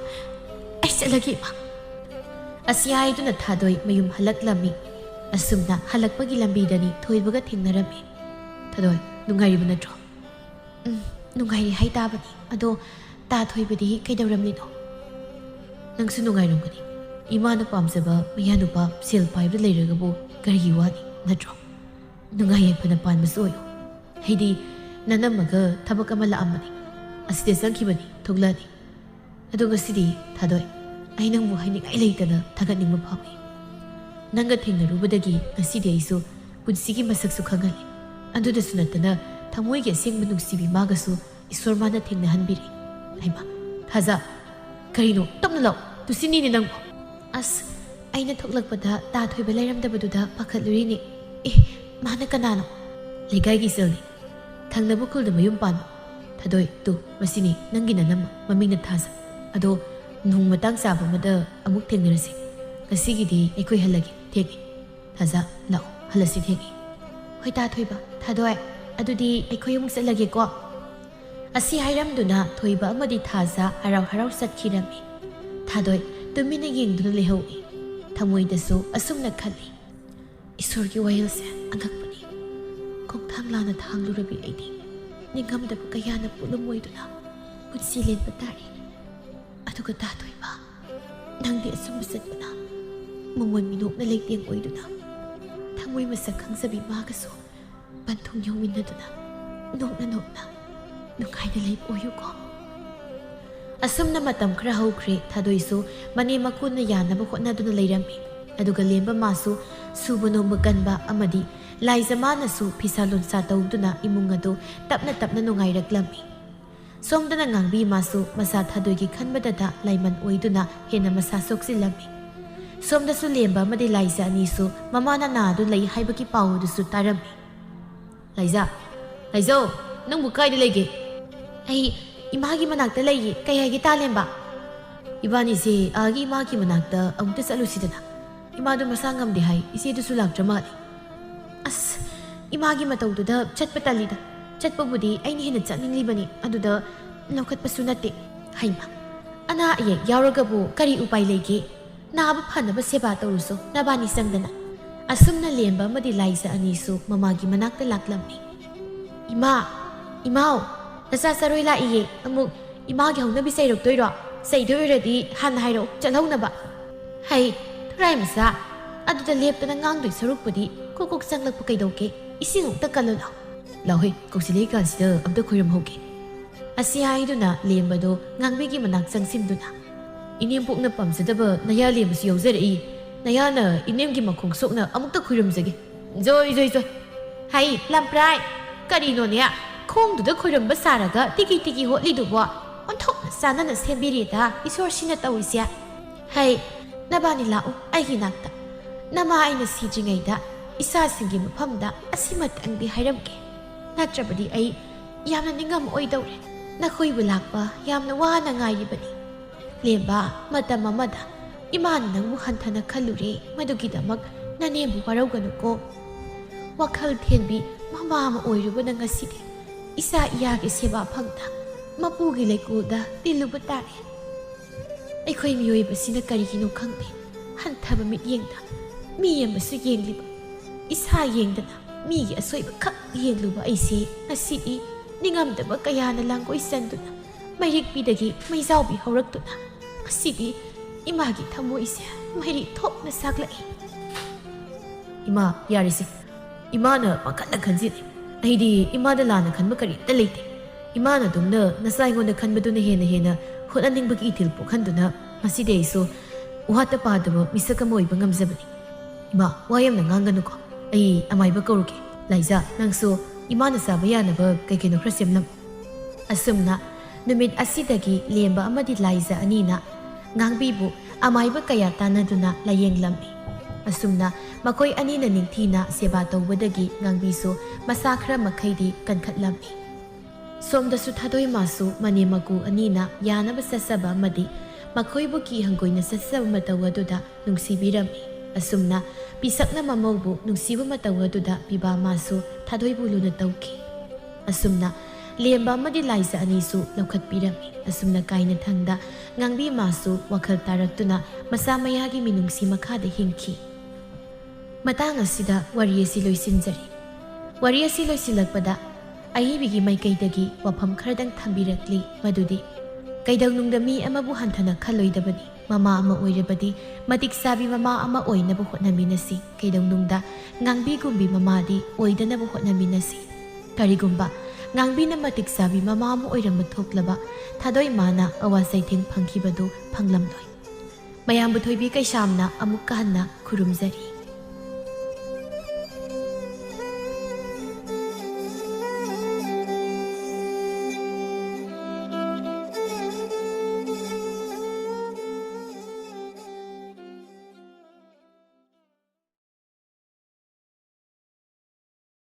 ꯑꯩ ꯆꯠꯂꯒꯦ, ꯏꯃꯥ꯫" ꯑꯁꯤ ꯍꯥꯏꯗꯨꯅ ꯊꯥꯗꯣꯏ ꯃꯌꯨꯝ ꯍꯜꯂꯛꯂꯝꯃꯤ꯫ ꯑꯁꯨꯝꯅ ꯍꯜꯂꯛꯄꯒꯤ ꯂꯝꯕꯤꯗꯅꯤ ꯊꯣꯏꯕꯒ ꯊꯦꯡꯅꯔꯝꯃꯤ꯫ "ꯊꯥꯗꯣꯏ, ꯅꯨꯡꯉꯥꯏꯔꯤꯕ ꯅꯠꯇ꯭ꯔꯣ?" "ꯎꯝ, ꯅꯨꯡꯉꯥꯏꯔꯤ ꯍꯥꯏꯇꯥꯕꯅꯤ꯫ ꯑꯗꯣ ꯇꯥ ꯊꯣꯏꯕꯗꯤ ꯀꯩꯗꯧꯔꯝꯂꯤꯅꯣ?" "ꯅꯪꯁꯨ ꯅꯨꯡꯉꯥꯏꯔꯝꯒꯅꯤ꯫ ꯏꯃꯥꯅ ꯄꯥꯝꯖꯕ ꯃꯌꯥ ꯅꯨꯄꯥ ꯁꯦꯜ ꯄꯥꯏꯕꯗ ꯂꯩꯔꯒꯕꯨ ꯀꯔꯤꯒꯤ ꯋꯥꯅꯤ, ꯅꯠꯇ꯭ꯔꯣ? ꯅꯨꯡꯉꯥꯏ ꯌꯥꯏꯐꯅ ꯄꯥꯟꯕꯁꯨ ꯑꯣꯏꯌꯨ꯫ ꯑꯩꯗꯤ ꯅꯅꯝꯃꯒ ꯊꯕꯛ ꯑꯃ ꯂꯥꯛꯑꯝꯕꯅꯤ꯫ ꯑꯁꯤꯗ ꯆꯪꯈꯤꯕꯅꯤ, ꯊꯣꯛꯂꯛꯑꯅꯤ꯫ ꯑꯗꯣ ꯉꯁꯤꯗꯤ, ꯊꯥꯗꯣꯏ, ꯑꯩ ꯅꯪꯕꯨ ꯍꯥꯏꯅꯤꯡꯉꯥꯏ ꯂꯩꯇꯅ ꯊꯥꯒꯠꯅꯤꯡꯕ ꯐꯥꯎꯏ꯫ ꯅꯪꯒ ꯊꯦꯡꯅꯔꯨꯕꯗꯒꯤ ꯉꯁꯤꯗꯤ ꯑꯩꯁꯨ ꯄꯨꯟꯁꯤꯒꯤ ꯃꯁꯛꯁꯨ ꯈꯪꯍꯜꯂꯦ꯫ ꯑꯗꯨꯗꯁꯨ ꯅꯠꯇꯅ ꯊꯃꯣꯏꯒꯤ ꯑꯁꯦꯡꯕ ꯅꯨꯡꯁꯤꯕꯤ ꯃꯥꯒꯁꯨ ꯏꯁꯣꯔ ꯃꯥꯅ ꯊꯦꯡꯅꯍꯟꯕꯤꯔꯦ꯫ ꯍꯩꯃꯥ, ꯊꯥꯖ, ꯀꯔꯤꯅꯣ? ꯇꯞꯅ ꯂꯥꯛꯑꯣ, ꯇꯨꯁꯤꯟꯅꯤꯅꯦ ꯅꯪꯕꯣ꯫ ꯑꯁ, ꯑꯩꯅ ꯊꯣꯛꯂꯛꯄꯗ ꯇꯥ ꯊꯣꯏꯕ ꯂꯩꯔꯝꯗꯕꯗꯨꯗ ꯄꯥꯈꯠꯂꯨꯔꯤꯅꯦ꯫ ꯑꯦ, ꯃꯥꯅ ꯀꯅꯥꯅꯣ? ꯂꯩꯀꯥꯏꯒꯤ ꯏꯆꯜꯅꯤ꯫ ꯊꯪꯅꯕ ꯈꯨꯜꯗ ꯃꯌꯨꯝ ꯄꯥꯟꯕ꯫ ꯊꯥꯗꯣꯏ, ꯇꯨ, ꯃꯁꯤꯅꯤ ꯅꯪꯒꯤ ꯅꯅꯝꯃ, ꯃꯃꯤꯡꯅ ꯊꯥꯖ꯫ ꯑꯗꯣ ꯅꯣꯡ ꯃꯇꯥꯡ ꯆꯥꯕ ꯑꯃꯗ ꯑꯃꯨꯛ ꯊꯦꯡꯅꯔꯁꯤ꯫ ꯉꯁꯤꯒꯤꯗꯤ ꯑꯩꯈꯣꯏ ꯍꯜꯂꯒꯦ, ꯊꯦꯡꯉꯦ꯫ ꯊꯥꯖ, ꯂꯥꯛꯑꯣ, ꯍꯜꯂꯁꯤ, ꯊꯦꯡꯉꯦ꯫ ꯍꯣꯏ ꯇꯥ ꯊꯣꯏꯕ, ꯊꯥꯗꯣꯏ, ꯑꯗꯨꯗꯤ ꯑꯩꯈꯣꯏ ꯑꯃꯨꯛ ꯆꯠꯂꯒꯦꯀꯣ꯫ ꯑꯁꯤ ꯍꯥꯏꯔꯝꯗꯨꯅ ꯊꯣꯏꯕ ꯑꯃꯗꯤ ꯊꯥꯖ ꯍꯔꯥꯎ ꯍꯔꯥꯎ ꯆꯠꯈꯤꯔꯝꯃꯤ꯫ ꯊꯥꯗꯣꯏ ꯇꯨꯃꯤꯟꯅ ꯌꯦꯡꯗꯨꯅ ꯂꯩꯍꯧꯏ꯫ ꯊꯃꯣꯏꯗꯁꯨ ꯑꯁꯨꯝꯅ ꯈꯜꯂꯤ, "ꯏꯁꯣꯔꯒꯤ ꯋꯥꯌꯦꯜꯁꯦ ꯑꯉꯛꯄꯅꯤ꯫ ꯈꯣꯡꯊꯥꯡ ꯂꯥꯟꯅ ꯊꯥꯡꯂꯨꯔꯕꯤ ꯑꯩꯗꯤ ꯅꯤꯡꯉꯝꯗꯕ ꯀꯌꯥꯅ ꯄꯣꯠꯂꯨꯝ ꯑꯣꯏꯗꯨꯅ ꯄꯨꯟꯁꯤ ꯂꯦꯟꯕ ꯇꯥꯔꯦ꯫ ꯑꯗꯨꯒ ꯇꯥ ꯊꯣꯏꯕ, ꯅꯪꯗꯤ ꯑꯆꯨꯝꯕ ꯆꯠꯄꯅ ꯃꯉꯣꯟ ꯃꯤꯅꯣꯛꯅ ꯂꯩꯇꯦꯡ ꯑꯣꯏꯗꯨꯅ ꯊꯃꯣꯏ ꯃꯁꯛ ꯈꯪꯖꯕꯤ ꯃꯥꯒꯁꯨ ꯄꯟꯊꯨꯡ ꯌꯧꯃꯤꯟꯅꯗꯨꯅ ꯅꯣꯛꯅ ꯅꯣꯛꯅ ꯅꯨꯡꯉꯥꯏꯅ ꯂꯩꯕ ꯑꯣꯏꯌꯨꯀꯣ꯫" ꯑꯁꯨꯝꯅ ꯃꯇꯝ ꯈꯔ ꯍꯧꯈ꯭ꯔꯦ꯫ ꯊꯥꯗꯣꯏꯁꯨ ꯃꯅꯦꯝ ꯃꯀꯨꯅ ꯌꯥꯅꯕ ꯍꯣꯠꯅꯗꯨꯅ ꯂꯩꯔꯝꯃꯤ꯫ ꯑꯗꯨꯒ ꯂꯦꯝꯕ ꯃꯥꯁꯨ ꯁꯨꯕ ꯅꯣꯝꯕ ꯀꯟꯕ ꯑꯃꯗꯤ ꯂꯥꯏꯖ ꯃꯥꯅꯁꯨ ꯐꯤꯁꯥ ꯂꯣꯟꯁꯥ ꯇꯧꯗꯨꯅ ꯏꯃꯨꯡ ꯑꯗꯨ ꯇꯞꯅ ꯇꯞꯅ ꯅꯨꯡꯉꯥꯏꯔꯛꯂꯝꯃꯤ꯫ ꯁꯣꯝꯗꯅ ꯉꯥꯡꯕꯤ ꯃꯥꯁꯨ ꯃꯆꯥ ꯊꯥꯗꯣꯏꯒꯤ ꯈꯟꯕꯗꯇ ꯂꯥꯏꯃꯟ ꯑꯣꯏꯗꯨꯅ ꯍꯦꯟꯅ ꯃꯁꯥ ꯁꯣꯛꯆꯤꯜꯂꯝꯃꯤ꯫ ꯁꯣꯝꯗꯁꯨ ꯂꯦꯝꯕ ꯑꯃꯗꯤ ꯂꯥꯏꯖ ꯑꯅꯤꯁꯨ ꯃꯃꯥ ꯅꯅꯥ ꯑꯗꯨ ꯂꯩ ꯍꯥꯏꯕꯒꯤ ꯄꯥꯎ ꯑꯗꯨꯁꯨ ꯇꯥꯔꯝꯃꯤ꯫ "ꯂꯥꯏꯖ, ꯂꯥꯏꯖꯧ, ꯅꯪꯕꯨ ꯀꯥꯏꯗ ꯂꯩꯒꯦ?" "ꯑꯩ ꯏꯃꯥꯒꯤ ꯃꯅꯥꯛꯇ ꯂꯩꯌꯦ꯫ ꯀꯩ ꯍꯥꯏꯒꯦ ꯇꯥ ꯂꯦꯝꯕ?" "ꯏꯕꯥꯅꯤꯁꯦ ꯑꯥꯒꯤ ꯏꯃꯥꯒꯤ ꯃꯅꯥꯛꯇ ꯑꯃꯨꯛꯇ ꯆꯠꯂꯨꯁꯤꯗꯅ꯫ ꯏꯃꯥꯗꯣ ꯃꯁꯥ ꯉꯝꯗꯦ ꯍꯥꯏ, ꯏꯆꯦꯗꯨꯁꯨ ꯂꯥꯛꯇ꯭ꯔ ꯃꯥꯜꯂꯦ꯫" "ꯑꯁ, ꯏꯃꯥꯒꯤ ꯃꯇꯧꯗꯨꯗ ꯆꯠꯄ ꯇꯜꯂꯤꯗ꯫ ꯆꯠꯄꯕꯨꯗꯤ ꯑꯩꯅ ꯍꯦꯟꯅ ꯆꯠꯅꯤꯡꯂꯤꯕꯅꯤ, ꯑꯗꯨꯗ ꯂꯧꯈꯠꯄꯁꯨ ꯅꯠꯇꯦ꯫" "ꯍꯩꯃ, ꯑꯅꯥ ꯑꯌꯦꯛ ꯌꯥꯎꯔꯒꯕꯨ ꯀꯔꯤ ꯎꯄꯥꯏ ꯂꯩꯒꯦ? ꯅꯥꯕ ꯐꯅꯕ ꯁꯦꯕꯥ ꯇꯧꯔꯨꯁꯣ ꯅꯕꯥꯅꯤ ꯆꯪꯗꯅ꯫" ꯑꯁꯨꯝꯅ ꯂꯦꯝꯕ ꯑꯃꯗꯤ ꯂꯥꯏꯖ ꯑꯅꯤꯁꯨ ꯃꯃꯥꯒꯤ ꯃꯅꯥꯛꯇ ꯂꯥꯛꯂꯝꯃꯤ꯫ "ꯏꯃꯥ, ꯏꯃꯥꯎ, ꯅꯆꯥ ꯆꯔꯣꯏ ꯂꯥꯛꯏꯌꯦ꯫ ꯑꯃꯨꯛ ꯏꯃꯥꯒꯤ ꯍꯧꯅꯕꯤ ꯆꯩꯔꯛꯇꯣꯏꯔꯣ? ꯆꯩꯗꯣꯏ ꯑꯣꯏꯔꯗꯤ ꯍꯥꯟꯅ ꯍꯥꯏꯔꯛꯑꯣ, ꯆꯠꯍꯧꯅꯕ꯫" "ꯍꯩ, ꯊꯨꯔꯥꯏ ꯃꯆꯥ, ꯑꯗꯨꯗ ꯂꯦꯞꯇꯅ ꯉꯥꯡꯗꯣꯏ ꯁꯔꯨꯛꯄꯨꯗꯤ ꯀꯣꯛ ꯀꯣꯛ ꯆꯪꯂꯛꯄ ꯀꯩꯗꯧꯒꯦ? ꯏꯁꯤꯡ ꯑꯃꯨꯛꯇ ꯀꯜꯂꯨ ꯂꯥꯎ꯫" "ꯂꯥꯎꯍꯦ, ꯀꯧꯁꯤꯜꯂꯛꯏ ꯀꯥꯟꯁꯤꯗ ꯑꯝꯇ ꯈꯣꯏꯔꯝꯍꯧꯒꯦ꯫" ꯑꯁꯤ ꯍꯥꯏꯗꯨꯅ ꯂꯦꯝꯕꯗꯨ ꯉꯥꯡꯕꯤꯒꯤ ꯃꯅꯥꯛ ꯆꯪꯁꯤꯟꯗꯨꯅ, "ꯏꯅꯦꯝꯄꯣꯛꯅ ꯄꯥꯝꯖꯗꯕ ꯅꯌꯥ ꯂꯦꯝꯕꯁꯨ ꯌꯥꯎꯖꯔꯛꯏ꯫ ꯅꯌꯥꯅ ꯏꯅꯦꯝꯒꯤ ꯃꯈꯣꯡ ꯁꯣꯛꯅ ꯑꯃꯨꯛꯇ ꯈꯣꯏꯔꯝꯖꯒꯦ꯫ ꯖꯣꯏ, ꯖꯣꯏ, ꯖꯣꯏ꯫ ꯍꯩ, ꯂꯝꯄ꯭ꯔꯥꯏ!" ꯀꯔꯤꯅꯣꯅꯦ? ꯈꯣꯡꯗꯨꯗ ꯈꯣꯏꯔꯝꯕ ꯁꯥꯔꯒ ꯇꯤꯀꯤ ꯇꯤꯀꯤ ꯍꯣꯠꯂꯤꯗꯨꯕꯣ? ꯑꯣꯟꯊꯣꯛꯅ ꯆꯥꯟꯅꯅ ꯁꯦꯝꯕꯤꯔꯦꯗ ꯏꯁꯣꯔꯁꯤꯅ ꯇꯧꯔꯤꯁꯦ꯫ ꯍꯩ, ꯅꯕꯥꯅꯤ ꯂꯥꯛꯎ ꯑꯩꯒꯤ ꯅꯥꯛꯇ꯫ ꯅꯃꯥ ꯑꯩꯅ ꯁꯤꯗ꯭ꯔꯤꯉꯩꯗ ꯏꯆꯥꯁꯤꯡꯒꯤ ꯃꯐꯝꯗ ꯑꯁꯤꯃꯇꯪꯗꯤ ꯍꯥꯏꯔꯝꯒꯦ꯫ ꯅꯠꯇ꯭ꯔꯕꯗꯤ ꯑꯩ ꯌꯥꯝꯅ ꯅꯤꯡꯉꯝꯃꯛꯑꯣꯏꯗꯧꯔꯦ꯫ ꯅꯈꯣꯏꯕꯨ ꯂꯥꯛꯄ ꯌꯥꯝꯅ ꯋꯥꯅ ꯉꯥꯏꯔꯤꯕꯅꯤ꯫ ꯂꯦꯝꯕ, ꯃꯇꯝ ꯑꯃꯗ ꯏꯃꯥꯅ ꯅꯪꯕꯨ ꯍꯟꯊꯅ ꯈꯜꯂꯨꯔꯦ, ꯃꯗꯨꯒꯤꯗꯃꯛ ꯅꯅꯦꯝꯕꯨ ꯋꯥꯔꯧꯒꯅꯨꯀꯣ꯫ ꯋꯥꯈꯜ ꯊꯦꯟꯕꯤ ꯃꯃꯥ ꯑꯃ ꯑꯣꯏꯔꯨꯕꯅ ꯉꯁꯤꯗꯤ ꯏꯆꯥ ꯏꯌꯥꯒꯤ ꯁꯦꯕꯥ ꯐꯪꯗ ꯃꯄꯨꯒꯤ ꯂꯩꯀꯣꯜꯗ ꯇꯤꯜꯂꯨꯕ ꯇꯥꯔꯦ꯫ ꯑꯩꯈꯣꯏ ꯃꯤꯑꯣꯏꯕꯁꯤꯅ ꯀꯔꯤꯒꯤꯅꯣ ꯈꯪꯗꯦ, ꯍꯟꯊꯕ ꯃꯤꯠꯌꯦꯡꯗ ꯃꯤ ꯑꯃꯁꯨ ꯌꯦꯡꯂꯤꯕ, ꯏꯁꯥ ꯌꯦꯡꯗꯅ ꯃꯤꯒꯤ ꯑꯁꯣꯏꯕ ꯈꯛ ꯌꯦꯡꯂꯨꯕ ꯑꯩꯁꯦ ꯉꯁꯤꯗꯤ ꯅꯤꯡꯉꯝꯗꯕ ꯀꯌꯥꯅ ꯂꯥꯡꯒꯣꯏ ꯆꯟꯗꯨꯅ ꯃꯩꯔꯤꯛꯄꯤꯗꯒꯤ ꯃꯩꯖꯥꯎꯕꯤ ꯍꯧꯔꯛꯇꯨꯅ ꯉꯁꯤꯗꯤ ꯏꯃꯥꯒꯤ ꯊꯃꯣꯏꯁꯦ ꯃꯩꯔꯤ ꯊꯣꯛꯅ ꯁꯥꯛꯂꯛꯏ꯫ ꯏꯃꯥ, ꯌꯥꯔꯦꯁꯦ꯫ ꯏꯃꯥꯅ ꯄꯥꯈꯠꯅ ꯈꯟꯖꯤꯜꯂꯤ꯫ ꯑꯩꯗꯤ ꯏꯃꯥꯗ ꯂꯥꯟꯅ ꯈꯟꯕ ꯀꯔꯤꯝꯇ ꯂꯩꯇꯦ꯫ ꯏꯃꯥꯅ ꯑꯗꯨꯝꯅ ꯅꯆꯥ ꯑꯩꯉꯣꯟꯗ ꯈꯟꯕꯗꯨꯅ ꯍꯦꯟꯅ ꯍꯦꯟꯅ ꯍꯣꯠꯅꯅꯤꯡꯕꯒꯤ ꯏꯊꯤꯜ ꯄꯣꯛꯍꯟꯗꯨꯅ ꯉꯁꯤꯗꯤ ꯑꯩꯁꯨ ꯋꯥꯠꯇ ꯄꯥꯗꯕ ꯃꯤꯁꯛ ꯑꯃ ꯑꯣꯏꯕ ꯉꯝꯖꯕꯅꯤ꯫ ꯏꯃꯥ, ꯋꯥ ꯌꯥꯝꯅ ꯉꯥꯡꯒꯅꯨꯀꯣ꯫ ꯑꯩ ꯑꯃꯥꯏꯕ ꯀꯧꯔꯨꯒꯦ꯫ ꯂꯥꯏꯖꯥ, ꯅꯪꯁꯨ ꯏꯃꯥꯅ ꯆꯥꯕ ꯌꯥꯅꯕ ꯀꯩ ꯀꯩꯅꯣ ꯈꯔ ꯁꯦꯝꯂꯝꯃꯨ꯫ ꯑꯁꯨꯝꯅ ꯅꯨꯃꯤꯠ ꯑꯁꯤꯗꯒꯤ ꯂꯦꯝꯕ ꯑꯃꯗꯤ ꯂꯥꯏꯖꯥ ꯑꯅꯤꯅ ꯉꯥꯡꯕꯤꯕꯨ ꯑꯃꯥꯏꯕ ꯀꯌꯥ ꯇꯥꯟꯅꯗꯨꯅ ꯂꯥꯌꯦꯡꯂꯝꯃꯤ꯫ ꯑꯁꯨꯝꯅ ꯃꯈꯣꯏ ꯑꯅꯤꯅ ꯅꯤꯡꯊꯤꯅ ꯁꯦꯕꯥ ꯇꯧꯕꯗꯒꯤ ꯉꯥꯡꯕꯤꯁꯨ ꯃꯁꯥ ꯈꯔ ꯃꯈꯩꯗꯤ ꯀꯟꯈꯠꯂꯝꯃꯤ꯫ ꯁꯣꯝꯗꯁꯨ ꯊꯥꯗꯣꯏꯃꯥꯁꯨ ꯃꯅꯦꯝ ꯃꯀꯨ ꯑꯅꯤꯅ ꯌꯥꯅꯕ ꯆꯠꯆꯕ ꯑꯃꯗꯤ ꯃꯈꯣꯏꯕꯨ ꯀꯤ ꯍꯪꯒꯣꯏꯅ ꯆꯠꯆꯕ ꯃꯇꯧ ꯑꯗꯨꯗ ꯅꯨꯡꯁꯤꯕꯤꯔꯝꯃꯤ꯫ ꯑꯁꯨꯝꯅ ꯄꯤꯁꯛꯅ ꯃꯃꯧꯕꯨ ꯅꯨꯡꯁꯤꯕ ꯃꯇꯧ ꯑꯗꯨꯗ ꯄꯤꯕꯥ ꯃꯥꯁꯨ ꯊꯥꯗꯣꯏꯕꯨ ꯂꯨꯅ ꯇꯧꯈꯤ꯫ ꯑꯁꯨꯝꯅ ꯂꯦꯝꯕ ꯑꯃꯗꯤ ꯂꯥꯏꯖ ꯑꯅꯤꯁꯨ ꯂꯧꯈꯠꯄꯤꯔꯝꯃꯤ꯫ ꯑꯁꯨꯝꯅ ꯀꯥꯏꯅꯊꯪꯗ ꯉꯥꯡꯕꯤ ꯃꯥꯁꯨ ꯋꯥꯈꯜ ꯇꯥꯔꯛꯇꯨꯅ ꯃꯆꯥ ꯃꯌꯥꯒꯤ ꯃꯤꯅꯨꯡꯁꯤ ꯃꯈꯥꯗ ꯍꯤꯡꯈꯤ꯫ ꯃꯇꯥꯡ ꯑꯁꯤꯗ ꯋꯥꯔꯤ ꯑꯁꯤ ꯂꯣꯏꯁꯤꯟꯖꯔꯤ꯫ ꯋꯥꯔꯤ ꯑꯁꯤ ꯂꯣꯏꯁꯤꯜꯂꯛꯄꯗ ꯑꯏꯕꯤꯒꯤ ꯃꯥꯏꯀꯩꯗꯒꯤ ꯋꯥꯐꯝ ꯈꯔꯗꯪ ꯊꯝꯕꯤꯔꯛꯂꯤ, ꯃꯗꯨꯗꯤ ꯀꯩꯗꯧꯅꯨꯡꯗ ꯃꯤ ꯑꯃꯕꯨ ꯍꯟꯊꯅ ꯈꯜꯂꯣꯏꯗꯕꯅꯤ꯫ ꯃꯃꯥ ꯑꯃ ꯑꯣꯏꯔꯕꯗꯤ ꯃꯇꯤꯛ ꯆꯥꯕꯤ ꯃꯃꯥ ꯑꯃ ꯑꯣꯏꯅꯕ ꯍꯣꯠꯅꯃꯤꯟꯅꯁꯤ꯫ ꯀꯩꯗꯧꯅꯨꯡꯗ ꯉꯥꯡꯕꯤꯒꯨꯝꯕꯤ ꯃꯃꯥꯗꯤ ꯑꯣꯏꯗꯅꯕ ꯍꯣꯠꯅꯃꯤꯟꯅꯁꯤ꯫ ꯀꯔꯤꯒꯨꯝꯕ ꯉꯥꯡꯕꯤꯅ ꯃꯇꯤꯛ ꯆꯥꯕꯤ ꯃꯃꯥ ꯑꯃ ꯑꯣꯏꯔꯝꯕ ꯊꯣꯛꯂꯕ, ꯊꯥꯗꯣꯏꯃꯥꯅ ꯑꯋꯥ ꯆꯩꯊꯦꯡ ꯐꯪꯈꯤꯕꯗꯨ ꯐꯪꯂꯝꯂꯣꯏ꯫ ꯃꯌꯥꯝꯕꯨ ꯊꯣꯏꯕꯤ ꯀꯩꯁꯥꯝꯅ ꯑꯃꯨꯛꯀ ꯍꯟꯅ ꯈꯨꯔꯨꯝꯖꯔꯤ꯫